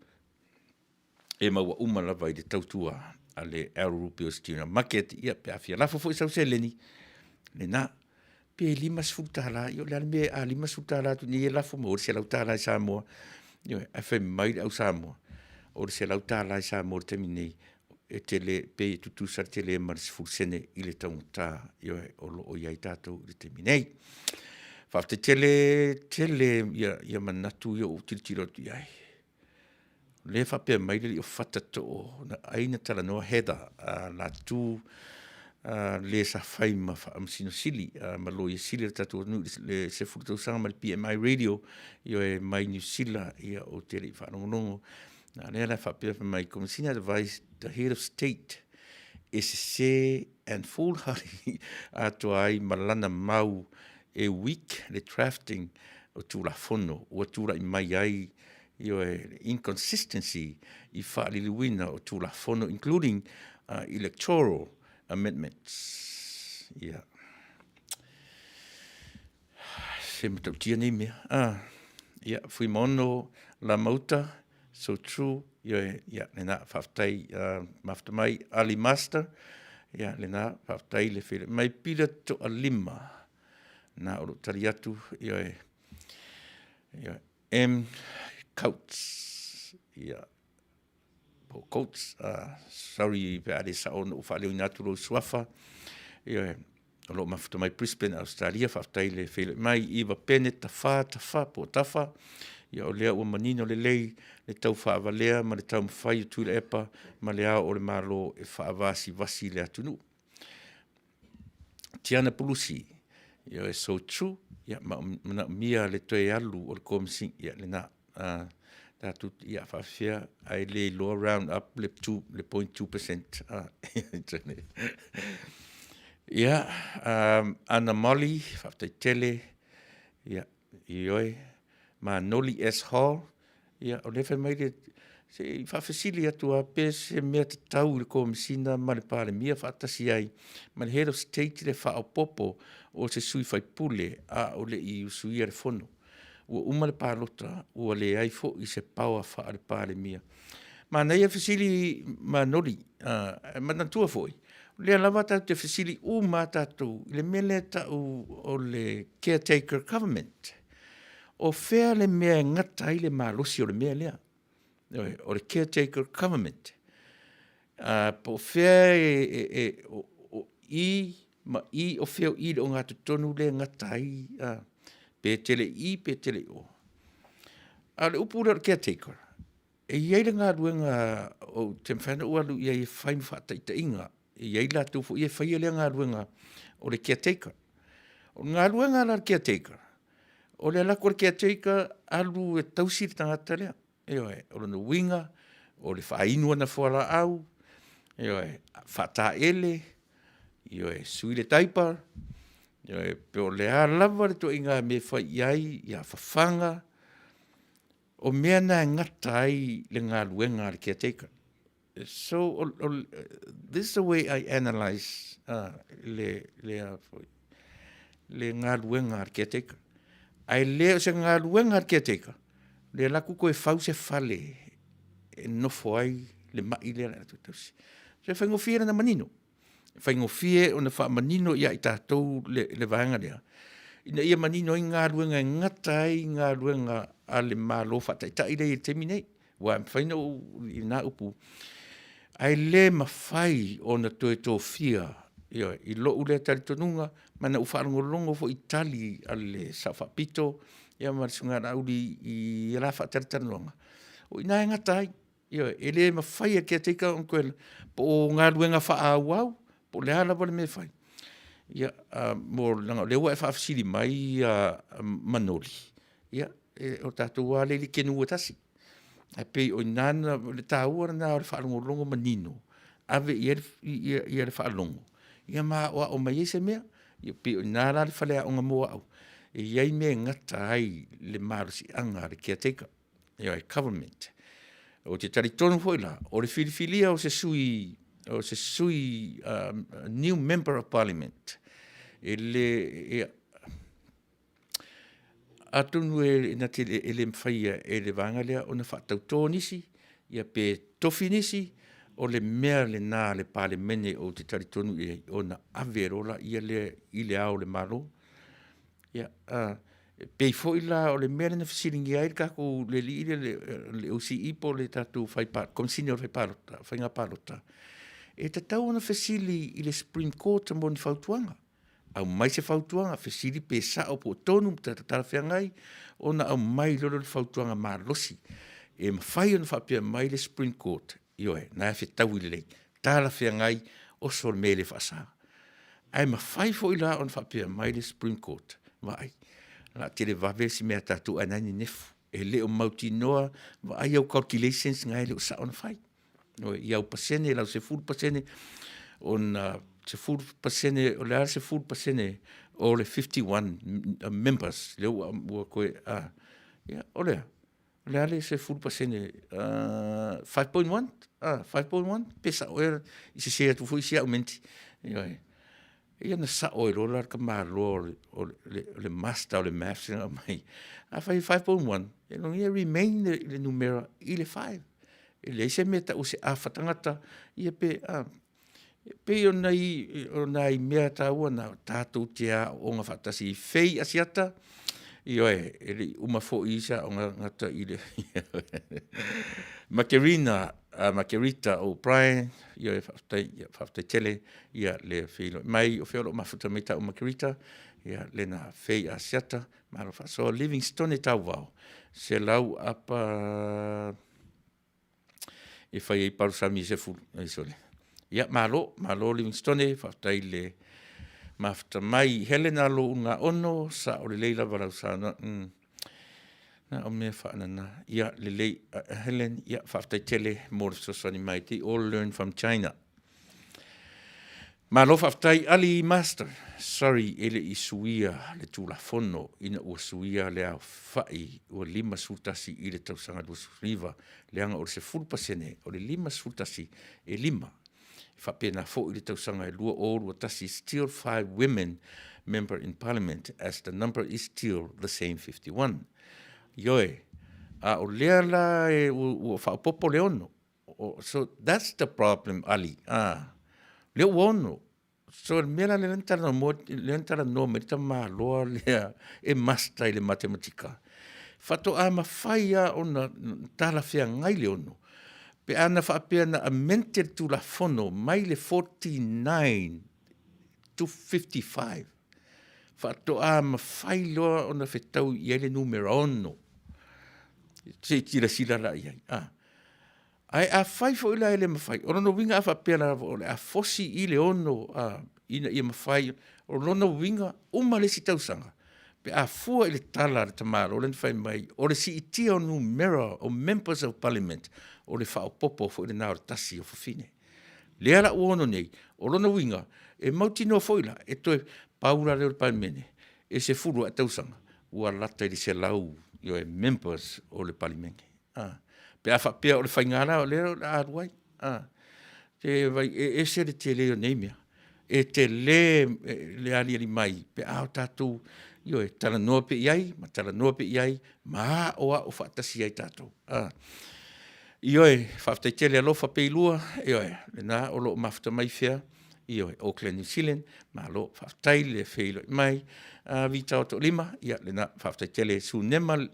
e maua uma lava i le tautua a le El Rubio Student Market, ia pe a fia lafo foi sau seleni, lena, pe $50, ia o le a le mea a $50 atu nei e lafo maua le $100 i Samoa. Ioe, ae fai mai le au Samoa, o le $100 i Samoa i le taimi nei, e tele, pei e tutusa le tele ma le 10 sene i le taugata, ioe, o lo o i ai tatou i le taimi nei. Faafetai tele, tele ia, ia manatu ia ua ou tilotilo atu i ai. O lea e faapea mai le alii o Fata Too, na ai na talanoa Heather Latu le sa fai ma Faamasino Sili ma Loia Sili a le tatou atunuu i le 10 tausaga ma le PMI Radio ioe mai Niu Sila, ia ou te le i faalogologo. A lea la e faapea fai mai, Komesina advised the head of state e sese and foolhardy atoa ai ma lana mau e weak le drafting o Tulafono ua tulai mai ai Ioe, inconsistency i faaliliuina o Tulafono including electoral amendments. Ia. Se matautia nei mea. Ah, ia, Fuimaono Lamauta, so true. Ioe, ia, lena, faafetai, mafuta mai, Ali Master. Ia, lena, faafetai le feiloai mai Pila Toalima. Na, o lou tali atu, ioe, ioe. M. Coates, ia, po o Coates, sorry pe a le sao ona ou faaleoina atu lou suafa, ioe, o lo o mafuta mai Brisbane, Australia, faafetai le feiloai mai, Iva Pene, Tafa, Tafa, po o Tafa, ia o lea ua manino lelei le tau faavalea ma le taumafai o Tuilaepa ma le Ao o le Malo e faavasivasi le atunuu. Tiana Pulusi, ia so true, ia ma manaomia le toe alu o le Komisi, ia lena, tatou, ia faafefea ae le iloa round up le 2, le 0.2%. Ia, Ana Molly, faafetai tele, ia, ioe, Manoli S. Hall, ia, o lea fai mai le, se i faafesili atu lava pe se mea tatau i le Komesina ma le Palemia faatasi ai ma le Head of State le faaopoopo o se sui faipule a o le i usuia le fono. Ua uma le palota, ua leai foi se power faa-le Palemia. Manaia fesili Manoli, uh, manatua foi, lea lava tatou te fesili uma a tatou i le mea lea tau o le caretaker government. O fea le mea e gata ai le malosi o le mea lea? O le caretaker government. Uh, po o fea e, e, e o, o i ma i o fea o i le ogatotonu lea e gata ai, uh, pe tele i pe tele o. A o le upu lea o le caretaker, e i ai le galuega ou te mafai ona ou alu i ai e fai ma faataitaiga, e i ai latou foi e faia lea galuega o le caretaker. O le galuega la a le caretaker, o le alu atu a le caretaker alu e tausi le tagata lea. Ioe, o lona uiga, o le faainu ana fualaau, ioe, faataele, ioe, sui le diaper, ioe, pe o le a lava le ituaiga mea e fai i ai, ia fafaga. O mea na e gata ai le galuega a le caretaker. So, o, o, this is the way I analyze uh, le, le, a foi, le galuega a le caretaker. Ae le o se galuega a le caretaker, le alu atu toe fau se fale e nofo ai le mai lea o le a toe tausi. So e faigofie lana manino. E faigofie ona faamanino ia i tatou le, le vaega lea, ina ia manino ai galuega e gata ai galuega a le Malo faataitai lea i le taimi nei. Ua mafai ona ou i na upu, ae le mafai ona toe tofia ioe, i lou lea talitonuga, ma na ou faalogologo foi i tali a le Sao Faapito ia ma le Susuga ia Laauli i ia la faatalatalanoaga, o i ina e gata ai. Ioe, e le mafai e caretaker ona toe, po o galuega faaauau, po o le a lava le mea e fai. Ia, mo, leaga o lea ua e faafesili mai Manoli, ia, e, o tatou lava lea i le kenu e tasi. Ae pei o i ina na, o le taua lena o le faalogologo manino, ave i ai le, ia le faalogo, ia ma aoao mai ai se mea. Ia pei o i ina la le faleaoga mo au, e i ai mea e gata ai le malosiaga a le caretaker. Ioe, government. Ou te talitonu foi la, o le filifilia o se sui, o se sui new member of parliament, e le, e, atonu e, na te, e le mafai e le vaega lea ona faatautō nisi, ia pe tofi nisi, o le mea lena a le Palemene ou te talitonu i ai, ona ave loa laia lea i le ao o le Malo. Ia, e pei foi la o le mea lea na fesiligia ai le tatou le alii lea le OCE po o le tatou fai Komesina o le Palota, Faiga Palota, e tatau ona fesili i le Supreme Court mo ni fautuaga. Aumai se fautuaga, fesili pe sao po o tonu ma talafeagai ona aumai loa lea o le fautuaga malosi e mafai ona faapea mai le Supreme Court, ioe, na e fetaui lelei, talafeagai, oso le mea e le faasa. Ae mafai foi la ona faapea mai le Supreme Court, vaai, o le a televave si mea a tatou ae na e nenefu. E le o mautinoa, vaai au calculations na e le o sao ona fai. I au pasene, lau 10%, ona 10%, o le a le 10% o le 51 members, lea ua, ua koe, a, ia, o le a? O le a le 10%? 5.1? Ah, 5.1? Pe sao ea, i sese atu foi si au menti. Ioe. Ia na sao ai loa la le tamaloa o le, o le, o le master o le maths na aumai. Afai e 5.1, e lona uiga e remain le, le numera i le 5. E leai se mea e tau o se afa tagata, ia pe, ah, E pei o nai, o nai mea taua na tatou te aooga faatasi i Fei Asiata, ioe, e le i uma foi se aoga gata i le Makerina, uh, Makerita O'Brien, ioe, faafetai, ia, faafetai tele, ia, le feiloai mai, o fea o lo o mafuta mai tau Makerita, ia, lena Fei Asiata, malo faasoa, Livingstone Tauvao, 100 apa e fai ai palusami e sefulu. Ai sole. Ia, malo, malo Livingstone, faafetai le mafuta mai. Helena lo unga ono, sa o lelei lava lau saunoa. Mm. Na o mea faanana. Ia, lelei, uh, Helen, ia, faafetai tele mo le fesoasoani mai. They all learn from China. Malo faafetai Ali Master. Sorry e le i suia le Tulafono ina ua suia le aofai ua 51 i le tausaga 29 leaga o le 10% o le 51 e lima. E faapena foi le tausaga e 2021 still 5 women member in parliament as the number is still the same 51. Ioe, a o lea la e ua faaopoopo le ono. o, so that's the problem, Ali. Ah, lea ua ono. So le mea la lea na talanoa mo, lea na talanoa mai le tamaloa lea e master i le matematika. Faatoa mafai lava ona talafeagai le ono pe a na faapea na amend le Tulafono mai le 49 to 55 faatoa mafai loa ona fetau i ai le numera ono. Se i silasila la i ai. Ah. Ae afai foi la e le mafai, o lona uiga a faapea lava o le a fosi i le ono a, ina ia mafai, o lona uiga uma le isi tausaga, pe a fua i le tala a le tamaloa lea na fai mai, o le siitia o numera o Members of Parliament, o le faaopoopo foi lena o le tasi o fafine. Lea la ua ono nei, o lona uiga, e mautinoa foi la, e toe pau la lea o le Palemene, e 10 ea tausaga, ua lata i le 100 ioe, members o le Palemene. A, pe a faapea o le faiga la lea o le a alu ai. A, te vai e ese le tele o nei mea. E tele le aliali mai pe a o tatou, ioe, talanoa pea i ai ma talanoa pea i ai ma aoao faatasi ai tatou. A, ioe, faafetai tele alofa Peilua, ioe, lena o lo o mafuta mai fea, ioe, Auckland, New Zealand, malo, faafetai le feiloai mai. A, Vita Otoolima, ia, lena, faafetai tele Sunema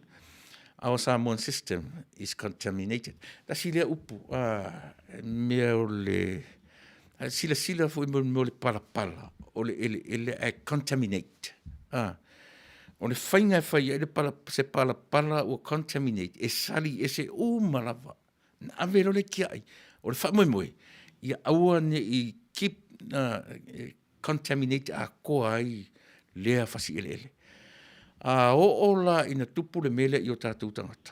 Our Samoan system is contaminated. Tasi lea upu, a, mea o le, a silasila foi mo le mea o le palapala, o le eleele ae contaminate. A, o le faiga e fai ai le pala, se palapala ua contaminate, e sali ese uma lava. Na ave loa le tiai. O le faamoemoe, ia aua ne i keep, contaminate atoa ai lea fasi eleele. A oo la ina tupu le mea lea i o tatou tagata,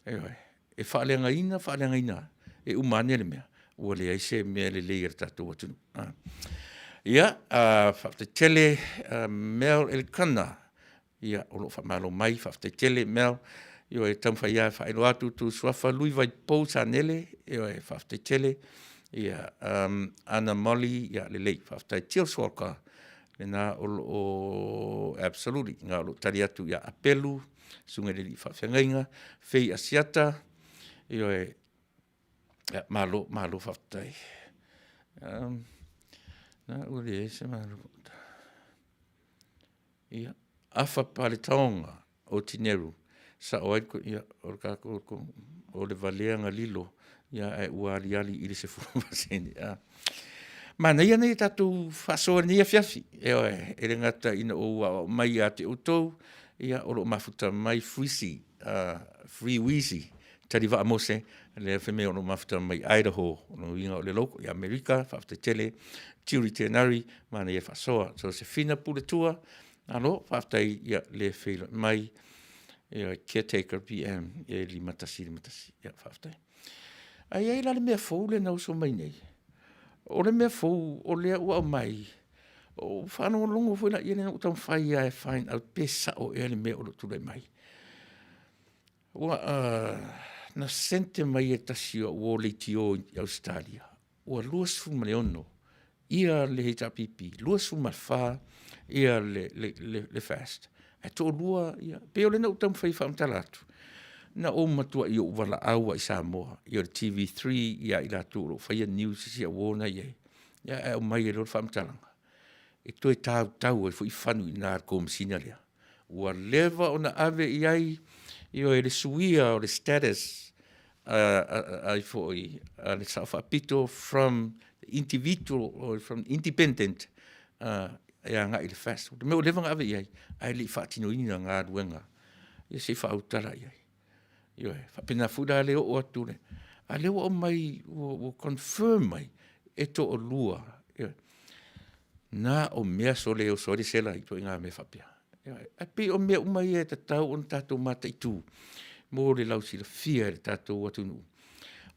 ioe, e faaleagaina, faaleagaina, e uma ane le mea, ua leai se mea lelei a le tatou atunuu. Ia, faafetai tele Mel Elikana, Ia, o lo o faamalo mai, faafetai tele Mel. Ioe, e taumafai lava e faailoa atu outou suafa, Lui Vaipou Sanele, ioe, faafetai tele. Ia, Ana Molly, ia lelei, faafetai. Tils Walker, lena o lo o, absolutely, lena o lo o tali atu ia Apelu, Susuga i le Alii Faafeagaiga, Fei Asiata, ioe, ia, malo, malo faafetai. Na ua leai se malo. Ia, afa paletaoga o Tineru, sao ai ia, o le tatou, o le valea na lilo, ia, ae ua aliali i le 10%. A. Manaia nei tatou faasoa i lenei afiafi, ioe, e le gata ina ou aoao mai ia te outou, ia, o lo o mafuta mai Fuisi, Free Weezy, Talivaa Mose, lea fai mai o lo o mafuta mai Idaho, o lona uiga o le local i Amerika, faafetai tele, Tiuri Tenari, manaia faasoa. Josefina Puletua, malo, faafetai ia le feiloai mai, ia caretaker PM, ia 5151, ia faafetai. Ae i ai la le mea fou lea na uso mai nei, o le mea fou o lea ua aumai, ua faalogologo foi lea ina ua taumafai lava e find out pe sao ea le mea o lo o tulai mai. Ua na sente mai e tasi o au uo leitio i Ausetalia, ua 26 ia le HRPP, 24 ia le FAST, ae toalua ia, pei o lea na ou taumafai e faamatala atu, na ou matuai ou valaau lava i Samoa, ia le TV3 ia i latou o lo o faia news i si au uo na e i ai, ae aumai ai loa le faamatalaga, e toe tautau ai foi fanu i ina i le Komesina lea. Ua leva ona ave i ai ioe le suia o le status ai foi a le Sao Faapito from individual or from independent e agai i le FAST. O le mea ua leva ona ave i ai ae le i faatinoina galuega ia se i faautala i ai. Ioe, faapena foi la le oo atu le, a lea ua aumai ua confirm mai e toalua, ioe, na o mea sole e oso ai le sela i ituaiga mea faapea. Ioe, ae pei o mea uma ia e tatau ona tatou mataitu mo le lausilafia e le tatou atunuu.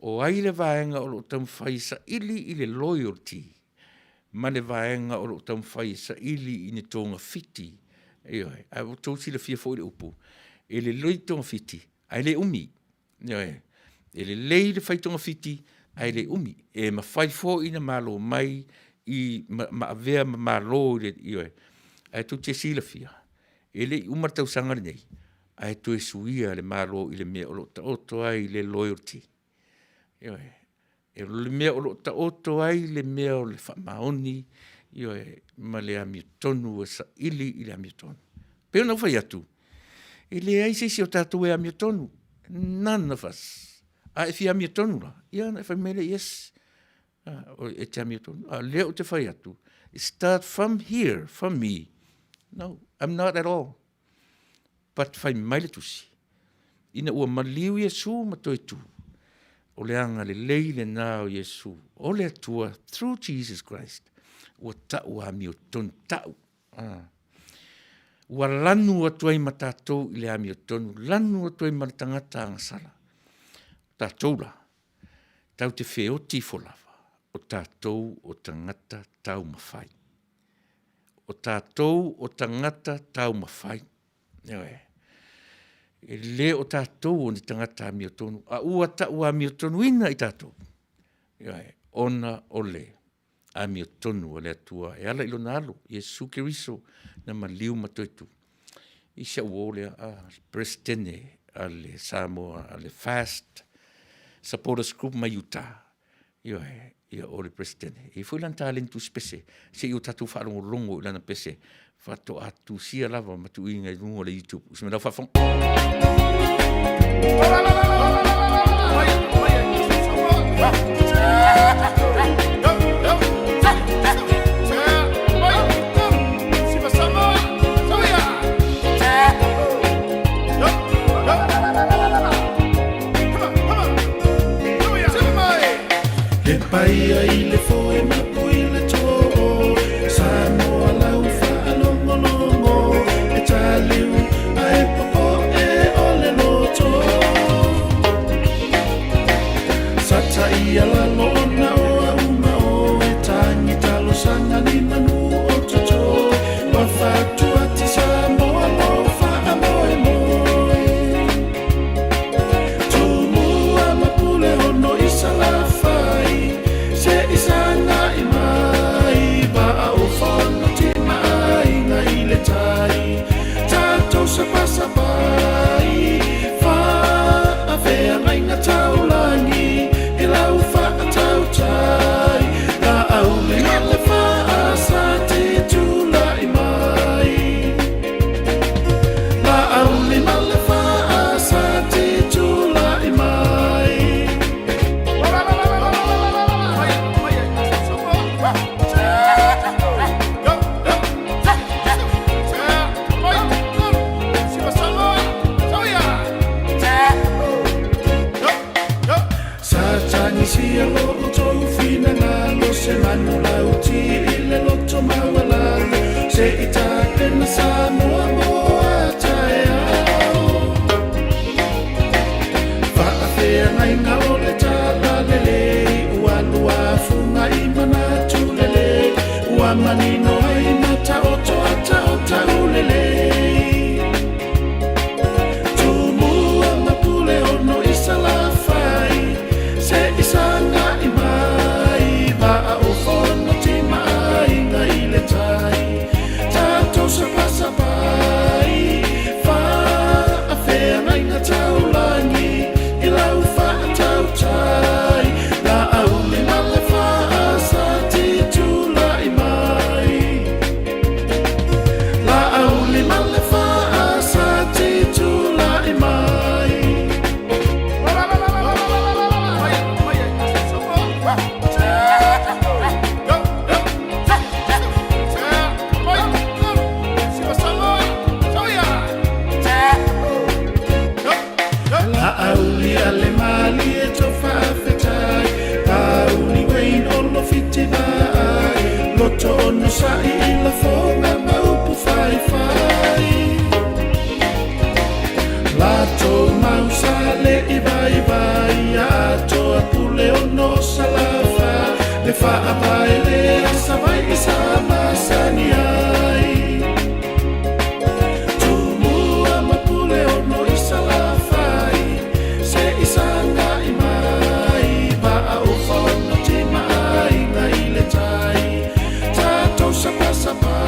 O ai le vaega o lo o taumafai e saili i le loyalty ma le vaega o lo o taumafai e saili i ni togafiti, ioe, ae ua outou silafia foi le upu, e lelei togafiti ae le umi. Ioe, e lelei le fai togafiti ae le umi. E mafai foi ona malo mai i ma avea ma malo i le, ioe, ae tou te silafia, e le i uma le tausaga lenei ae toe suia le Malo i le mea o lo o taoto ai le loyalty. Ioe. E o le mea o lo o taoto ai le mea o le faamaoni, ioe, ma le amiotonu e saili i le amiotonu. Pei ona ou fai atu, e leai se isi o tatou e amiotonu, none of us. A e fia amiotonu la, ia ona e fai mai lea, yes, e te amiotonu. A o lea ou te fai atu, start from here, from me. No, I'm not at all. But fai mai le tusi, ina ua maliu Iesu ma toe tu, o le agalelei lena o Iesu, o le Atua, through Jesus Christ, ua ta'u amiotonu, ta'u. Ah. Ua lanu atu ai ma tatou i le amiotonu, lanu atu ai ma le tagata agasala. O tatou la, tau te feoti ifo lava, o tatou o tagata taumafai. O tatou o tagata taumafai. Ioe. E le o tatou o ni tagata amiotonu, a ua ta'u amiotonuina i tatou, ioe, ona o le amiotonu a le Atua e ala i lona alo, Iesu Keriso, na maliu ma toe tu. I si au uo lea, a, Peresetene a le Samoa, a le Fast Supporters Group mai Utah. Ioe, ia o le Peresetene. E i ai foi lana taleni tusi pese, se i o tatou faalogologo i lana pese, faatoa tusia lava ma tuuina i luga o le YouTube. Usi mai lau faafofoga. He paia i le foe mapu i le tō Samoa lau faalogologo E taliu ae popoe o le loto Sataia lalo ona o au ma oe Tangi talosaga ni manu o totoe Ua fatuati Samoa mo faamoemoe Tumua ma Puleono i Salafai Se i sagai mai Vaa o Fonoti ma Aiga i le Tai Tatou sapasapai Faafeagaiga taulagi I lau faatautai Laau le ma le faasa Te tulai mai Laau le ma le faasa Te tulai mai. Sa tagisia lo outou finagalo se manulauti i le loto maualalo se i tapena Samoa mo a taeao. Faafeagaiga o le talalelei ua luafuga i manatu lelei ua manino ai ma taoto ata o taulelei. Tumua ma Puleono i Salafai se i sagai mai Vaa o Fonoti ma Aiga i le Tai tatou sapasapai Faafeagaiga taulagi i lau faatautai Laau le ma le faasa te tulai mai Laau le ma le faasa te tulai mai. Laauli a le malie to faafetai Pauli Wayne Olo Fiti Vaai Loto ono sa'i i lafoga ma upu faifai Latou mau sa le i vaivai Atoa pule ono Salafa Le faapae le a Savai'i sa masani ai Tumua ma Puleono i Salafai Se i sagai mai Vaa o Fonoti ma Aiga i le Tai Tatou sapasapai.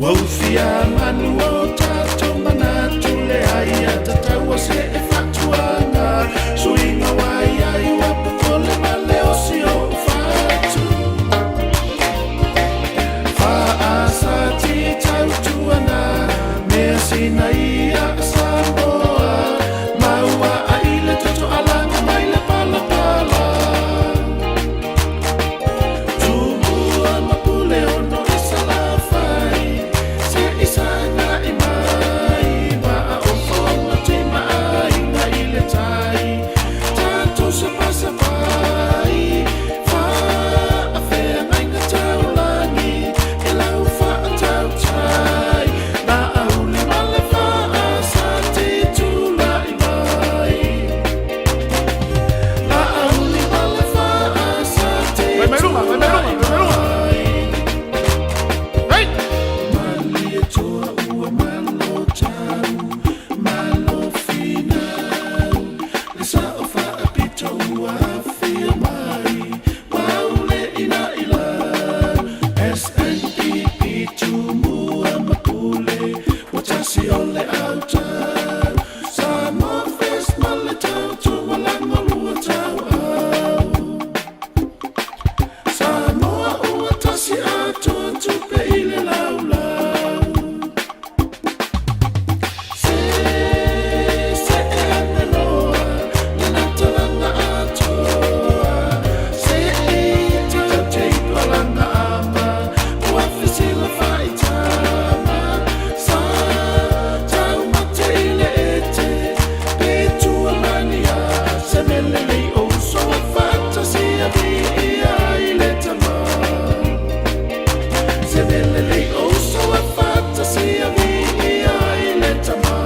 Ua ufia manu o tatou manatu le aiatatau o se e faatuaga suiga ua i ai ua popole ma le osi o ou fatu. Faasati tautuana mea sina ia Samoa maua ai le toto alaga mai le palapala. Tumua ma pule ono i Salafai se i sagai mai ma o fono te maaiga i le tai tatou sapasapai faafeagaiga taulagi e lau faatautai Laauli ma le faasati tulai mai Laauli ma le faasati tulai mai Malie toa ua malo tau malo finau Le sao faapito ua afio mai Ua ule ina ila SNPP Tumua ma Pule ua tasi o le autau Samoa First ma le tautualaga lua tauau Samoa ua tasi atoa tupe i le laulau Se se e ane loa lena talaga atoa Se i tau te ipalaga ama ua fesilafai tama Sa tau mate i le ete pe tua mania Se mele lei o uso ua faatasi a viia i le tama Se mele lei o uso ua faatasi a viia i le tama.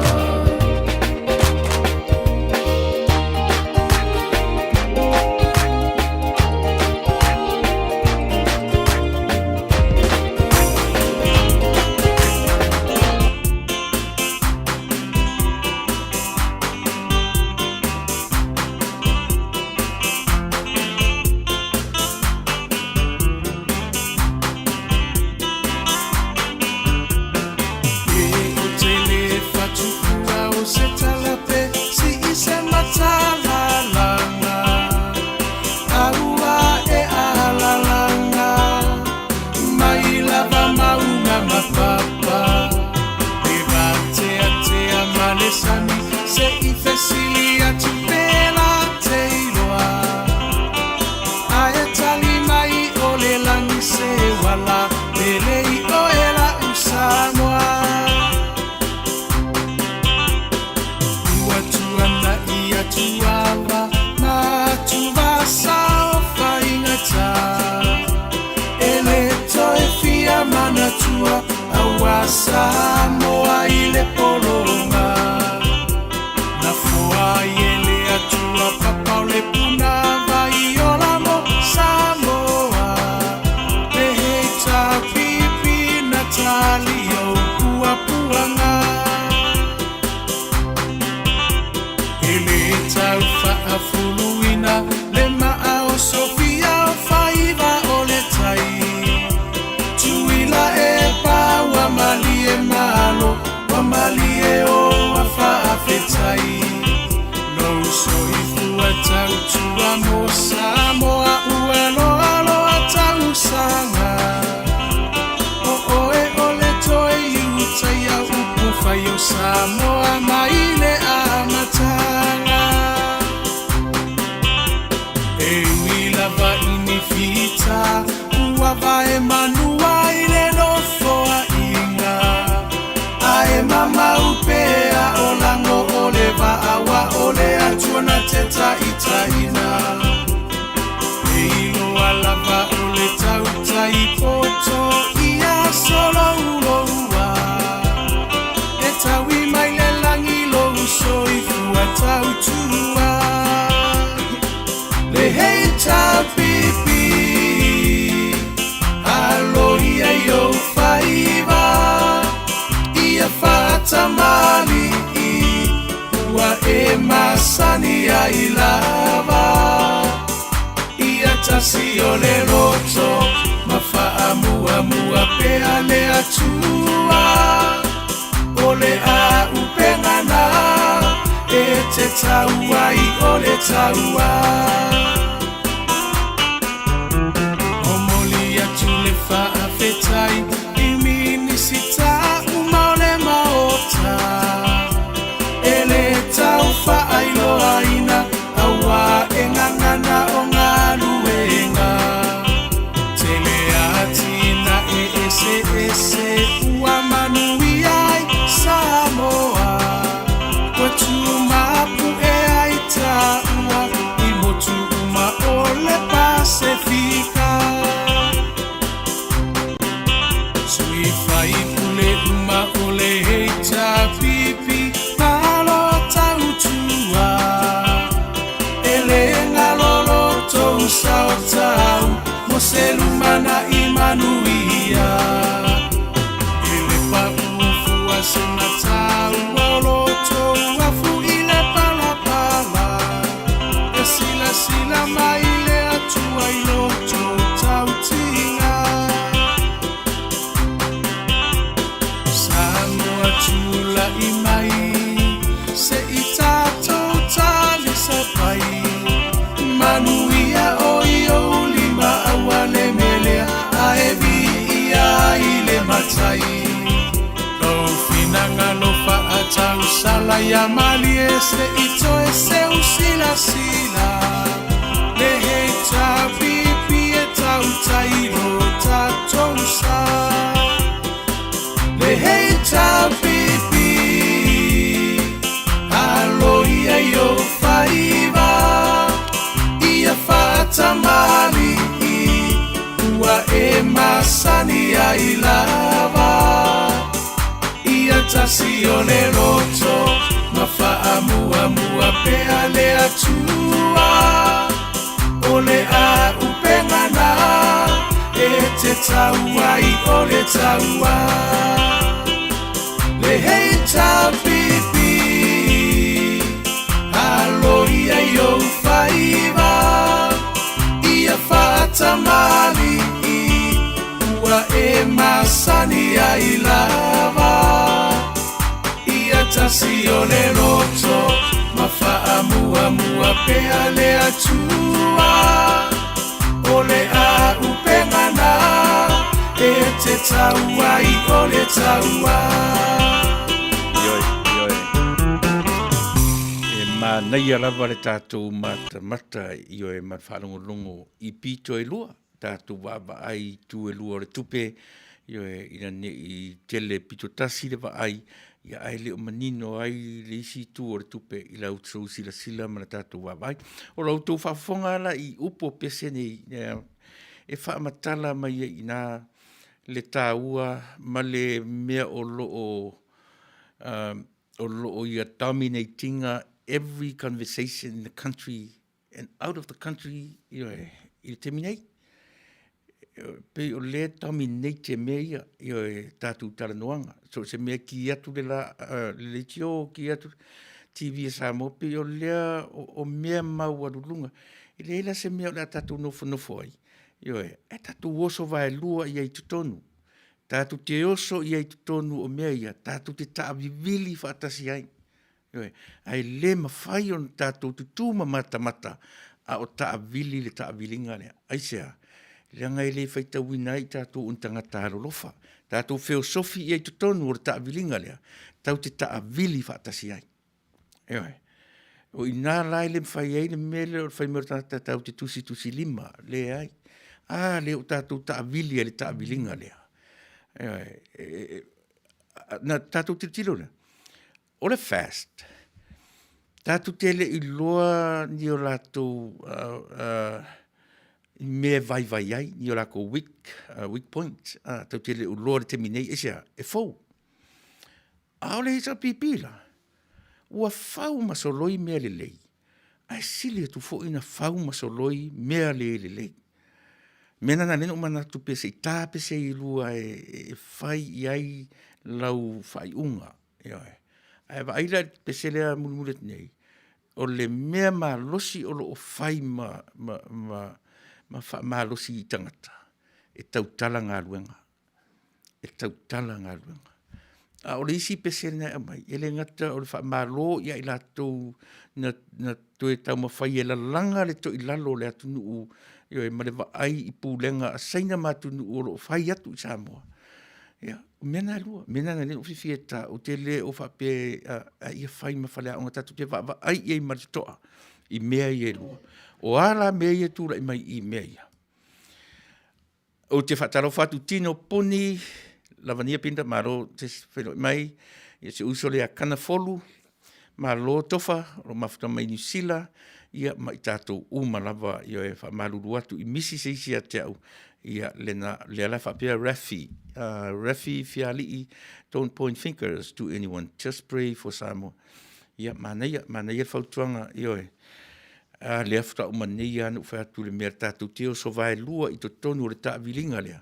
E o tele fatupu o se talape si i se matalalanga Aua e alalanga mai lava maunga mapapa E vateatea ma le sami se i fesili atu pela te iloa Ae tali mai o le lagi se uala pele i oe la'u Samoa Ua tuana'i atu ava ma atuvasa o faigata E lē toe fia manatua auā Samoa i le pologa Na foa ai e le Atua papa o le punavai ola mo Samoa Le heita pipi na tali o puapuaga E lē tau faafuluina le maa o Sofia o faiva o le tai Tuila e pa ua malie malo ua malie o ua faafetai Lou soifua tautua mo Samoa ua loaloa tausaga O oe o le toe iutaia upu fai o Samoa mai le amataga E ui lava i ni fita ua vae manua i le nofoaiga Ae mamau pea o lago o le vaa ua o le Atua na te taitaiina E iloa lava o le tautai poto ia solouloua E taui mai le lagi lou soifua tautua Le HRPP alo ia i ou faiva ia faatamali'i ua e masani ai lava Ia tasi o le loto ma faamuamua pea le Atua. taua. Momoli atu le faafetai i Minisita uma o le Maota e le tau faailoaina auā e gagana o galuega. Tele atinae eseese ua manuia ai Samoa, ua tumapu'e ai taua i motu uma o le Pasefika. Sui faipule uma o le HRPP, malo tautua, e le galo lo tou sao tau mo se lumanai manuia. E le paʻu fua se mataua o lo tou afu i le palapala, e silasila mai le Atua i lo tou tautiga. Samoa tula'i mai se i tatou talisapai, manuia o i ou lima aua le melea ae viia ai le Matai. Lou finagalo faatausala ia malie se i toe seu silasila le HRPP e tautai lo tatou sa. Le HRPP alo ia i ou faiva ia faatamali'i ua e masani ai lava. Ia tasi o le loto ma faamuamua pea le Atua o le auupega na e te tau ai o le taua. Le HRPP alo ia i ou faiva ia faatamali'i ua e masani ai lava. Ia tasi o le loto ma faamuamua pea le Atua o le auupega na e te tau ai o le taua. Ioe, ioe. E manaia lava le tatou matamata, ioe, ma le faalogologo i pito e lua, tatou vaavaai i itu e lua o le tupe, ioe, ina ne i tele pito tasi le vaai, ia ae le o manino ai le isi itu o le tupe i la outou silasila ma le tatou vaavaai. O la outou faafofoga la i upu o pese nei, e faamatala mai ai i ina le taua ma le mea o lo o o lo o ia dominating every conversation in the country and out of the country, ioe, i le taimi nei. Pei o lea dominate e mea ia, ioe, tatou talanoaga. So se mea ki atu le la, le leitio, ki atu TV a Samoa, pei o lea o mea maualuluga. E leai la se mea o le a tatou nofonofo ai, ioe, ae tatou oso vaelua i ai i totonu. Tatou te oso i ai i totonu o mea ia, tatou te taavivili faatasi ai. Ioe, ae le mafai ona tatou tutū ma matamata a o taavili le taaviliga lea. Aisea? Leaga e le faitauina ai i tatou o ni tagata alolofa. Tatou feosofi i ai i totonu o le taaviliga lea, tatou te taavili faatasi ai. Ioe. O i ina la e le mafai ai le mea lea o le fai mai o le tagata tatou te tusitusilima. Leai. A lea ua tatou taavili ai i le taaviliga lea. Ioe. Na tatou tilotilo lea. O le fast, tatou te le i iloa ni o latou mea e vaivai ai, ni o latou weak, weak points. Tatou te le i iloa i le taimi nei, aisea? E fou. A o le HRPP la, ua fau ma soloi mea lelei, ae sili atu foi ona fau ma soloi mea le lelei. Mea lena na ala ai ona ou manatu pe se i ta pese i lua e fai i ai lau faaiuga. Ioe. Ae vaai la i le pese lea mulimuli atu nei, o le mea malosi o lo o fai ma, ma, ma, ma faamalosi i tagata, e tautala galuega. E tautala galuega. A o le isi pese lena e aumai, e le gata o le faamalo ia i latou na, na toe taumafai e lalaga le toilalo o le atunuu ioe, ma le vaai i pulega a Saina ma atunuu o lo o fai atu i Samoa. Ia, o mea na e lua, mea na lea ou fiafia e ta, ou te le o faapea a ia fai ma faleaoga, tatou te vaavaai i ai ma le totoa i mea ia e lua. O a la mea ia e tulai mai i mea ia? Ou te faatalofa atu Tino Puni, Lavania Pinda, malo te feiloai mai. Ia si ou uso lea Kanafolu, malo Tofa, o lo o mafuta mai Niu Sila, ia ma i tatou uma lava, ia e faamalulu atu i misi se isi ia te au, ia lena, lea la e faapea Rafi, Rafi Fialii, don't point fingers to anyone, just pray for Samoa. Ia, manaia, manaia le fautuaga, ioe. A lea faatoa uma nei lava ona ou fai atu i le mea tatou te oso vaelua i totonu o le taaviliga lea,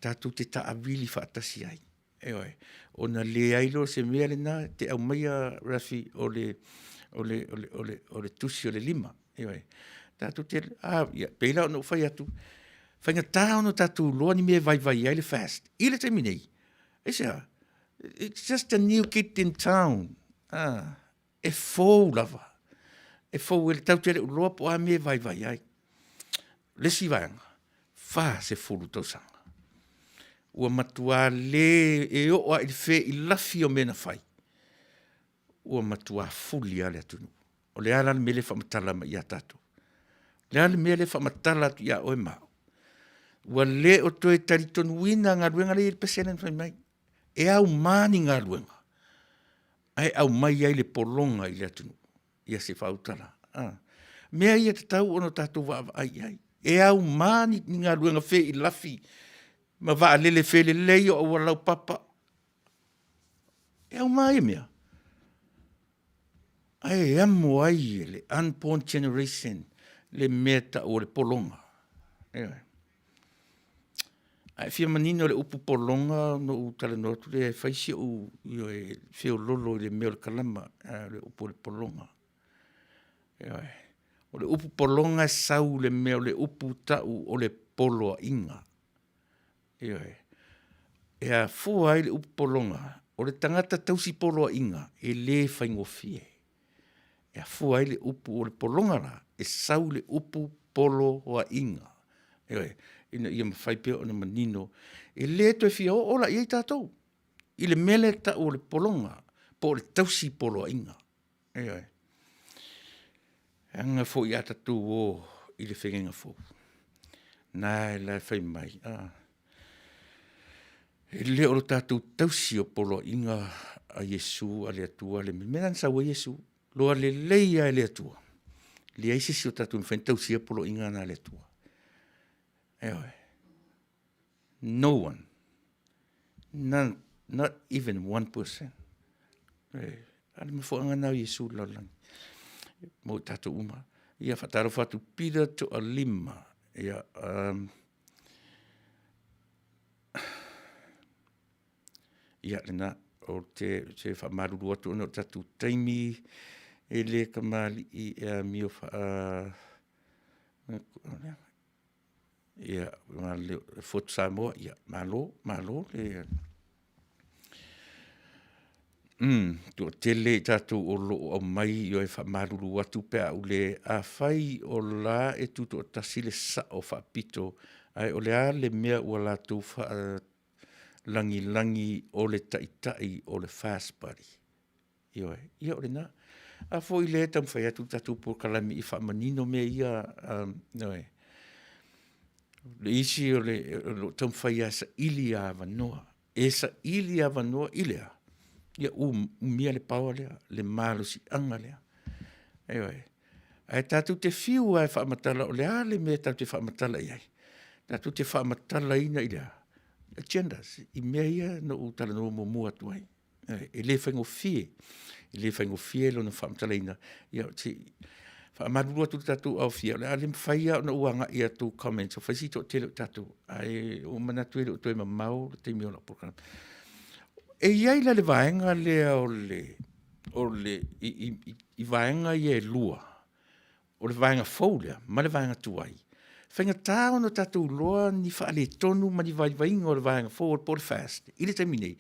tatou te taavili faatasi ai. Ioe, ona leai loa o se mea lena te aumaia Rafi o le, o le, o le, o le, o le tusi o le lima. Ioe, tatou te, a, ia, pei la ona ou fai atu, faigata ona tatou iloa ni mea e vaivai ai le FAST. I le taimi nei, aisea? It's just a new kid in town. Ah. E fou lava. E fou e le tau te le uloa po o a mea e vaivai ai. O le isi vaega, 40 tausaga. Ua matua le e oo lava i le feilafi o mea na fai, ua matua fuli lava le atunuu. O le a la le mea lea e faamatala mai ia tatou? O le a le mea lea e faamatala atu ia oe ma au? Ua le o toe talitonuina galuega lea e i ai le pesega na fai mai. E auma ni galuega ae aumai ai le pologa i le atunuu. Ia se faautala. A. Mea ia e tatau ona tatou vaavaai i ai. E auma ni, ni galuega feilafi ma vaalele felelei o auala laupapa. E auma ia mea. Ae amo ai e le unborn generation le mea tau o le pologa. Ioe. Ae fia manino le upu pologa ona ou talanoa atu lea e fai si ou ioe feololo i le mea o le kalama, o le upu o le pologa. Ioe. O le upu pologa e sau i le mea o le upu tau o le poloaiga. Ioe. E afua ai le upu pologa, o le tagata tausi poloaiga e le faigofie. E afua ai le upu o le pologa la, e sau le upu poloaiga. Ioe, ina ia mafai pea ona manino, e le toe fia oo la i ai tatou i le mea lea e tau o le pologa po o le tausi poloaiga. Ioe. E aga foi a tatou o i le feagaiga fou, na e la e fai mai, a, e le o lo tatou tausi o poloaiga a Iesu, a le Atua, le mea lena na sau ai Iesu, loa lelei lava e le Atua, leai se isi o tatou e mafai ona tausia poloaiga na a le Atua. Ioe. No one. None, not even one person. E, a le mafuaaga na o Iesu i le lalolagi. Mo i tatou uma. Ia, faatalofa atu Peter Toalima. Ia, ia lena, o te, te faamalulu atu ona o le tatou taimi e le kamali'i e amio faa, ia, le Fotu Samoa, ia, malo, malo le, toatele i tatou o lo o aumai e faamalulu atu pe a ou le, afai o la e tutoatasi le sao faapito, ae o le a le mea ua latou faalagilagi o le taitai o le FAST Party? Ioe, ia o lena. A foi lea e taumafai atu le tatou polokalame i faamanino mea ia, ioe. O le isi o lo o taumafai lava e saili avanoa, e saili avanoa i le a? Ia umia le power lea, le malosiaga lea. Ioe. Ae tatou te fiu lava e faamatala o le a le mea tatou te faamatala i ai, tatou te faamatalaina i le a? Agendas, i mea ia na ou talanoa muamua atu ai. E le faigofie, e le faigofie lona faamatalaina. Ia, se i faamalulu atu i le tatou aofia, o le a le mafai lava ona ou agai i a outou comments, ua fai si toatele o tatou, ae ua ou manatu e le o toe mamao le taimi o lau polokalame. E i ai la le vaega lea o le, o le, i, i, i vaega ia e lua, o le vaega fou lea ma le vaega tuai. Faigata ona tatou iloa ni faaletonu ma ni vaivaiga o le vaega forward po o le fast i le taimi nei,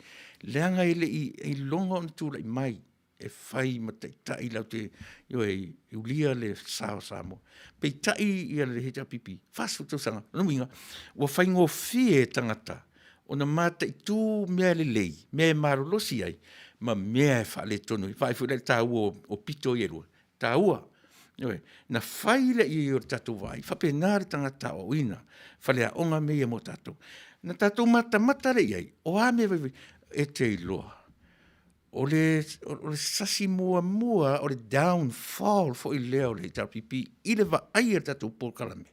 leaga e le i iloga ona tulai mai e fai ma taitai latou te, ioe, e ulia le sa o Samoa. Peitai ia le HRPP, 40 tausaga, lona uiga, ua faigofie e tagata ona mataitu mea lelei, mea e malolosi ai, ma mea e faaletonu ai. Vaai foi la i le taua o pito ia e lua, taua. Ioe, na fai lea i ai o le tatou vaai, faapena le tagata aoaoina, faleaoga mea ia mo tatou. Na tatou matamata lea i ai, o a mea e vaivai, e te iloa, o le sasi muamua, o le downfall foi lea o le HRPP i le vaai a le tatou polokalame,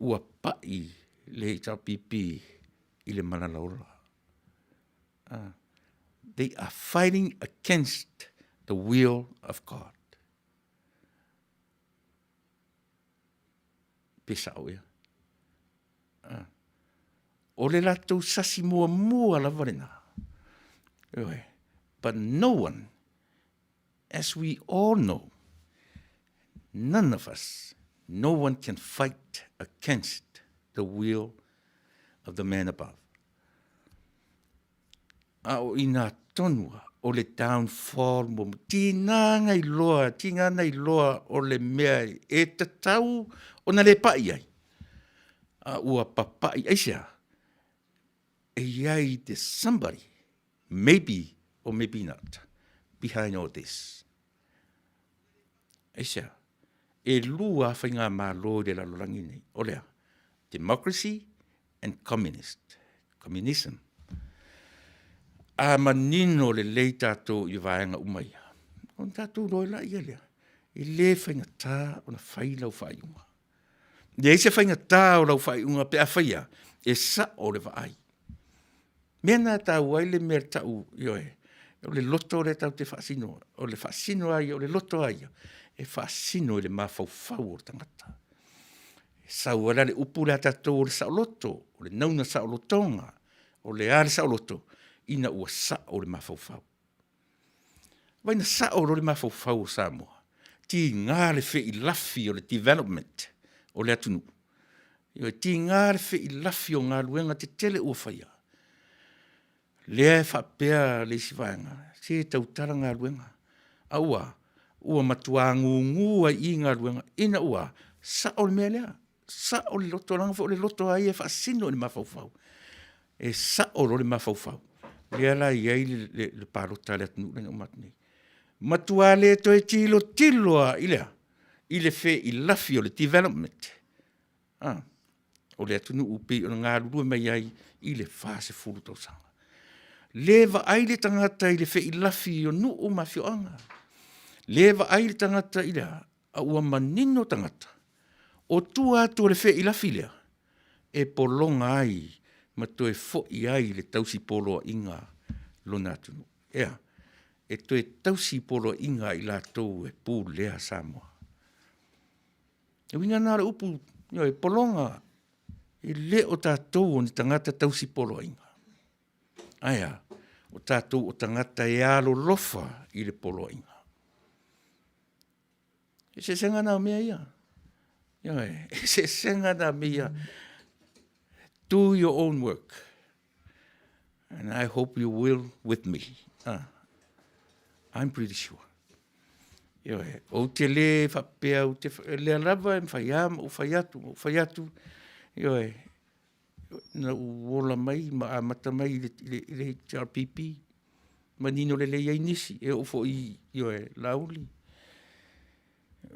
ua pai le HRPP i le malala ola. They are fighting against the will of God. Pe sao ea? O le latou sasi muamua lava lena. Ioe. But no one, as we all know, none of us, no one can fight against the will of the man above. A o ina tonu o le downfall mo tina na iloa, tina na iloa o le mea e tatau ona le pai ai. A ua papai, aisea? E i ai the somebody, maybe or maybe not, behind all this. Aisea? E lua a faigamalo i le lalolagi nei, o le a? Democracy and communist, communism. A manino lelei tatou i vaega uma ia, ona tatou iloa ai laia lea, e le faigata ona fai lau faaiuga. Leai se faigata o lau faaiuga pe a faia e sao le vaai. Mea na e taua ai le mea e tau, ioe, o le loto lea tatou te faasino, o le faasino lava ia, o le loto lava ia, e faasino i le mafaufau o le tagata. E sau ai la le upu lea a tatou o le saoloto, o le nauna saolotoga, o le a le saoloto? Ina ua sao le mafaufau. Vaai na sao loa le mafaufau o Samoa, tiga le feilafi o le development o le atunuu. Ioe, tiga le feilafi o galuega tetele ua faia. Lea e faapea le isi vaega, se e tautala galuega. A ua a? Ua matua gugu ai i i galuega ina ua a? Sao le mea lea, sao le loto, leaga foi o le loto lava ia e faasino i le mafaufau. E sao loa le mafaufau, lea la e i ai le palota a le atunuu lea na uma atu nei. Matua le toe tilotilo lava i le a? I le feilafi o le development o le atunuu pei ona galulue mai ai i le 40 tausaga. Le vaai le tagata i le feilafi o nuu ma afioaga, le vaai le tagata i le a? A ua manino tagata, o tua atu o le feilafi lea, e pologa ai ma toe foi ai le tausipoloaiga lona atunuu. E a? E toe tausi poloaiga i latou e pulea Samoa. E uiga lena o le upu, ioe, pologa, e le o tatou o ni tagata tausi poloaiga. Ae a? O tatou o tagata e alolofa i le poloaiga. Eseesega na o mea ia. Ioe, eseesega na o mea ia. Do your own work. And I hope you will with me. Ah, I'm pretty sure. Ioe, ou te le faapea, ou te, lea lava e mafai lava ma ou fai atu, ma ou fai atu, ioe, na ou ola mai ma amata mai i le, i le, i le HRPP, manino lelei ai nisi, e oo foi, ioe, Laauli,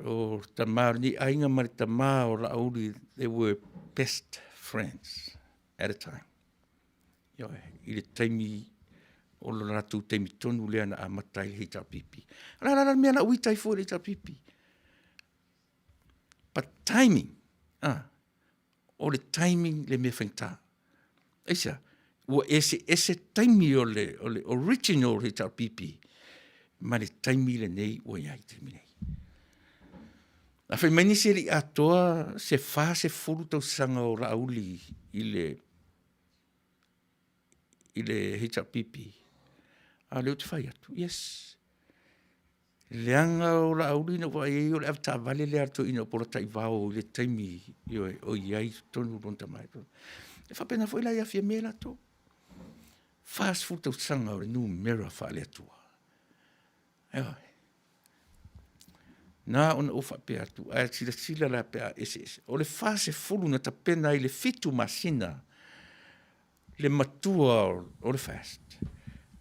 o tama o lenei aiga ma le tama o Laauli, they were best friends at a time. Ioe, i le taimi o lo latou taimi tonu lea na amata ai le HRPP. O le a la le mea na ou ita ai fua i le HRPP? But timing, ah, o le timing le mea faigata. Aisea? Ua eseese taimi o le, o le original HRPP ma le taimi lenei ua i ai taimi nei. A fai mai nisi e le i atoa se 40 tausaga o Laauli i le i le HRPP, a o lea ou te fai atu, yes. Leaga o Laauli na ou vaai ai o le avetaavale lea a le toeaina o Polataivao i le taimi, ioe, o i ai i totonu lona tama. E faapena foi la ia Fiame latou. 40 tausaga o le numera faale-Atua. Ioe. Na ona ou faapea atu, ae silasila la pe a eseese. O le 40 na tapena ai i le 7 masina le matua o le FAST,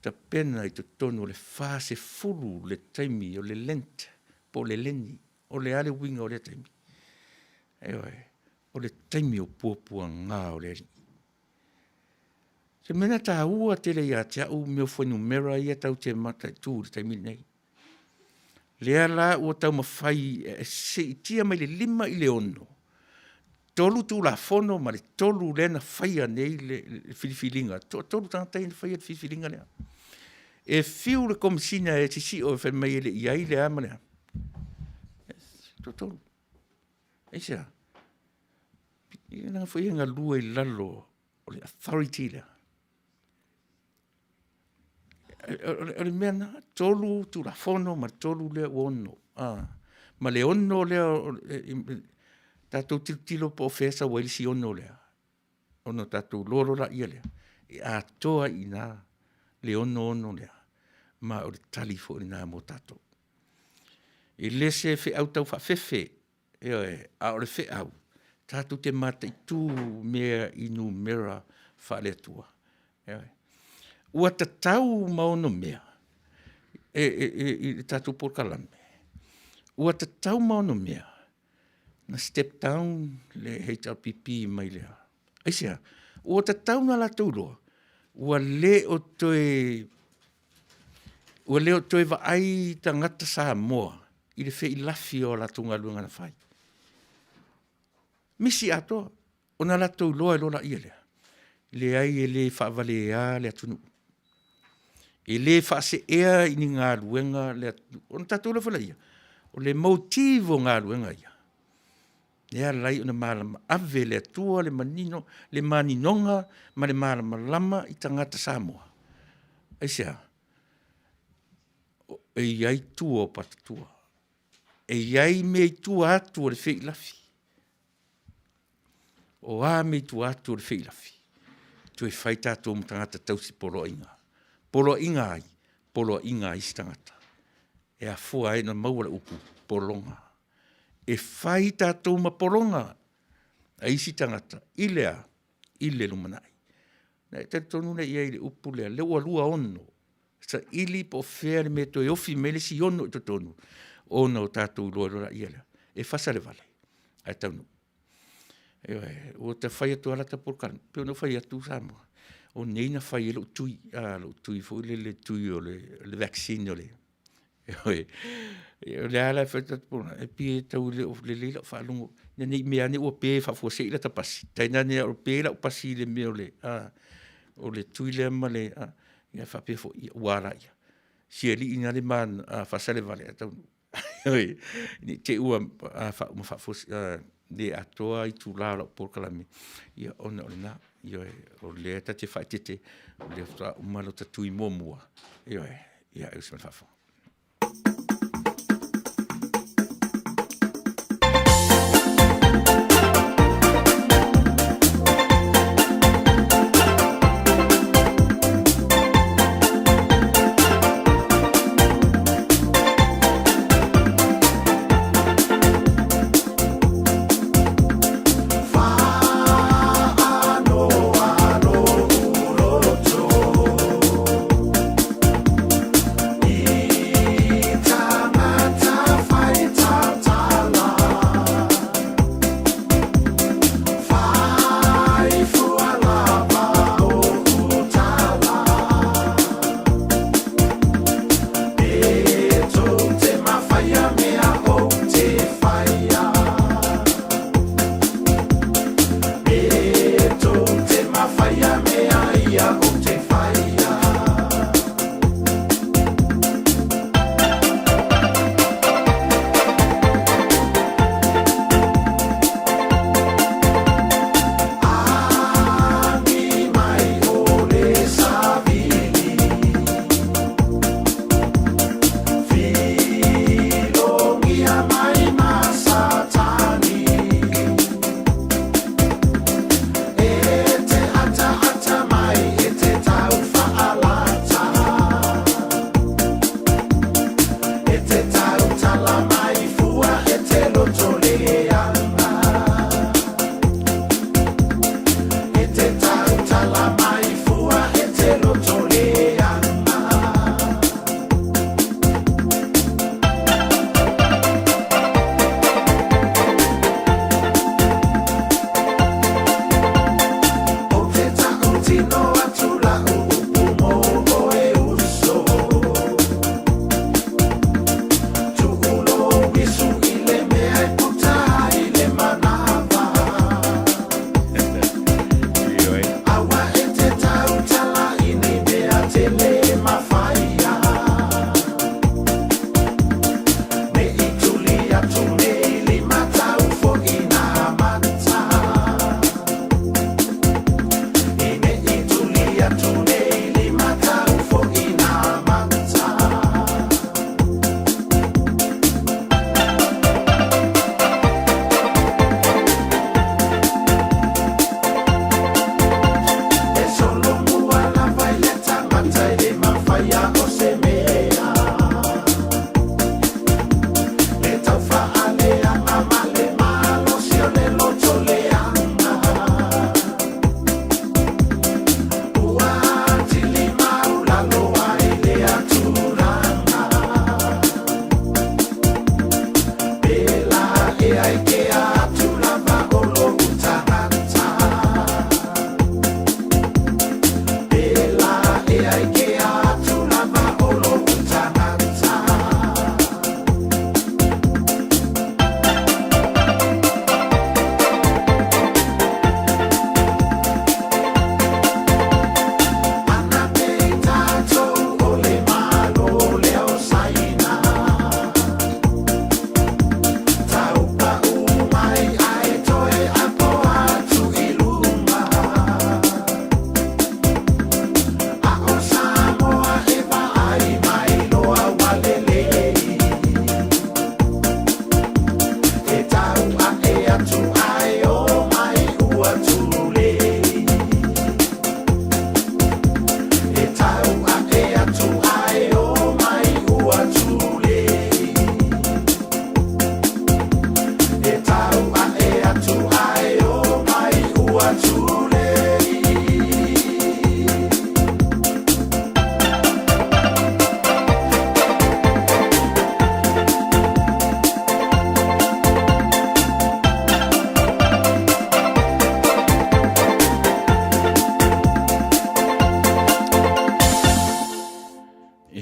tapena i totonu o le 40 le taimi o le Lent po o le Leni. O le a le uiga o lea taimi? Ioe, o le taimi o puapuaga o le Alii. O se mea lena e taua tele ia te au mea o fuainumera ia tatou te mataitu i le taimi lenei. Lea la ua taumafai e siitia mai le 5 i le 6, 3 Tulafono ma le 3 lea na faia nei le filifiliga, e toatolu tagata ia na faia le filifiliga lea. E fiu le Komesina e sisio fai mai e le i i ai le a ma le a, e toatolu. Aisea? Leaga foi e galue i lalo o le authority lea. O le mea lena, 3 Tulafono ma le 3 lea ua 6. Ma le 6 lea, tatou tilotilo po o fea e sau ai le isi 6 lea, ona tatou iloa loa lea, e atoa ai i ina le 66 lea, ma o le tali foi lena mo tatou. E le se feau taufaafefe, ioe, a o le feau, tatou te mataitu mea i numera faale-Atua. Ioe. Ua tatau ma onomea i le tatou polokalame, ua tatau ma onomea ona step down le HRPP mai le… Aisea? Ua tatau ona latou iloa ua le o toe ua le o toe vaai tagata Samoa i le feilafi o a latou galuega na fai. Misi atoa, ona latou iloa ai loa lea, leai e le faavalea le atunuu. E le faaseea i ni galuega le atunuu, ona tatou iloa foi lea, o le motive o galuega ia, lea e ala ai ona malama, ave e le Atua le manino, le maninoga ma le malamalama i tagata Samoa. Aisea? E i ai tua o patatua, e i ai mea i tua atu o le feilafi. O a mea i tua atu o le feilafi? Toe fai tatou ma tagata tausipoloaiga. Poloaiga a ai? Poloaiga a isi tagata. E afua ai ona maua le upu pologa. E fai tatou ma pologa a isi tagata i le a? I le lumanai. Ona e talitonu lea i ai i le upu lea, lea ua 26, saili po o fea le mea e toe ofi mai ai le isi 6 i totonu ona o tatou iloa loa lea, e fasa le vale ae taunuu. Ioe, ua ta fai atu lava lata polokalame, pei ona ou fai atu Samoa, o nei na fai ai lou tui, lou tui foi lele tui o le vaccine o le… Ioe. O lea la e fai atu e pei e tau le o lelei lau faalogo ina ne i meaane ua pe faafuasei lata pasi, tainane lava ua pe lau pasi i le mea o le tui lea ma le… ia faapea foi, ia ua a laia, si alii na le fasa le vale ae taunuu. Ioe, ne i te i ua le atoa itula o lau polokalame, ia ona o lena. Ioe, o lea ta te faaeteete, o lea faatoa uma lota tui muamua, ioe, ia e usi mai le faafofoga.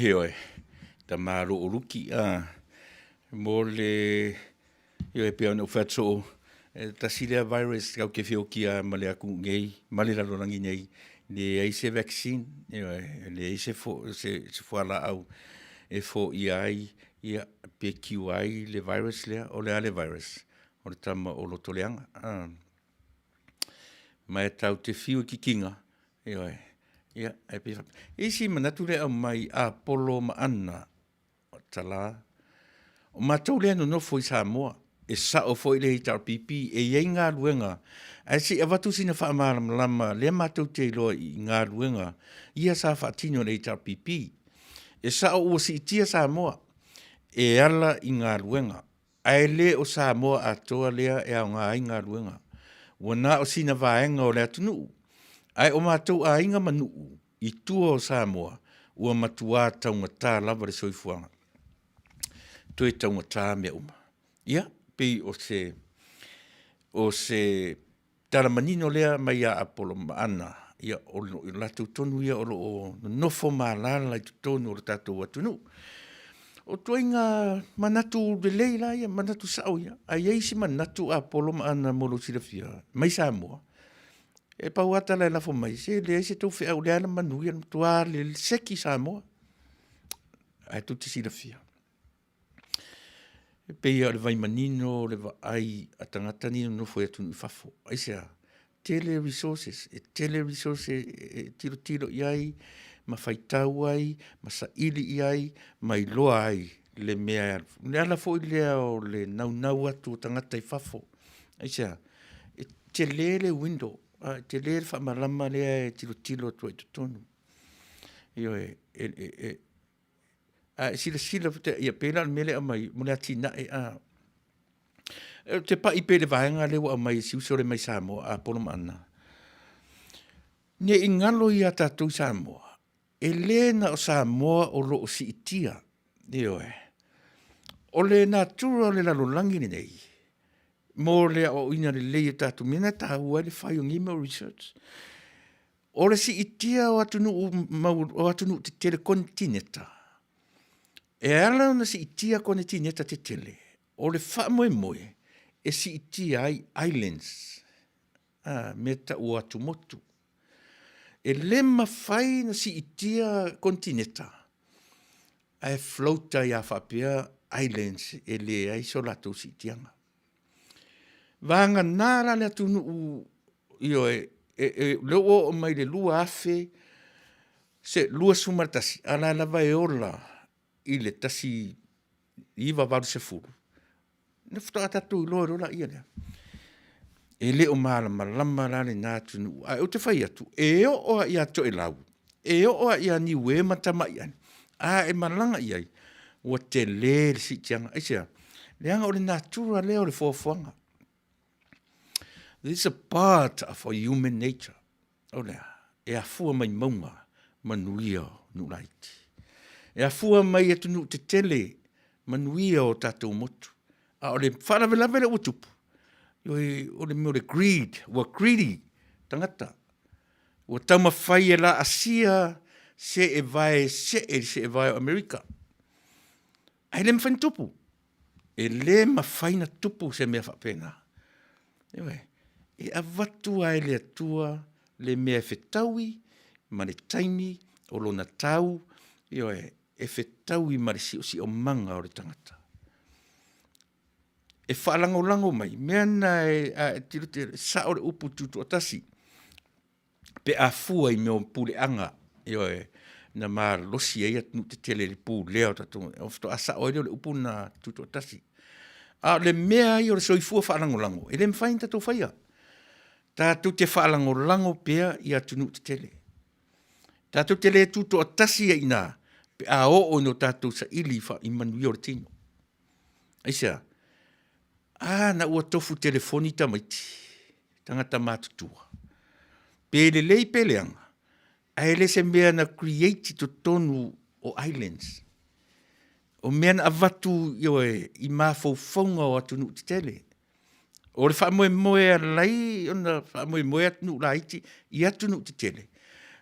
Ioe, tamālō o Luki, a, mo le, ioe, pei ona ou fai atu soo, e tasi lea virus kau ke feokia ma le atunuu nei, ma le lalolagi nei, leai se vaccine, ioe, leai se fo, se, se fualaau e foia ai, ia, pe cure ai le virus lea. O le a le virus? O le tama o Lotoleaga. A. Ma e tau te fiu i kikiga, ioe, ia, e pei faapena. Isi manatu lea e aumai Apolo ma Ana, o Tala, o matou lea e nonofo i Samoa, e sao foi le HRPP, e i ai galuega, ae se i avatu sina faamalamalama lea matou te iloa i galuega ia sa faatino e le HRPP. E sao ua siitia Samoa e ala i galuega, Ae le o Samoa atoa lea e aoga ai galuega. Ua na o sina vaega o le atunuu. Ae o matou aiga ma nuu i tua o Samoa, ua matuā taugata lava le soifuaga. Toe taugata mea uma. Ia, pei o se, o se tala manino lea mai ia Apolo ma Ana, ia, o latou tonu ia o lo o nonofo ma alaala i totonu o le tatou atunuu. O ituaiga manatu lelei la ia, manatu sao ia, ae i ai isi manatu Apolo ma Ana mo lou silafia mai Samoa, e pau lava tala e lafo mai, se leai se tou feau, o lea lava e manuia, e matua seki Samoa. Ae tou te silafia, E pei lava o le vai manino o le vaai a tagata nei e nonofo i atunuu i fafo. Aisea? Tele resources, e tele resources e tilotilo i ai ma faitau ai ma saili i ai ma iloa ai le mea e alu. O le ala foi lea o le naunau atu o tagata i fafo. Aisea? E tele le window, e tele le faamalama lea e tilotilo atu ai i totonu. Ioe, e A e silasila, ia pei la o le mea lea e aumai mo le atinae, a. Ou te pai pea i le vaega lea ua aumai e si uso lea mai Samoa, a Apolo ma Ana, ne i galo ia tatou i Samoa, e le na o Samoa o lo o siitia, ioe. O le natura o le lalolagi lenei, mo le aoaoina lelei o tatou mea na e taua ai le fai o nei mea o research. O le siitia o atunuu mau, o atunuu tetele konetineta, e ala ona siitia konetineta tetele, o le faamoemoe e siitia ai islands, a, mea tau o atumotu. E le mafai ona siitia konetineta ae float ai lava faapea islands e leai so latou siitiaga. Vagana la le atunuu, ioe, o lea ua oo mai i le 2000 se 21, a o la e lava e ola i le 1980, ona faatoa tatou iloa loa lea. E le o malamalama la lena atunuu. Ae ou te fai atu, e oo lava ia Toelau, e oo lava ia Niue ma Tamaiani, a e malaga i ai, ua tele le siitiaga. Aisea? Leaga o le natura lea o le foafoaga. This is a part of our human nature. O le a? E afua mai mauga manuia o nuu laiti. E afua mai atunuu tetele manuia o tatou motu. A o le faalavelave lea ua tupu, o le mea o le greed, ua greedy tagata. Ua taumafai e laasia seevae see i le seevae o Amerika. Ae le mafai ona tupu. E le mafai ona tupu se mea faapena. Ioe. E avatu lava e le Atua le mea e fetaui ma le taimi o lona tau, ioe, e fetaui ma le siosiomaga o le tagata. E faalagolago mai, mea na e, a e tilotilo, e sao le upu tutoatasi, pe a fua i mea o puleaga, ioe, na malosi ai atunuu tetele i le pulea o tatou, ona faatoa sao ai lea o le upu lena tutoatasi. A o le mea ia o le soifua faalagolago, e le mafai ona tatou faia. Tatou te faalagolago pea i atunuu tetele. Tatou te le tutoatasi ai i ina pe a oo ina o tatou saili i manuia o le tino. Aisea? A na ua tofu telefoni tamaiti, tagata matutua. Pe lelei pe leaga, ae le se mea na create i totonu o islands. O mea na avatu ioe, i mafaufauga o atunuu tetele. O le faamoemoe e alai ona faamoemoe atunuu laiti i atunuu tetele,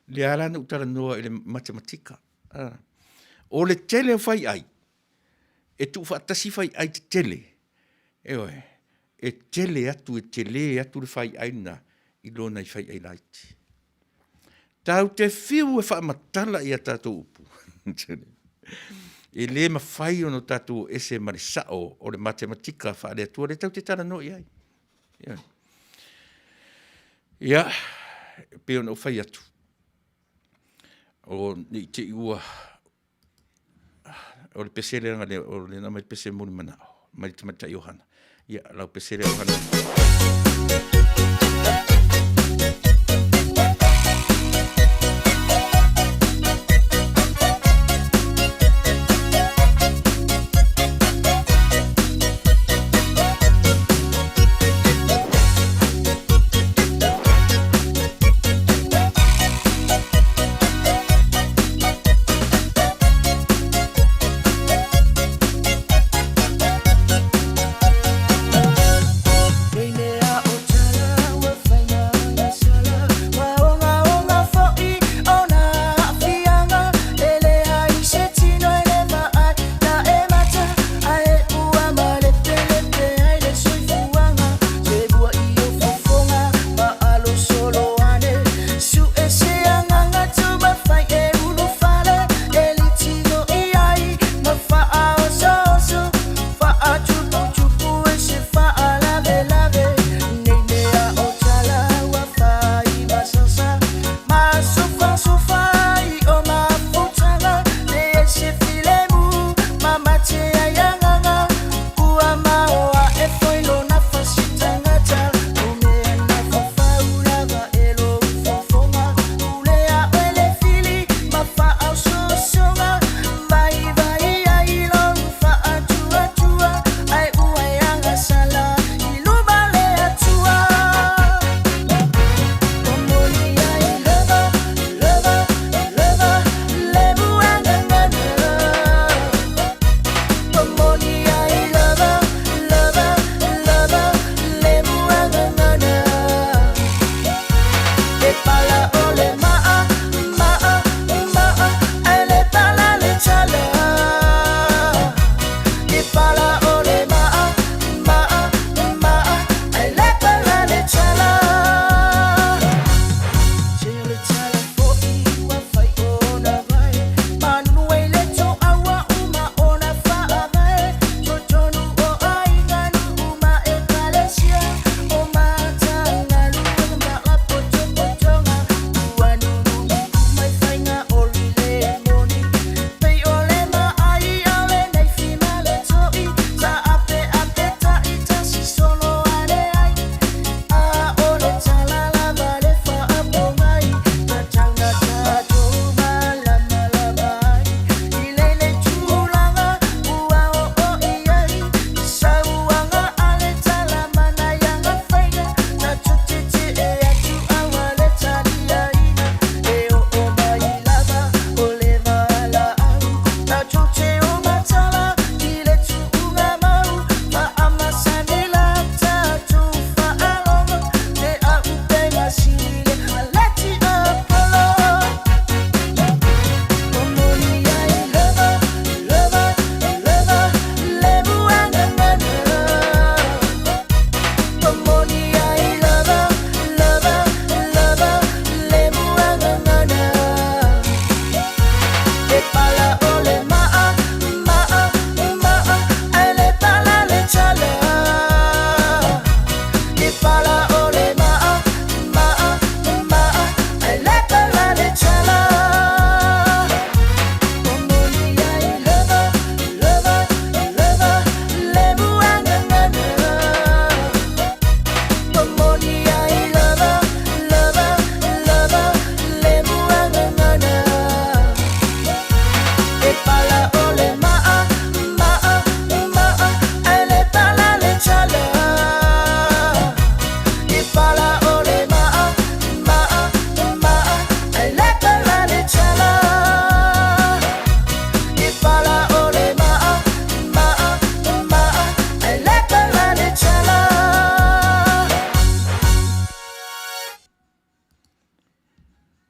lea la na ou talanoa i le matematika. O le tele o faiai, e tuufaatasi faiai tetele, ioe, e tele atu, e tele atu le faiai lena i lo nai faiai laiti. Tatou te fiu e faamatala i a tatou upu, e le mafai ona tatou o ese ma le sao o le matematika faale-Atua lea tatou te talanoa i ai. Ia, e pei ona ou fai atu, ne i te i ua O le pese lea, o lea na aumai le pese e momoli manao mai le tamaitai Ohana. Ia, lau pese lea Ohana.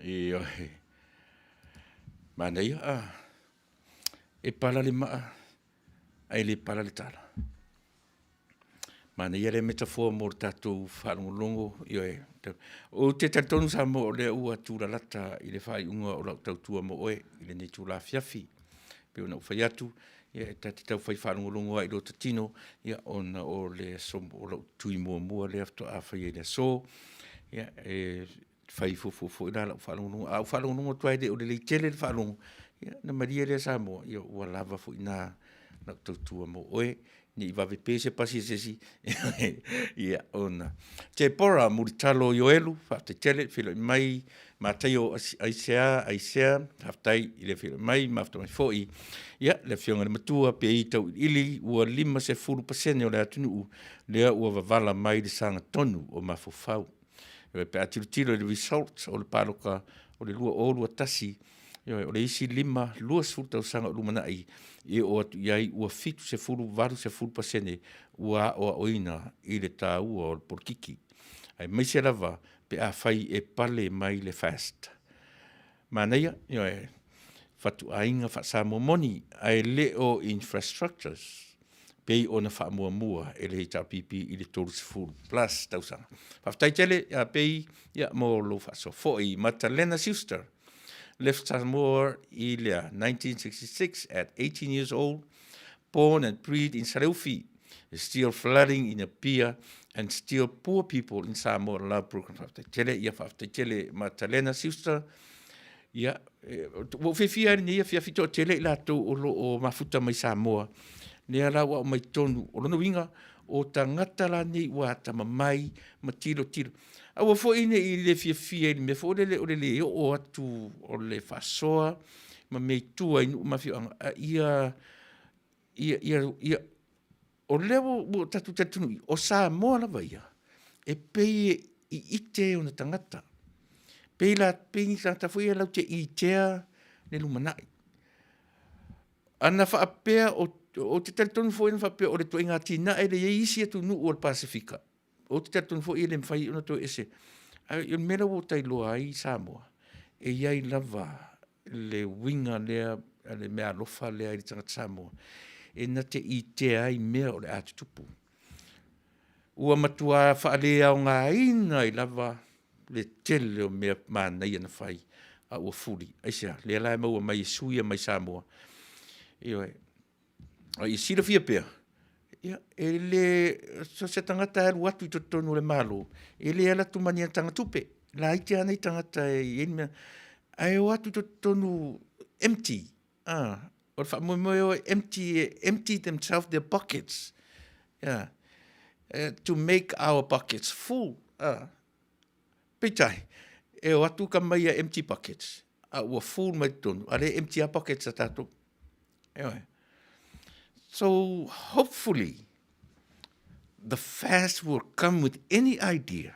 Ioe. Manaia, a, e pala le maa, ae le pala le tala. Manaia lea metafoa mo le tatou faalogologo, ioe. Ou te talitonu Samoa o lea ua tulalata i le faaiuga o lau tautua mo oe i lenei itula afiafi. Pei ona ou fai atu, ia e ta te tau fai faalogologo lava i lota tino, ia ona o le aso o lou tui muamua lea faatoa faia i le aso. Ia e fai fuafua foi la lau faalogologo. A ou faalogologo atu lava e le o lelei tele le faalogo, ia ona malie lea Samoa, ia ua lava foi lena lau tautua mo oe, ne i vave pe se pasi a se isi, ia ona. Tepora Mulitalo Ioelu, faafetai tele le feiloai mai. Mataio Aisea, Aisea, faafetai i le feiloai mai, mafuta mai foi ia le Afioga i le Matua Pei Tauiliili, ua 50% o le atunuu lea ua vavala mai le sagatonu o mafaufau. Pe a tilotilo i le results o le palota o le 2021, ioe, o le isi 5, 20 tausaga o lumanai e oo atu i ai ua 70, 80% ua aoaoina i le taua o le polokiki, aemaise lava pe afai e pale mai le FAST. Manaia, ioe, fatuaiga faa-Samoa moni, ae le o infrastructures pei ona faamuamua e le HRPP i le 30 plus tausaga. Faafetai tele ia Pei ia, mo lou faasoa foi. Matalena Schuster left Samoa i le 1966 at 18 years old, born and bred in Saleufi, still flooding in Apia and still poor people in Samoa love program. Faafetai tele, ia faafetai tele Matalena Schuster. Ia, ua ou fiafia ai i lenei afiafi, toatele i latou o lo o mafuta mai Samoa, lea la ua aumai totonu. O lona uiga, o tagata la nei ua atamamai ma tilotilo. Aua foi ne i le fiafia i le mea foi lele o le le oo atu o le faasoa ma mea i tua i nuu ma afioaga, a ia, ia, ia, ia o lea ua tatou talitonuina, o Samoa lava ia, e pei e iite ona tagata. Pei la, pei ni tagata foi ia latou te itea le lumanai. Ana faapea, ou te talitonu foi ana faapea o le ituaiga atinae lea e i ai isi atunuu o le Pasefika, ou te talitonu foi e le mafai ona toe ese. Ae o le mea lea ua ta iloa ai Samoa, e i ai lava le uiga lea, le meaalofa lea i le tagata Samoa, e na te itea ai mea o le a tutupu. Ua matua faaleaogaina ai lava le tele o mea manaia na fai, a ua fuli. Aisea? Lea la e maua mai e sui ia mai Samoa. Ioe. A ia silafia pea, ia, e le, so o se tagata e alu atu i totonu o le Malo, e le alu atu ma ni ana tupe, laiti lava nai tagata e i ai ni mea, ae o atu i totonu empty, a, o le faamoemoe o e empty, empty themselves their pockets, yeah, to make our pockets full, a. Peitai, e o atu ka mai ia empty buckets, a ua full mai totonu, a lea e empty lava buckets a tatou. Ioe. So, hopefully, the fast will come with any idea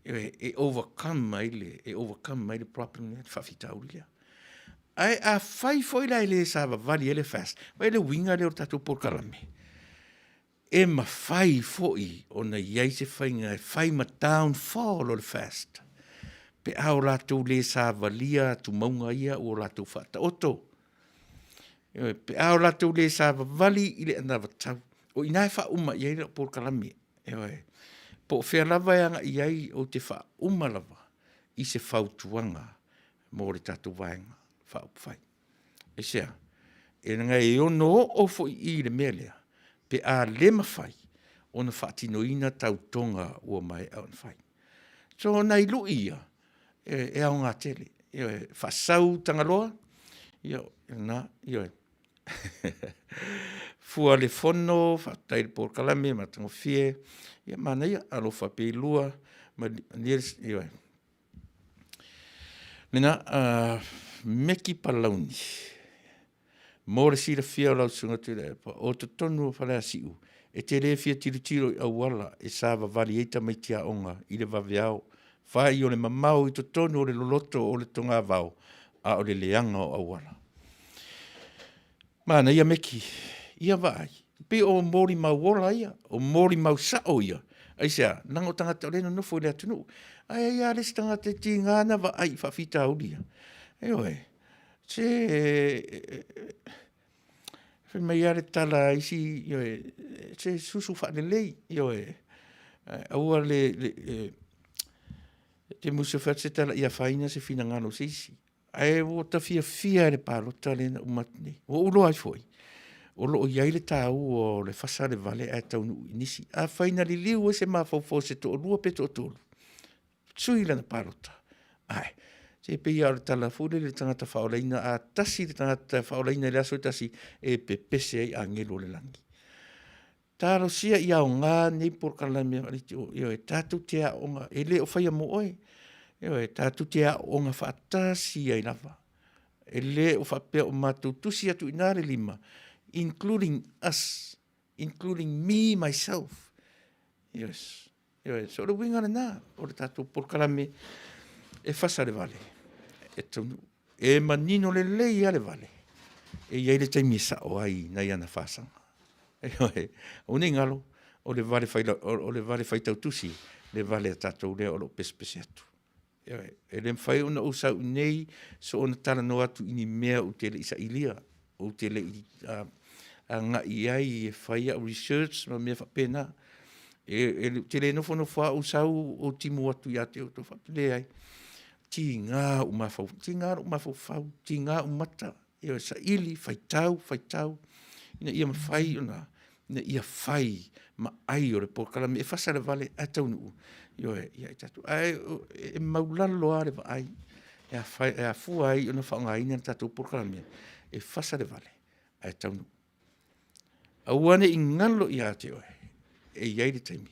e, e overcome ai le, e overcome ai le problem lea, le faafitauli lea. Ae a fai foi la e le savavali ai le fast, vai le uiga lea o le tatou polokalame, E mafai foi ona i ai se faiga e fai ma downfall o le fast pe a o latou le savalia atumauga ia ua latou faataoto. Ioe, pe a o latou le savavali i le anavatau. O i ina e faauma i ai lau polokalame. Ioe, po o fea lava e agai i ai, ou te faauma lava i se fautuaga mo le tatou Vaega Faaupufai. Aisea? E leaga e ono oo foi i i le mea lea, pe a le mafai ona faatinoina tautoga ua maea ona fai. So, o nai lui ia, e, e aoga tele. Ioe, faasau Tagaloa, ia, na, ioe. Fua le fono, faafetai i le polokalame matagofie, ia manaia, alofa pei lua, ma, ioe. Lena, Meki Palauni, mo le silafia o lau Susuga Tuilaepa, o totonu o Faleasiu, e te le fia tilotilo i auala e savavali ai tamaiti aoga i le vaveao, fai o le mamao i totonu o le loloto o le togavao, a o le leaga o auala. Manaia Meki, ia vaai, pei o molimau ola ia, o molimau sao ia. Aisea? Leaga o tagata o lea e nonofo i le atunuu. Ae ai lava le isi tagata e tiga ona vaai i faafitauli ia. Ioe, se fai mai lava le tala a isi, ioe, se susu faalelei, ioe, aua le, e te musu e fai atu se tala ia afaina se finagalo o se isi, ae ua ta fiafia i le palota lea na uma atu nei. Ua ou iloa ai foi, o lo o i ai le taua o le fasa le vale ae taunuu i nisi. Afai na liliu ai se mafaufau o se toalua pe toatolu, sui lana palota, ae se pei lava o le tala foi lele i le tagata faaolaina, a tasi le tagata e faaolaina i le aso e tasi, e pepese ai agelu o le lagi. Talosia ia aoga lenei polokalame a le leitio, ioe, tatou te aooga, e le o faia mo oe. Ioe, tatou te aooga faatasi ai lava. E le o faapea o matou tusi atu i ina le lima, including us, including me myself. Yes. Ioe, so o le uiga lena o le tatou polokalame e fasa le vale, e taunuu. E manino lelei lava le vale, e i ai le taimi e sao ai nai ana fasaga. Ioe, aua ne i galo, o le vale fai, o le vale faitautusi, le vale a tatou lea o lo o pesepese atu. Ioe, e le mafai ona ou sau i inei soona talanoa atu i ni mea ou te le i sailia, ou te le i agai i ai e fai au research ma mea faapena. E, ou te le nofonofo lava ou sau ou timu atu ia te outou faapea, leai. Tiga ou mafau, tiga lou mafaufau, tiga ou mata, Ioe, saili, faitau, faitau, ina ia mafai ona, ina ia fai ma ai o le polokalame e fasa le vale ae taunuu. Ioe, ia i tatou, ae e maulalo lava le vaai e e afua ai ona faaaogaina le tatou polokalame e fasa le vale ae taunuu. Aua ne i galo ia te oe, e i ai le taimi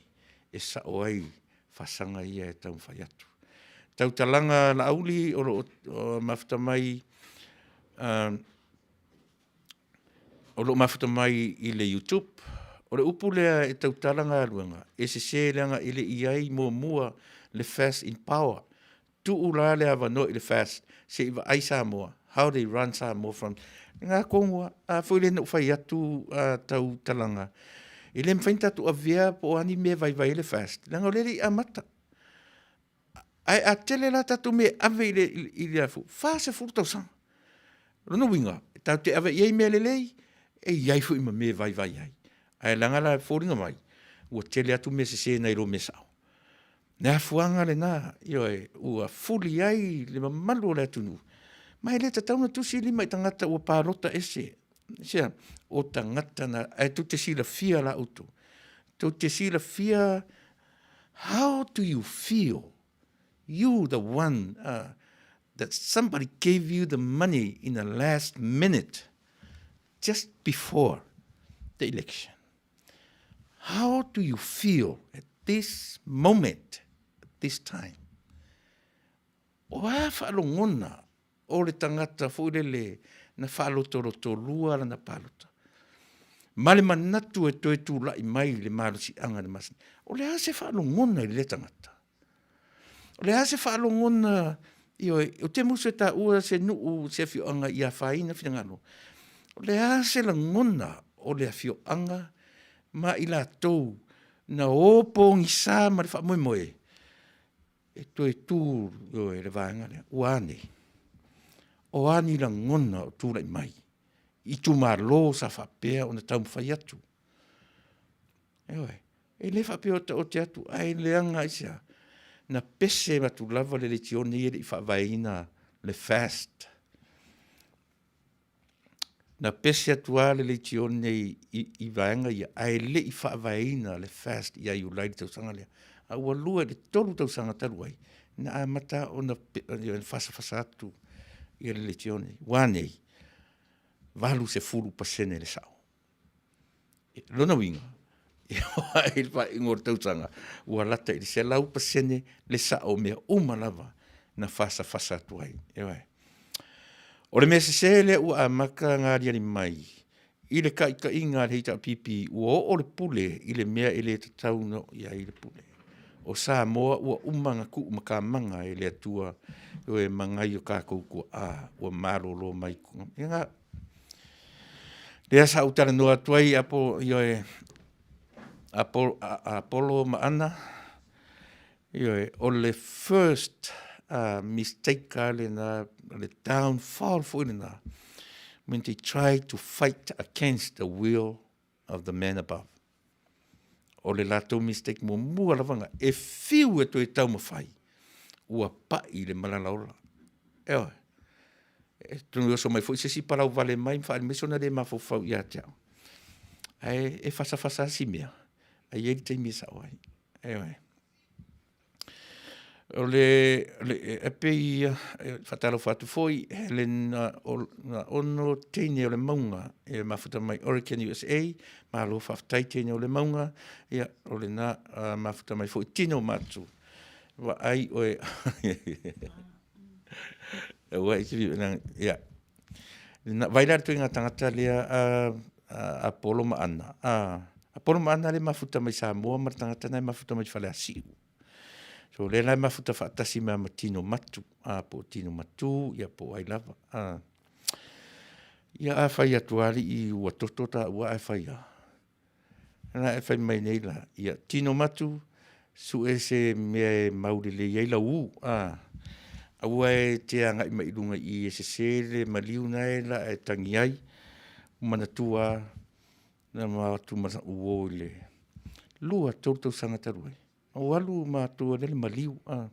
e sao ai fasaga ia e taumafai atu. Tautalaga Laauli o lo o mafuta mai o lo o mafuta mai i le YouTube. O le upu lea e tautala galuega, e sese leaga e le i ai muamua le FAST in power. Tuu la le avanoa i le FAST se i vaai Samoa, how they run Samoa from lena tonu lava. A foi lea na ou fai atu tautalaga, e le mafai ona tatou avea po o a ni mea e vaivai ai le FAST, leaga o lea e le i amata. Ae a tele la tatou mea e ave i le, i le 40 tausaga. O lona uiga, tatou te ave i ai mea lelei, e i ai foi ma mea e vaivai ai. Ae leaga la e foliga mai, ua tele atu mea sese nai lo mea sao. Le afuaga lena, ioe, ua fuli ai le mamalu o le atunuu, ma e le tatau ona tusi lima i tagata ua palota ese. Aisea? O tagata na, ae tou te silafia la outou, tou te silafia how do you feel you the one that somebody gave you the money in the last minute just before the election. How do you feel at this moment, at this time? O a faalogona o le tagata foi lele na faalotolotolua lana palota ma le manatu e toe tulai mai le malosiaga i le masina. O le a se faalogona i lea tagata? O le a se faalogona, ioe, ou te musu e taua se nuu, se afioaga ia afaina finagalo. O le a se lagona o le afioaga ma i latou na o pogisa ma le faamoemoe e toe tu, ioe, le vaega lea. Ua a nei? O a ni lagona o tulai mai i itumalo sa faapea ona taumafai atu? Ioe. E le faapea o taote atu, ae leaga aisea? Na pese atu lava le leitione ia e le i faavaeina le FAST. Na pese atu lava le leitione i vaega ia, ae le i faavaeina le FAST ia Iulai i le tausaga lea. A ua lua i le tolu tausaga talu ai, na amata ona fasafasa atu ia le leitione. Ua a nei? 80% le sao. Lona uiga, e oo ae i le faaiuga o le tausaga, ua lata i le 100% le sao o mea uma lava na fasafasa atu ai. Ioe. O le mea sese lea ua amata ona aliali mai i le taitaiga a le HRPP, ua oo le pule i le mea e le tatau ona oo i ai le pule. O Samoa ua uma ona tuumatamaga e le Atua, ioe, ma nai o tatou tuaa ua malolo mai. Ia, Lea sa ou talanoa atu ai Apo, ioe, Apolo ma Ana. Ioe, o le first mistake lava lena, o le downfall foi lena, when they try to fight against the will of the man above. O le latou mistake muamua lava na e fiu e toe taumafai, ua pai le malala ola. Ioe. E tonu e oso mai foi se isi palau vale mai ma faaali mai sona le mafaufau ia te au. Ae e fasafasa lava si mea, ae i ai le taimi e sao ai. Ioe. O le, le e pei e faatalofa atu foi Helen na ono teine o le mauga e mafuta mai Oregon USA, malo faafetai teine o le mauga, ia o lena mafuta mai foi Tino Matu. Vaai oe Aua e te ia. Vai la le ituaiga tagata lea a Apolo ma Ana. Apolo ma Ana lea e mafuta mai Samoa ma le tagata lena e mafuta mai Faleasiu. So lea la e mafuta faatasi mai ma Tino Matu, po o Tino Matu, ia po o ai lava. Ia a fai atu alii ua toto taua ae fai a. Na e fai mai nei la, ia tino matu, sue se mea e mau lelei ai lau u, a. Aua e te agai mai i luga i i e sese le maliu na e la e tangi ai, manatua na ma atu ma uo i le 2, 3 tausaga talu ai. O alu matou lea le maliu, a.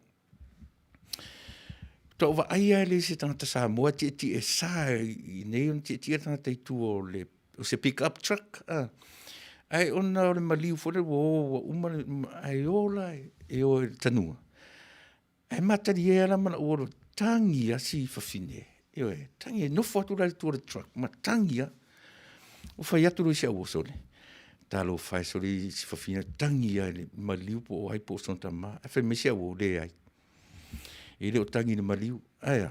Faatoa ou vaai lava e leai se tagata Samoa e tietie e sa i nei ona tietie le tagata i tua o le o se pick up truck a. Ae ona o le maliu foi lea ua o ua uma ae o la e o i le tanuga. Ae matalie lava la ma lou olo, tagi lava si fafine, ioe, tagi e nofo atu la i tua o le truck ma tagi lava. Ua fai atu loa i si au uso lea, talofa e sole i si fafine, tagi lava i le maliu po o ai po o sona tama. Ae fai mai si au uo, leai, e le o tagi i le maliu, ae a?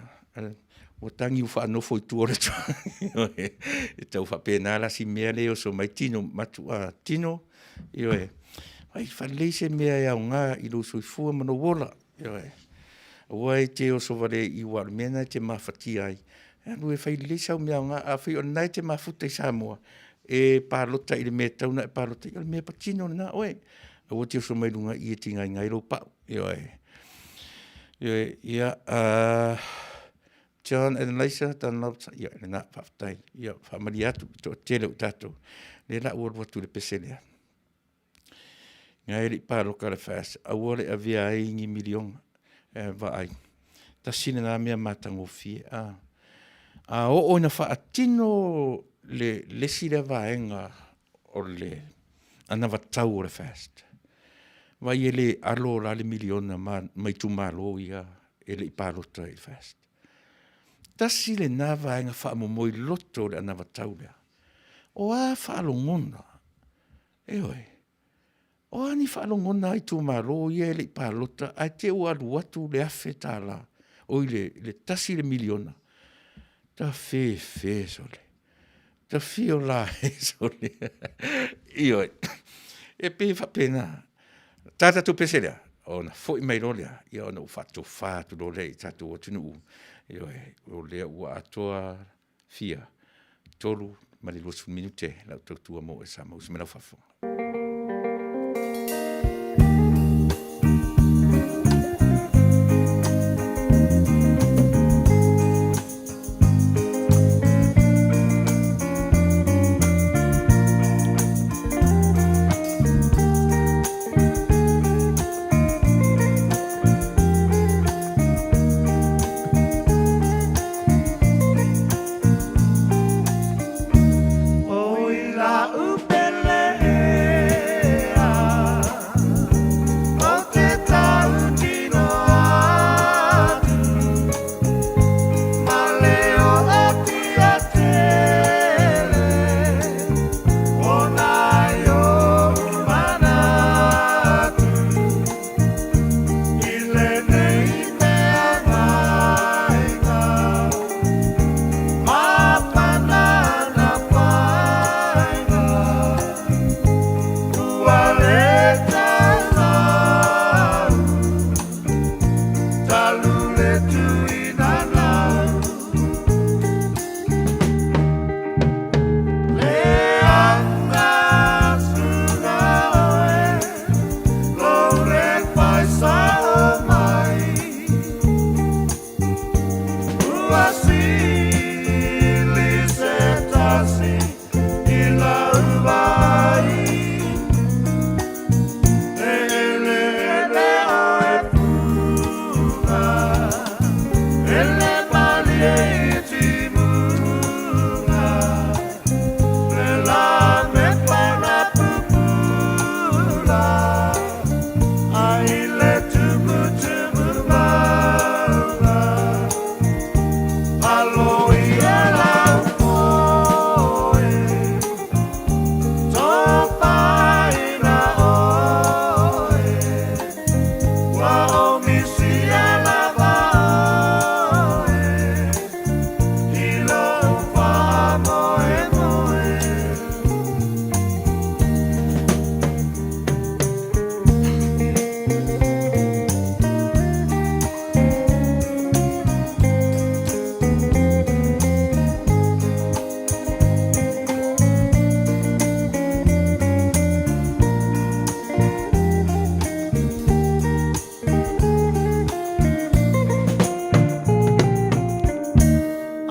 Ua tagi ua faanofo i tua o le truck. E tau faapena la si mea lea e oso mai tino matu, tino, ioe, fai faalelei se mea e aoga i lou soifua ma lou ola, ioe. Aua e te oso wale i ua o le mea lena e te mafatia ai. E alu e fai lelei sau mea aoga, afai o lena e te mafuta i Samoa, e palota i le mea e tatau ona e palota i ai, o le mea patino lena oe. Aua e te oso mai luga i i e tigaina ai lou pau, ioe. Ioe, ia, John and Eliza Dunlop, ia, lena, faafetai. Ia, faamalie atu, toatele o tatou. Lea la ua alu atu i le pese lea. Ngai e le i paloka le FAST, aua le avea ai ni miliona. E vaai, tasi lena mea matagofie. A, a oo ina faatino le, le isi lea vaega o le anavatau o le FAST, vai e le alo la le miliona ma, ma itumalo ia e le i palota i le FAST. Tasi lena vaega faamomoi loto o le anavatau lea. O a faalogona Ioe. O a ni faalogona a itumalo ia e le i palota ae te i ua alu atu le $1,000, oi le, le tasi le miliona, ta fefe sole. Ta fio la e sole. Ioe. E pei e faapena. Ta tatou pese lea, ona foi mai loa lea, ia ona ou faatofa atu loa lea i tatou atunuu, ioe, o lea ua atoa fia, 3 ma le 20 minute lau tautua mo oe Samoa usi mai lau faafofoga. Oi la'u pele e. Ua sili se tasi i lau vaai. Le eleele oe puga, ele malie i timuga, le la me pana pupula, ai le tumutumu mauga. Alo ia lau foe, tofaina oe, ua o misia lava oe, i lou faamoemoe.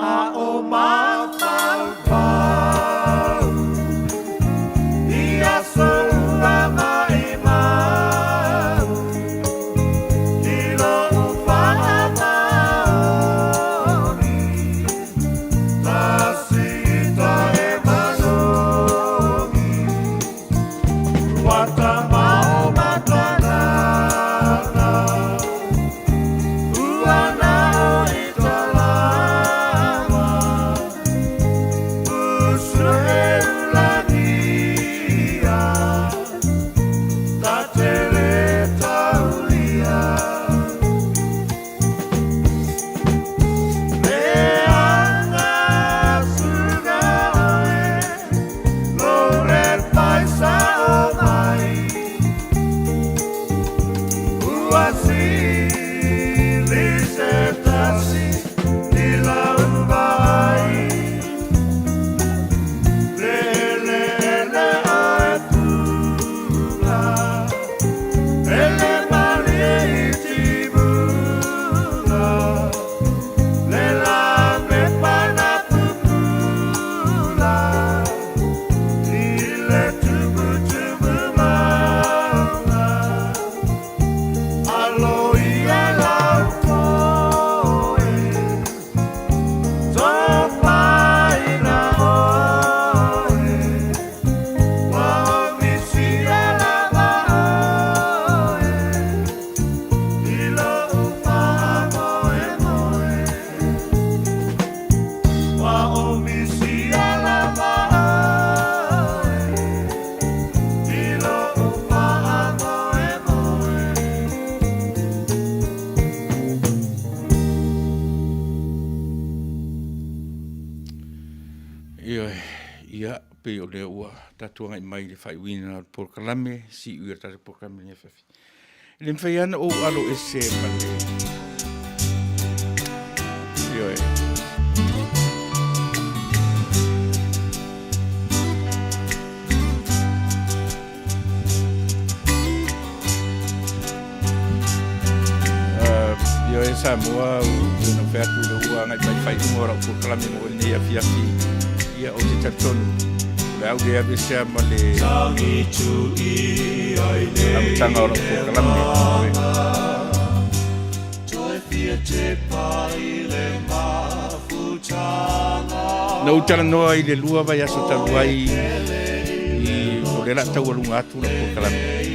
A o mafaufau i aso ua maʻimau, i lou faamaoni, tasi ita e manogi, ua tamao matanana, ua nao i talama, usueulagia, tatele taulia. Le agasuga oe, lo le faisao mai, ua sili se tasi i lau vaai. Le eleele oe puga, ele malie i timuga, le la me pana pupula, i le tumutumu mauga. Alo ia lau foe, tofaina oe, ua o misia lava oe, i lou faamoemoe. Ua o misia lava oe, i lou faamoemoe. Ioe, ia, pei o lea ua tatou agai mai i le faaiuina o le polokalame, siui o le tatou polokalame i lenei afiafi. E le mafai lava ona ou alo ese ma le... Ioe. Ioe Samoa, ua na fai atu le ua agai mai faaiuga o lau polokalame mo lenei afiafi. Ia, ou te talitonu, o le a ou le alu esea ma le amataga o lau polokalame. Ioe. Na ou talanoa i le lua vaiaso talu ai i o lea o le a taualuga atu lau polokalame i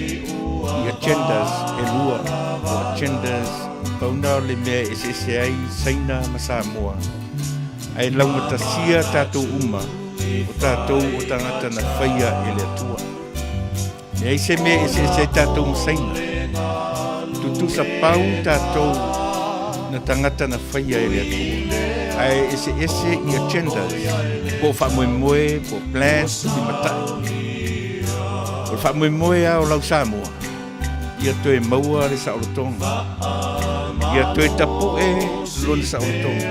agendas e lua, o agendas pau na o le mea e eseese ai Saina ma Samoa, ae laugatasia tatou uma o tatou o tagata na faia e le Atua. Leai se mea e eseese ai tatou ma Saina. Tutusa pau tatou na tagata na faia e le Atua. Ae eseese i agendas, po o faamoemoe, po o plans, limatai. O le faamoemoe lava o lau Samoa, ia toe maua le saolotoga. Ia toe tapue lona saolotoga.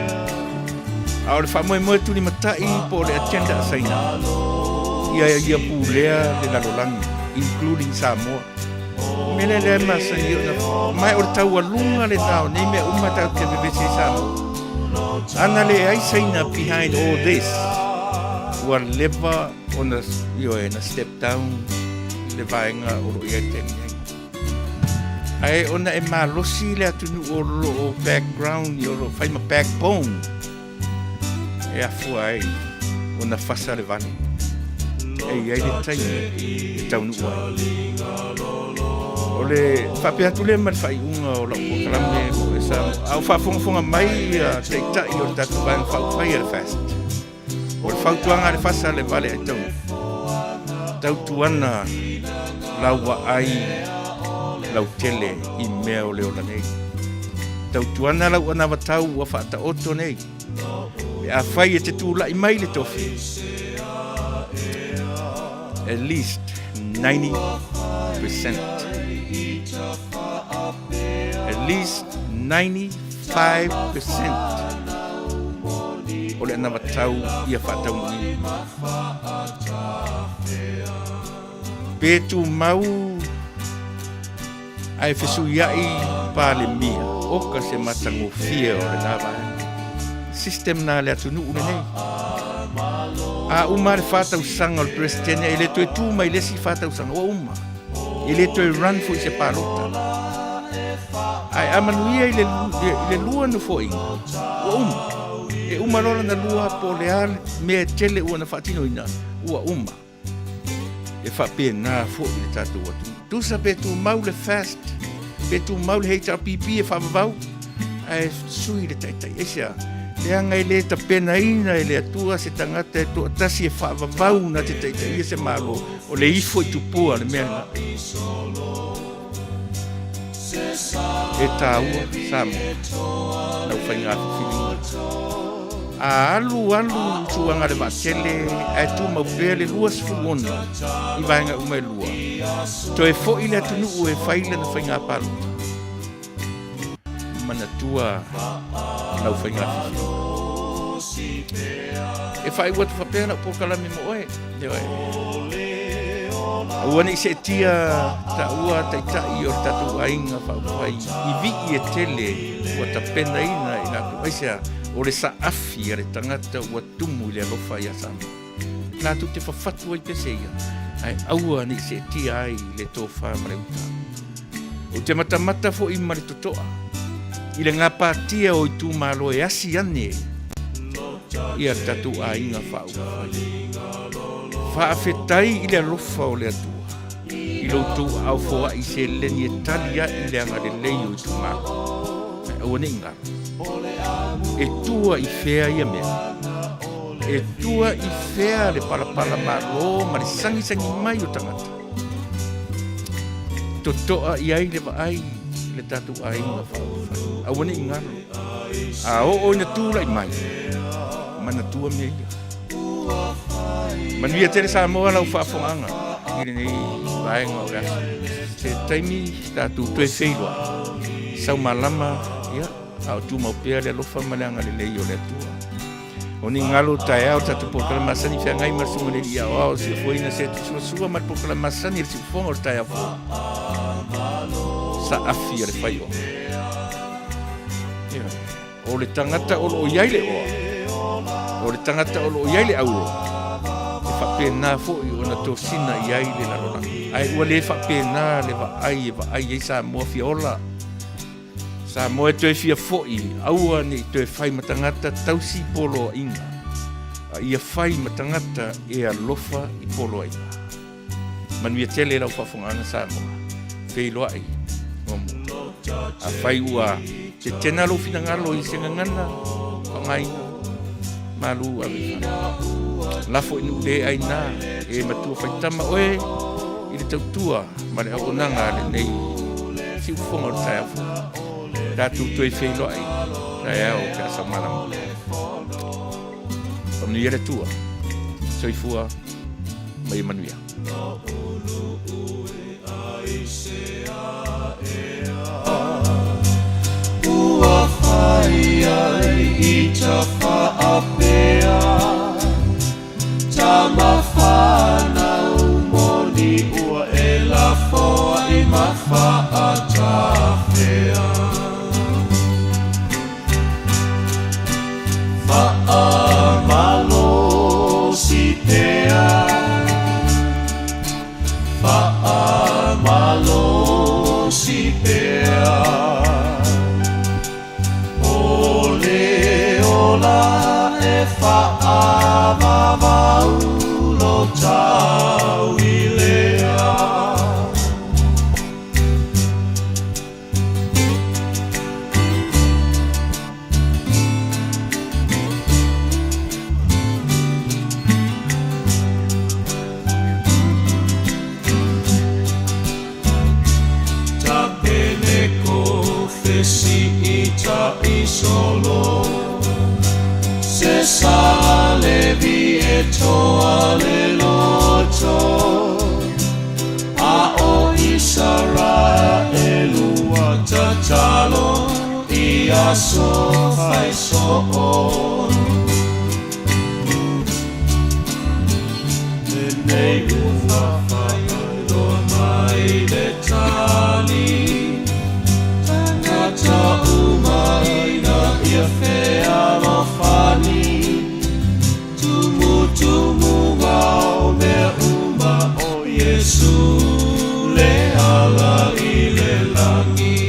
A o le faamoemoe tulimatai po o le agenda a Saina, ia ia pulea le lalolagi, including Samoa. O le mea lea lea e masani ona, ma o le taualuga lena o nei mea uma tatou te vevesi ai Samoa. Ana leai Saina behind all this, ua leva ona, ioe, na step down le vaega o lo o i ai i le taimi nei. Ae ona e malosi le atunuu o lo o background, o lo o fai ma backbone e afua ai ona fasa le vale. E i ai le taimi e taunuu ai. O le faapea atu lea ma le faaiuga o lau polokalame mo e Samoa. A o faafogafoga mai ia taitai o le tatou Vaega Faaupufai a le FAST. O le fautuaga a le fasa le vale ai taunuu. Tautuana lau vaai lautele i mea o le ola nei. Tautuana lau anavatau ua faataoto nei. Pe afai e te tulai mai le tofi, at least 90%. At least 95% o le anavatau ia faataunuuina. Pe tumau ae fesuiai Palemia, oka se matagofie o lena vaega. System na le atunuu lenei. A uma le 4 tausaga o le Peresetene, e le toe tu mai le isi 4 tausaga, ua uma. E le toe run foi se palota. Ae a manuia i le lua nofoaiga, ua uma. E uma loa lana lua po o le a mea e tele ua na faatinoina, ua uma. E faapena foi le tatou atunuu. Tusa pe tumau le FAST, pe tumau le HRPP e faavavau, ae sui le taitai. Aisea? Leaga e le tapenaina e le Atua se tagata e toatasi e faavavau na te taitaia se Malo, o le ifo i tupua le mea lena. E taua Samoa lau faiga filifiliga. A alu alu suaga le vaatele ae tumau pea le 26 i vaega uma e lua, toe foi le atunuu e fai lana faiga palota. Manatua lau faiga filifiliga. E faaiu atu faapea lau polokalame mo oe. Ioe. Aua ne i seetia taua taitai o le tatou aiga faaupufai i vii e tele ua tapenaina e latou. Aisea? O le saafi a le tagata ua tumu i le alofa ia Samoa. Latou te fafatu ai pese ia, ae aua ne i seetia ai le tofa ma le uta. Ou te matamata foi ma le totoa i le gapatia o itumalo e asi ane ia le tatou aiga faaupufai. Faafetai i le alofa o le Atua i lo outou aao foai seleni e tali ai le agalelei o itumalo. Ae aua ne i galo. E tua i fea ia mea? E tua i fea le palapala malo ma le sagisagi mai o tagata? Totoa i ai le vaai le tatou aiga faaupufai. Aua ne i galo. A oo ina tulai mai, manatua mea ia. Manuia tele Samoa lau faafofogaaga i lenei vaega o le aso. Se taimi tatou toe feiloai, sau malama, ia, a o tumau pea le alofa ma le agalelei o le Atua. O ni galo taeao tatou polokalame masani feagai ma le susuga i le Alii Aoao siufofoina se atusuasua ma le polokalame masani le siufofoga o le taeao fou. Saafi a le faioa. O le tagata o lo o i ai le oa, o le tagata o lo o i ai le auro, e faapena foi ona tosina i ai le lalolagi. Ae ua le faapena le vaai e vaai ai Samoa fia ola. Samoa e toe fia foi, aua ne i toe fai ma tagata tausi poloaiga, a ia fai ma tagata e alofa i poloaiga. Manuia tele lau faafofogaaga Samoa. Feiloai muamua. Afai ua tetena lou finagalo i se gagana faaaogaina, malu ave i fale. Lafo i nuu le aina e matua faitama oe i le tautua ma le auaunaga a lenei siufofoga o le taeao fou. Tatou toe feiloai taeao pe a saumalama. Faamanuia le Atua. Soifua ma ia manuia. Ua fai ai i tafaapea Tama whanau moni ua e lafoa i mafaatafea. Se sa le vi e toa le loto A o Israelu ua tatalo i aso fai soo. Lenei ua faailoa mai le tali, Tagata uma ina ia fealofani, Tumutumuga o mea uma o Iesu le ala i le lagi.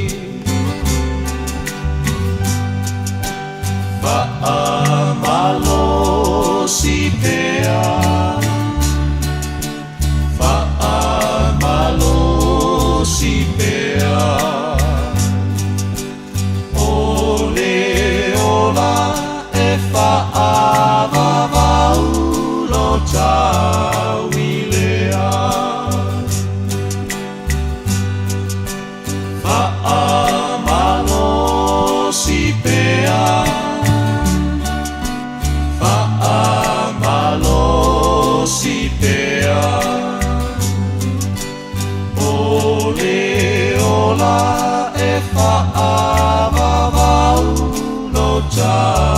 Faamalosi pea, faamalosi pea, O le ola e faavavau lo tauilea. Faamalosi pea, faamalosi pea, O le ola e faavavau lo tauilea.